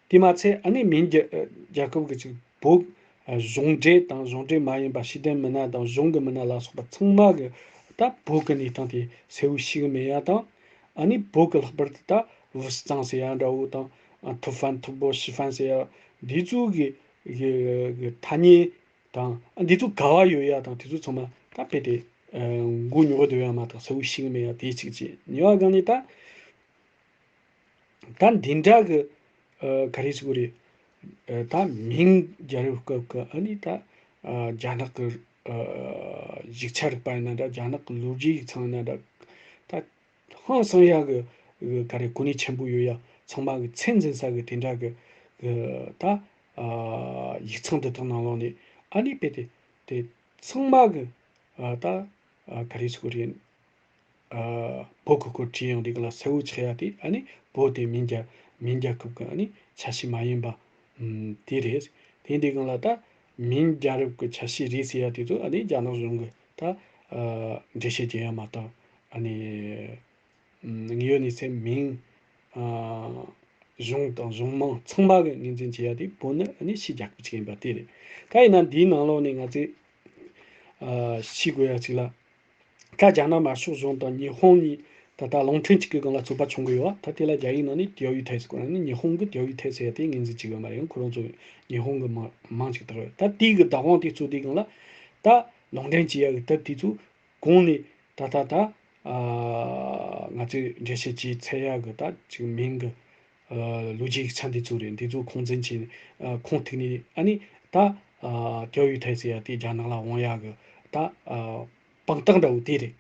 དེ་མ་ཚད་ཨ་ནི་མིང་རྒྱལ་རྒྱལ་ཁབ་ཀྱི་ཅིག་བོད་གཞུང་འབྲེལ་དང་གཞུང་འབྲེལ་མ་ཡིན་པ་ཤེས་ལྡན་མི་སྣ་དང་གཞུང་གི་མི་སྣ་ལ་སོགས་པ་ཚང་མ་གི་ད་བོད་ཀྱི་གནས་སྟངས་དེ་གསལ་བོ་ཤེས་གི་མེད་ཡ་དང་། ཨ་ནི་བོད་ཀྱི་ལྷག་པར་དུ་ད་ཝུ་སི་ཙང་ཟེར་ཡ་འདྲ་བོ་དང་། ཨ་ཐུ་ཧྥན་ཐུ་པོ་ཞི་ཧྥན་ཟེར་ཡ་འདི་ཚོ་གི་གི་གི་ཐ་སྙད་དང་། ཨ་འདི་ཚོ་ག་བ་ཡོད་ཡ་དང་དེ་ཚོ་ཚང་མ་ད་དཔེ་དེ་ཨ་མགོ་ཉོག་སྡོད་ཡ་མ་གཏོགས་གསལ་བོ་ཤེས་གི་མེད་ཡ་དེ་གཅིག་བྱས། གཉིས་པ་སྒང་ནས་ད། ད་འདི་འདྲ་གི་ཨ་ག་རེ་ཟེར་དགོས་རེད། ཨ་ད་མིང་རྒྱལ་རབས་སྐབས་ཀྱི་ཨ་ནི་ད་ཨ་རྒྱ་ནག་གི་ཨ་ཡིག་ཆ་རིག་པ་ཡིན་ན་འདྲ། རྒྱ་ནག་གི་ལོ་རྒྱུས་ཡིག་ཚང་ཡིན་ན་འདྲ། ད་ཧང་སང་ཡ་གི་ག་རེ་གོ་གནས་ཆེན་པོ་ཡོད་ཡ། ཚང་མ་གི་ཚད་འཛིན་ས་གི་དེ་འདྲ་གི་གི་ད་ཨ་ཡིག་ཚང་འདི་དག་ནང་ལོགས་ནས་ཨ་ནི་དཔེ་དེ་དེ་ཚང་མ་གི་ཨ་ད་ཨ་ག་རེ་ཟེར་དགོས་རེད། ཨ་བོད་ཀྱི་སྐོར་བྲིས་ཡོང་དུས་སྒང་ལ་གསལ་བོ་ཆགས་ཡ་དེ་ཨ་ནི་བོད་དེ་མིང་རྒྱལ་མིང་རྒྱལ་ཁབ་ཀྱི་ཨ་ནི་ཆ་ཤས་མ་ཡིན་པ་ཨམ་དེ་རེད། དེ་འདི་སྒང་ལ་ད་མིང་རྒྱལ་རབས་ཀྱི་ཆ་ཤས་རེད་ཟེར་ཡ་དེ་ཚོ་ཨ་ནི་རྒྱ་ནག་གཞུང་གི་ད་ཨ་འགྲེལ་བཤད་བརྒྱབ་ཡ་མ་གཏོགས་ཨ་ནི་ཨམ་དངོས་ཡོད་གནས་ཚུལ་མིང་ཨ་གཞུང་དང་གཞུང་མིང་ཚང་མ་གི་ངོས་འཛིན་བྱེད་ཡ་དེ་བོད་ནི་ཨ་ནི་ཕྱིའི་རྒྱལ་ཁབ་ཅིག་ཡིན་པ་དེ་རེད། ད་ཡིན་ན་འདིའི་ནང་ལོགས་ནས་ང་ཚོས་ཨ་ཤེས་དགོས་ཡ་ཅིག་ལ། ད་རྒྱ་ནག་དམར་ཤོག་གཞུང་དང་ཉི་ཧོང་གཉིས་ད་ལྟ་རླུང་འཕྲིན་གཅིག་གི་སྒང་ལ་རྩོད་པ་བྱུང་གི་ཡོད། ད་དེ་ལ་རྒྱ་ཡིག་ནང་ནས་钓鱼台ཟེར་གོ་ནི། ཉི་ཧོང་གི་钓鱼台ཟེར་ཡ་དེ་ངོས་འཛིན་བྱེད་ཀྱི་ཡོད་མ་རེད། ཁོ་རང་ཚོ་ཉི་ཧོང་གི་མིང་མིང་ཅིག་བཏགས་ཡོད། ད་དེའི་གི་བདག་དབང་དེ་ཚོ་དེའི་སྒང་ལ་ད་ལུང་འདྲེན་བྱེད་ཡ་གི་དེབ་དེ་ཚོ་གོང་ནས་ད་ད་ད་ཨ་ང་ཚོས་འགྲེལ་བཤད་བྱས་ཚར་ཡ་གི་ད་ཅིག་མིང་གི་ཨ་ལོ་རྒྱུས་ཡིག་ཆ་འདི་ཚོ་རེད། འདི་ཚོ་ཁུངས་བཙན་བྱས་ནས་ཨ་ཁུངས་ཐུག་ནས་ཨ་ནི་ད་ཨ་钓鱼台ཟེར་ཡ་དེ་རྒྱ་ནག་ལ་འོང་ཡ་གི་ད་ཨ་དཔང་རྟགས་འདྲ་བོ་དེ་རེད།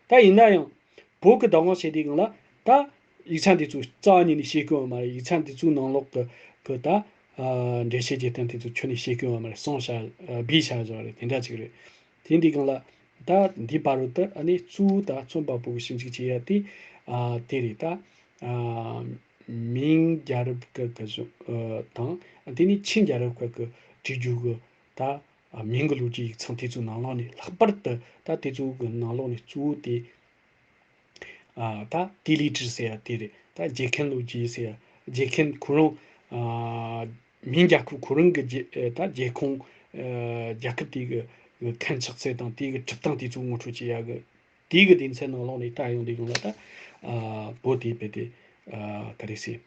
ད་ཡིན་ན་ཡང་བོད་ཀྱི་བདག་དབང་བྱེད་དུས་སྒང་ལ་ད་ཡིག་ཆ་འདི་ཚོ་རྩ་བ་ཉིད་ནས་ཤེས་ཀྱི་ཡོད་མ་རེད། ཡིག་ཆ་འདི་ཚོའི་ནང་ལོགས་ཀྱི་གི་ད་ཨ་འགྲེལ་བཤད་བྱེད་སྟངས་དེ་ཚོ་ཁྱོན་ནས་ཤེས་ཀྱི་ཡོད་མ་རེད། གསུངས་བཞག་ཨ་སྦས་བཞག་བཞག་རེད། དེ་འདྲ་ཅིག་རེད། དེ་འདི་སྒང་ལ་ད་འདི་བར་དུ་ཨ་ནི་གཙོ་བོ་ད་རྩོམ་པ་པོ་གི་ཞིབ་འཇུག་བྱེད་ཡ་དེ་ཨ་དེ་རེད། ད་ཨ་མིང་རྒྱལ་རབས་སྐབས་ཀྱི་གཞུང་ཨ་དང་དེ་ནས་ཆིང་རྒྱལ་རབས་སྐབས་ཀྱི་བྲིས་རྒྱུ་གི་ད་ཨ་མིང་གི་ལོ་རྒྱུས་ཡིག་ཚང་དེ་ཚོའི་ནང་ལོགས་ནས། ལྷག་པར་དུ་ད་དེ་ཚོ་གི་ནང་ལོགས་ནས་གཙོ་བོ་དེ་ཨ་ད་ཏི་ལི་ཀྲི་ཟེར་ཡ་དེ་རེད། ད་རྒྱལ་མཁན་ལོ་རྒྱུས་ཟེར་ཡ། རྒྱལ་མཁན་ཁོ་རང་ཨ་མིང་རྒྱལ་ཁབ་ཁོ་རང་གི་རྒྱལ་ཨ་ད་རྒྱལ་ཁོངས་ཨ་རྒྱལ་ཁབ་དེ་གི་ཁྱད་ཆགས་ཚད་དང་དེ་གི་གྲུབ་སྟངས་དེ་ཚོ་ངོ་སྤྲོད་བྱེད་ཡ་གི་དེ་གི་སྡེ་ཚན་ནང་ལོགས་ནས་ལྟ་ཡོང་དུས་སྒང་ལ་ད་ཨ་བོད་དེ་དཔེ་དེ་ཨ་ག་རེ་ཟེར།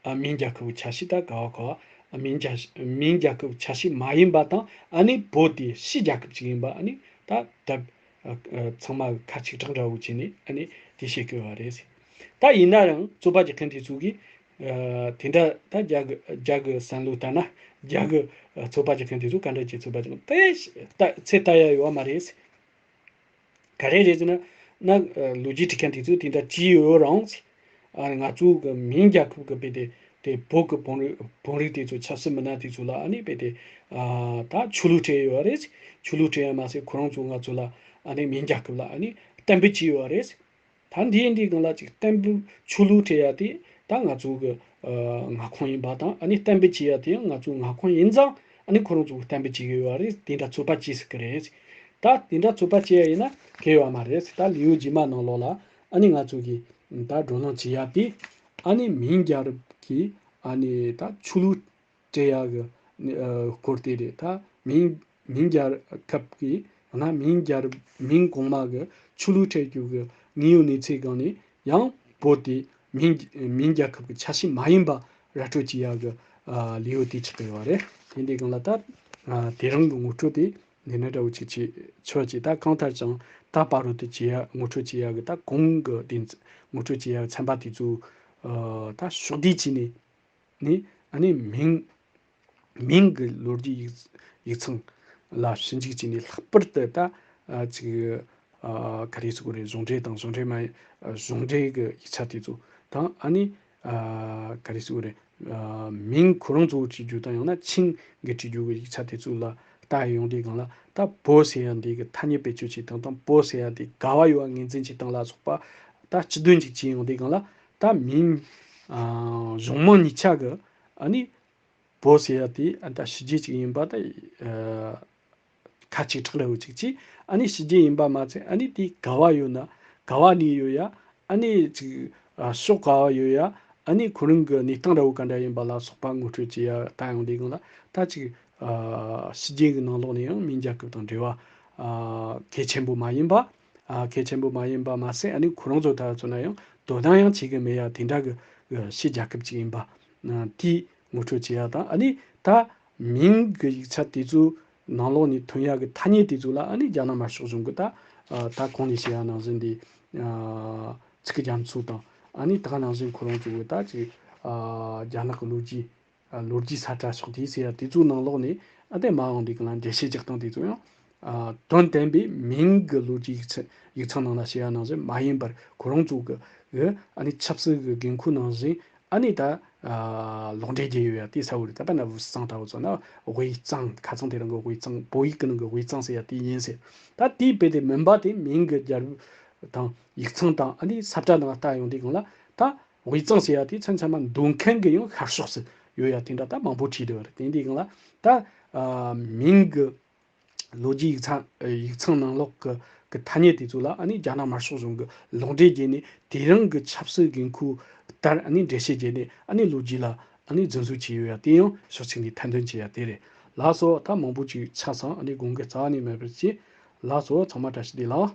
ཨ་མིང་རྒྱལ་ཁབ་ཆ་ཤས་ད་ག་བ་ག་བ། ཨ་མིང་རྒྱལ་མིང་རྒྱལ་ཁབ་ཆ་ཤས་མ་ཡིན་པ་དང་ཨ་ནི་བོད་དེ་ཕྱིའི་རྒྱལ་ཁབ་ཅིག་ཡིན་པ་ཨ་ནི་ད་དེབ་ཨ་ཨ་ཚང་མ་ཁ་ཆིག་གྲགས་འདྲ་བོ་བྱས་ནས་ཨ་ནི་དེ་བཤད་ཀྱི་ཡོད་རེད། ད་ཡིན་ན་ཡང་རྩོད་པ་རྒྱག་མཁན་དེ་ཚོ་གིས་ཨ་དེ་འདྲ་ད་རྒྱ་གི་རྒྱ་གི་བསམ་བློ་ལྟར་ན་རྒྱ་གི་ཨ་རྩོད་པ་རྒྱག་མཁན་དེ་ཚོ་ག་འདྲ་བྱས་རྩོད་པ་རྒྱག་དེ་ད་ཚེ་ལྟ་ཡ་ཡོད་མ་རེད། ག་རེ་རེད་ཟེར་ན། ན་ལོ་རྒྱུས་བྲིས་མཁན་དེ་ཚོས་དེ་འདྲ་བྲིས་ཡོད་རུང་། ཨ་ང་ཚོ་གི་མིང་རྒྱལ་ཁབ་ཀྱི་དཔེ་དེ་དེ་བོད་ཀྱི་བོད་རིགས་བོད་རིགས་དེ་ཚོ་ཆབ་སྲིད་མི་སྣ་དེ་ཚོ་ལ་ཨ་ནི་དཔེ་དེ་ཨ་ད་ཆོས་ལུགས་སྤྲད་ཡོད་རེད། ཆོས་ལུགས་སྤྲད་ཡ་མ་ཟད་ཁོ་རང་ཚོ་ང་ཚོ་ལ་ཨ་ནི་མིང་རྒྱལ་ཁབ་ལ་ཨ་ནི་གཏན་འབེབས་བྱས་ཡོད་རེད། ད་འདི་འདི་སྒང་ལ་ཅིག་གཏན་འབེབས་ཆོས་ལུགས་སྤྲད་ཡ་དེ་ད་ང་ཚོ་གི་ཨ་མངའ་ཁོངས་ཡིན་པ་དང་ཨ་ནི་གཏན་འབེབས་བྱེད་ཡ་དེ་ཡང་ང་ཚོའི་མངའ་ཁོངས་ཡིན་ཙང་ཨ་ནི་ཁོ་རང་ཚོ་གི་གཏན་འབེབས་བྱེད་ཀྱི་ཡོད་རེད། དེ་འདྲ་རྩོད་པ་བྱེད་སྲིད་ཀྱི་རེད། ད་དེ་འདྲ་རྩོད་པ་བྱེད་ཡ་ཡིན་ན་གལ་ཡོད་མ་རེད། ད་ལེའུ་རྗེས་མ་ནང་ལོགས་ལ་ཨ་ནི་ང་ཚོ་གི་ད་བགྲོ་གླེང་བྱེད་ཡ་དེ་ཨ་ནི་མིང་རྒྱལ་རབས་ཀྱི་ཨ་ནི་ད་ཆོས་ལུགས་སྤྲད་ཡ་གི་ཨ་སྐོར་དེ་རེད། ད་མིང་མིང་རྒྱལ་ཁབ་ཀྱི་ཡང་ན་མིང་རྒྱལ་མིང་གོང་མ་གི་ཆོས་ལུགས་སྤྲད་རྒྱུ་གི་དངོས་ཡོད་གནས་ཚུལ་སྒང་ནས་ཡང་བོད་དེ་མིང་མིང་རྒྱལ་ཁབ་ཀྱི་ཆ་ཤས་མ་ཡིན་པ་ར་སྤྲོད་བྱེད་ཡ་གི་ཨ་ལེའུ་དེ་ཆགས་ཀྱི་ཡོད་རེད། དེ་འདི་སྒང་ལ་ད་ཨ་དེ་རིང་གི་ངོ་སྤྲོད་དེ་འདི་ནས་འདྲ་བོ་ཅིག་བྱེད་ཆོག་ཅིག་ད་གང་ལྟར་ཀྱང་ད་བར་དུ་བྱེད་ཡ་ངོ་སྤྲོད་བྱེད་ཡ་གི་ད་གོང་གི་དེ་ངོ་སྤྲོད་བྱེད་ཡ་གི་ཚན་པ་དེ་ཚོ་ཨ་ད་ཕྱོགས་བསྡུས་བྱས་ནས། ནི་ཨ་ནི་མིང་མིང་གི་ལོ་རྒྱུས་ཡིག་ཡིག་ཚང་ལ་ཞིབ་འཇུག་བྱས་ནས། ལྷག་པར་དུ་ད་ཨ་ཅིག་ཨ་ག་རེ་ཟེར་དགོས་རེད། གཞུང་འབྲེལ་དང་གཞུང་འབྲེལ་མ་ཡིན་ཨ་གཞུང་འབྲེལ་གྱི་ཡིག་ཆ་དེ་ཚོ་དང་། ཨ་ནི་ཨ་ག་རེ་ཟེར་དགོས་རེད། ཨ་མིང་ཁོ་རང་གཙོ་བོ་བྲིས་རྒྱུ་དང་ཡང་ན་ཆིང་གི་བྲིས་རྒྱུ་གི་ཡིག་ཆ་དེ་ཚོ་ལ་ ལྟ་ཡོང་དུས་སྒང་ལ་ད་བོད་ཟེར་ཡ་འདི་གི་ཐ་སྙད་བེད་སྤྱོད་བྱེད་སྟངས་དང་བོད་ཟེར་ཡ་འདི་ག་བ་ཡོད་པ་ངོས་འཛིན་བྱེད་སྟངས་ལ་སོགས་པ་ད་སྤྱི་དོན་ཅིག་བྱས་ཡོང་དུས་སྒང་ལ་ད་མིང་ཨ་གཞུང་མང་གཉིས་ཆ་གི་ཨ་ནི་བོད་ཟེར་ཡ་དེ་ཨ་ད་ཕྱི་རྒྱལ་ཅིག་ཡིན་པ་ད་ཨ་ཁ་ཅིག་ཁྲག་ར་བོ་ཅིག་ཅིག་ཨ་ནི་ཕྱི་རྒྱལ་ཡིན་པ་མ་ཚད་ཨ་ནི་དེ་ག་བ་ཡོད་ན་ག་བ་ནས་ཡོད་ཡ་ཨ་ནི་ཅིག་ཨ་ཕྱོགས་ག་བ་ཡོད་ཡ་ཨ་ནི་ཁོ་རང་གི་གནས་སྟངས་འདྲ་བོ་ག་འདྲ་ཡིན་པ་ལ་སོགས་པ་ངོ་སྤྲོད་བྱེད་ཡ་ལྟ་ཡོང་དུས་སྒང་ལ་ད་ཅིག་ཨ་ཕྱི་རྒྱལ་གྱི་ནང་ལོགས་ནས་ཡང་མིང་རྒྱལ་ཁབ་དང་འབྲེལ་བ་ཨ་གལ་ཆེན་པོ་མ་ཡིན་པ། ཨ་གལ་ཆེན་པོ་མ་ཡིན་པ་མ་ཟད་ཨ་ནི་ཁོ་རང་ཚོ་ད་མཚོན་ན་ཡང་དོ་སྣང་ཡང་བྱེད་ཀྱི་མེད་ཡ་དེ་འདྲ་གི་ཕྱི་རྒྱལ་ཁབ་ཅིག་ཡིན་པ་དེའི་ངོ་སྤྲོད་བྱེད་ཡ་དང་ཨ་ནི་ད་མིང་གི་ཡིག་ཆ་དེ་ཚོའི་ནང་ལོགས་ནས་ཐོན་ཡ་གི་ཐ་སྙད་དེ་ཚོ་ལ་ཨ་ནི་རྒྱ་ནག་དམར་ཤོག་གཞུང་གི་ད་ད་གོང་ནས་བཤད་ཡ་ནང་བཞིན་དེ་ཚིག་གི་རྒྱ་མཚོ་དང་ཨ་ནི་ད་ག་ནང་བཞིན་ཁོ་རང་ཚོ་གི་ད་ཅིག་རྒྱ་ནག་གི་ལོ་རྒྱུས། ལོ་རྒྱུས་ས་ཁྲ་ཕྱོགས་དེ་ཟེར་ཡ་དེ་ཚོའི་ནང་ལོགས་ནས་ཨ་དེ་མ་འོངས་པའི་སྒང་ལ་འགྲེལ་བཤད་རྒྱག་སྟངས་དེ་ཚོ་ཡང་དོན་བསྟན་པའི་མིང་གི་ལོ་རྒྱུས་ཡིག་ཚང་ཡིག་ཚང་ནང་ལ་བཤད་ཡ་ནང་བཞིན་མ་ཡིན་པར་ཁོ་རང་ཚོ་གི་གི་ཨ་ནི་ཆབ་སྲིད་ཀྱི་འགན་ཁུར་ནང་བཞིན་ཨ་ནི་ད་ལོག་འགྲེལ་བརྒྱབ་ཡོད་ཡ་དེ་ས་བོ་རེད། ད་ལྟ་ན་དབུས་གཙང་ལྟ་བུ་ཚོ་ན་དབུས་གཙང་ཁ་ཚང་དེ་རང་གི་དབུས་གཙང་བོད་ཡིག་གི་ནང་གི་དབུས་གཙང་ཟེར་ཡ་དེ་ཡིན་ཟེར། ད་དེའི་དཔེ་དེ་མིན་པ་དེ་མིང་གི་རྒྱལ་པོ་དང་ཡིག་ཚང་དང་ཨ་ནི་ས་བཀྲ་ནང་ལ་ལྟ་ཡོང་དུས་སྒང་ལ་ད། དབུས་གཙང་ཟེར་ཡ་དེ་ཚང་ཚང་མ་འདོན་མཁན་གྱི་ཡང་ཤར་ཕྱོགས་སུ་ཡོད་ཡ་དེ་འདྲ་ད་མང་པོ་བྲིས་བསྡད་པ་རེད། དེ་འདི་སྒང་ལ་ད་མིང་གི་ལོ་རྒྱུས་ཡིག་ཚང་ཡིག་ཚང་ནང་ལོགས་ཀྱི་གི་ཐ་སྙད་དེ་ཚོ་ལ་ཨ་ནི་རྒྱ་ནག་དམར་ཤོག་གཞུང་གི་ལོག་འགྲེལ་བརྒྱབ་ནས་དེ་རིང་གི་ཆབ་སྲིད་འགན་ཁུར་ལྟར་ཨ་ནི་འགྲེལ་བཤད་བརྒྱབ་ནས་ཨ་ནི་ལོ་རྒྱུས་ལ་ཨ་ནི་རྫུན་བཟོ་བྱས་ཡོད་ཡ་དེ་ཡང་ཕྱོགས་གཅིག་ནས་ཐེར་འདོན་བྱས་ཡ་དེ་རེད། ལགས་སོ། ད་མང་པོ་ཅིག་ཆགས་སོང་། ཨ་ནི་དགོངས་འགལ་རྩ་བ་ནས་མེད་པར་བྱས། ལགས་སོ། ཚང་མ་བཀྲ་ཤིས་བདེ་ལེགས།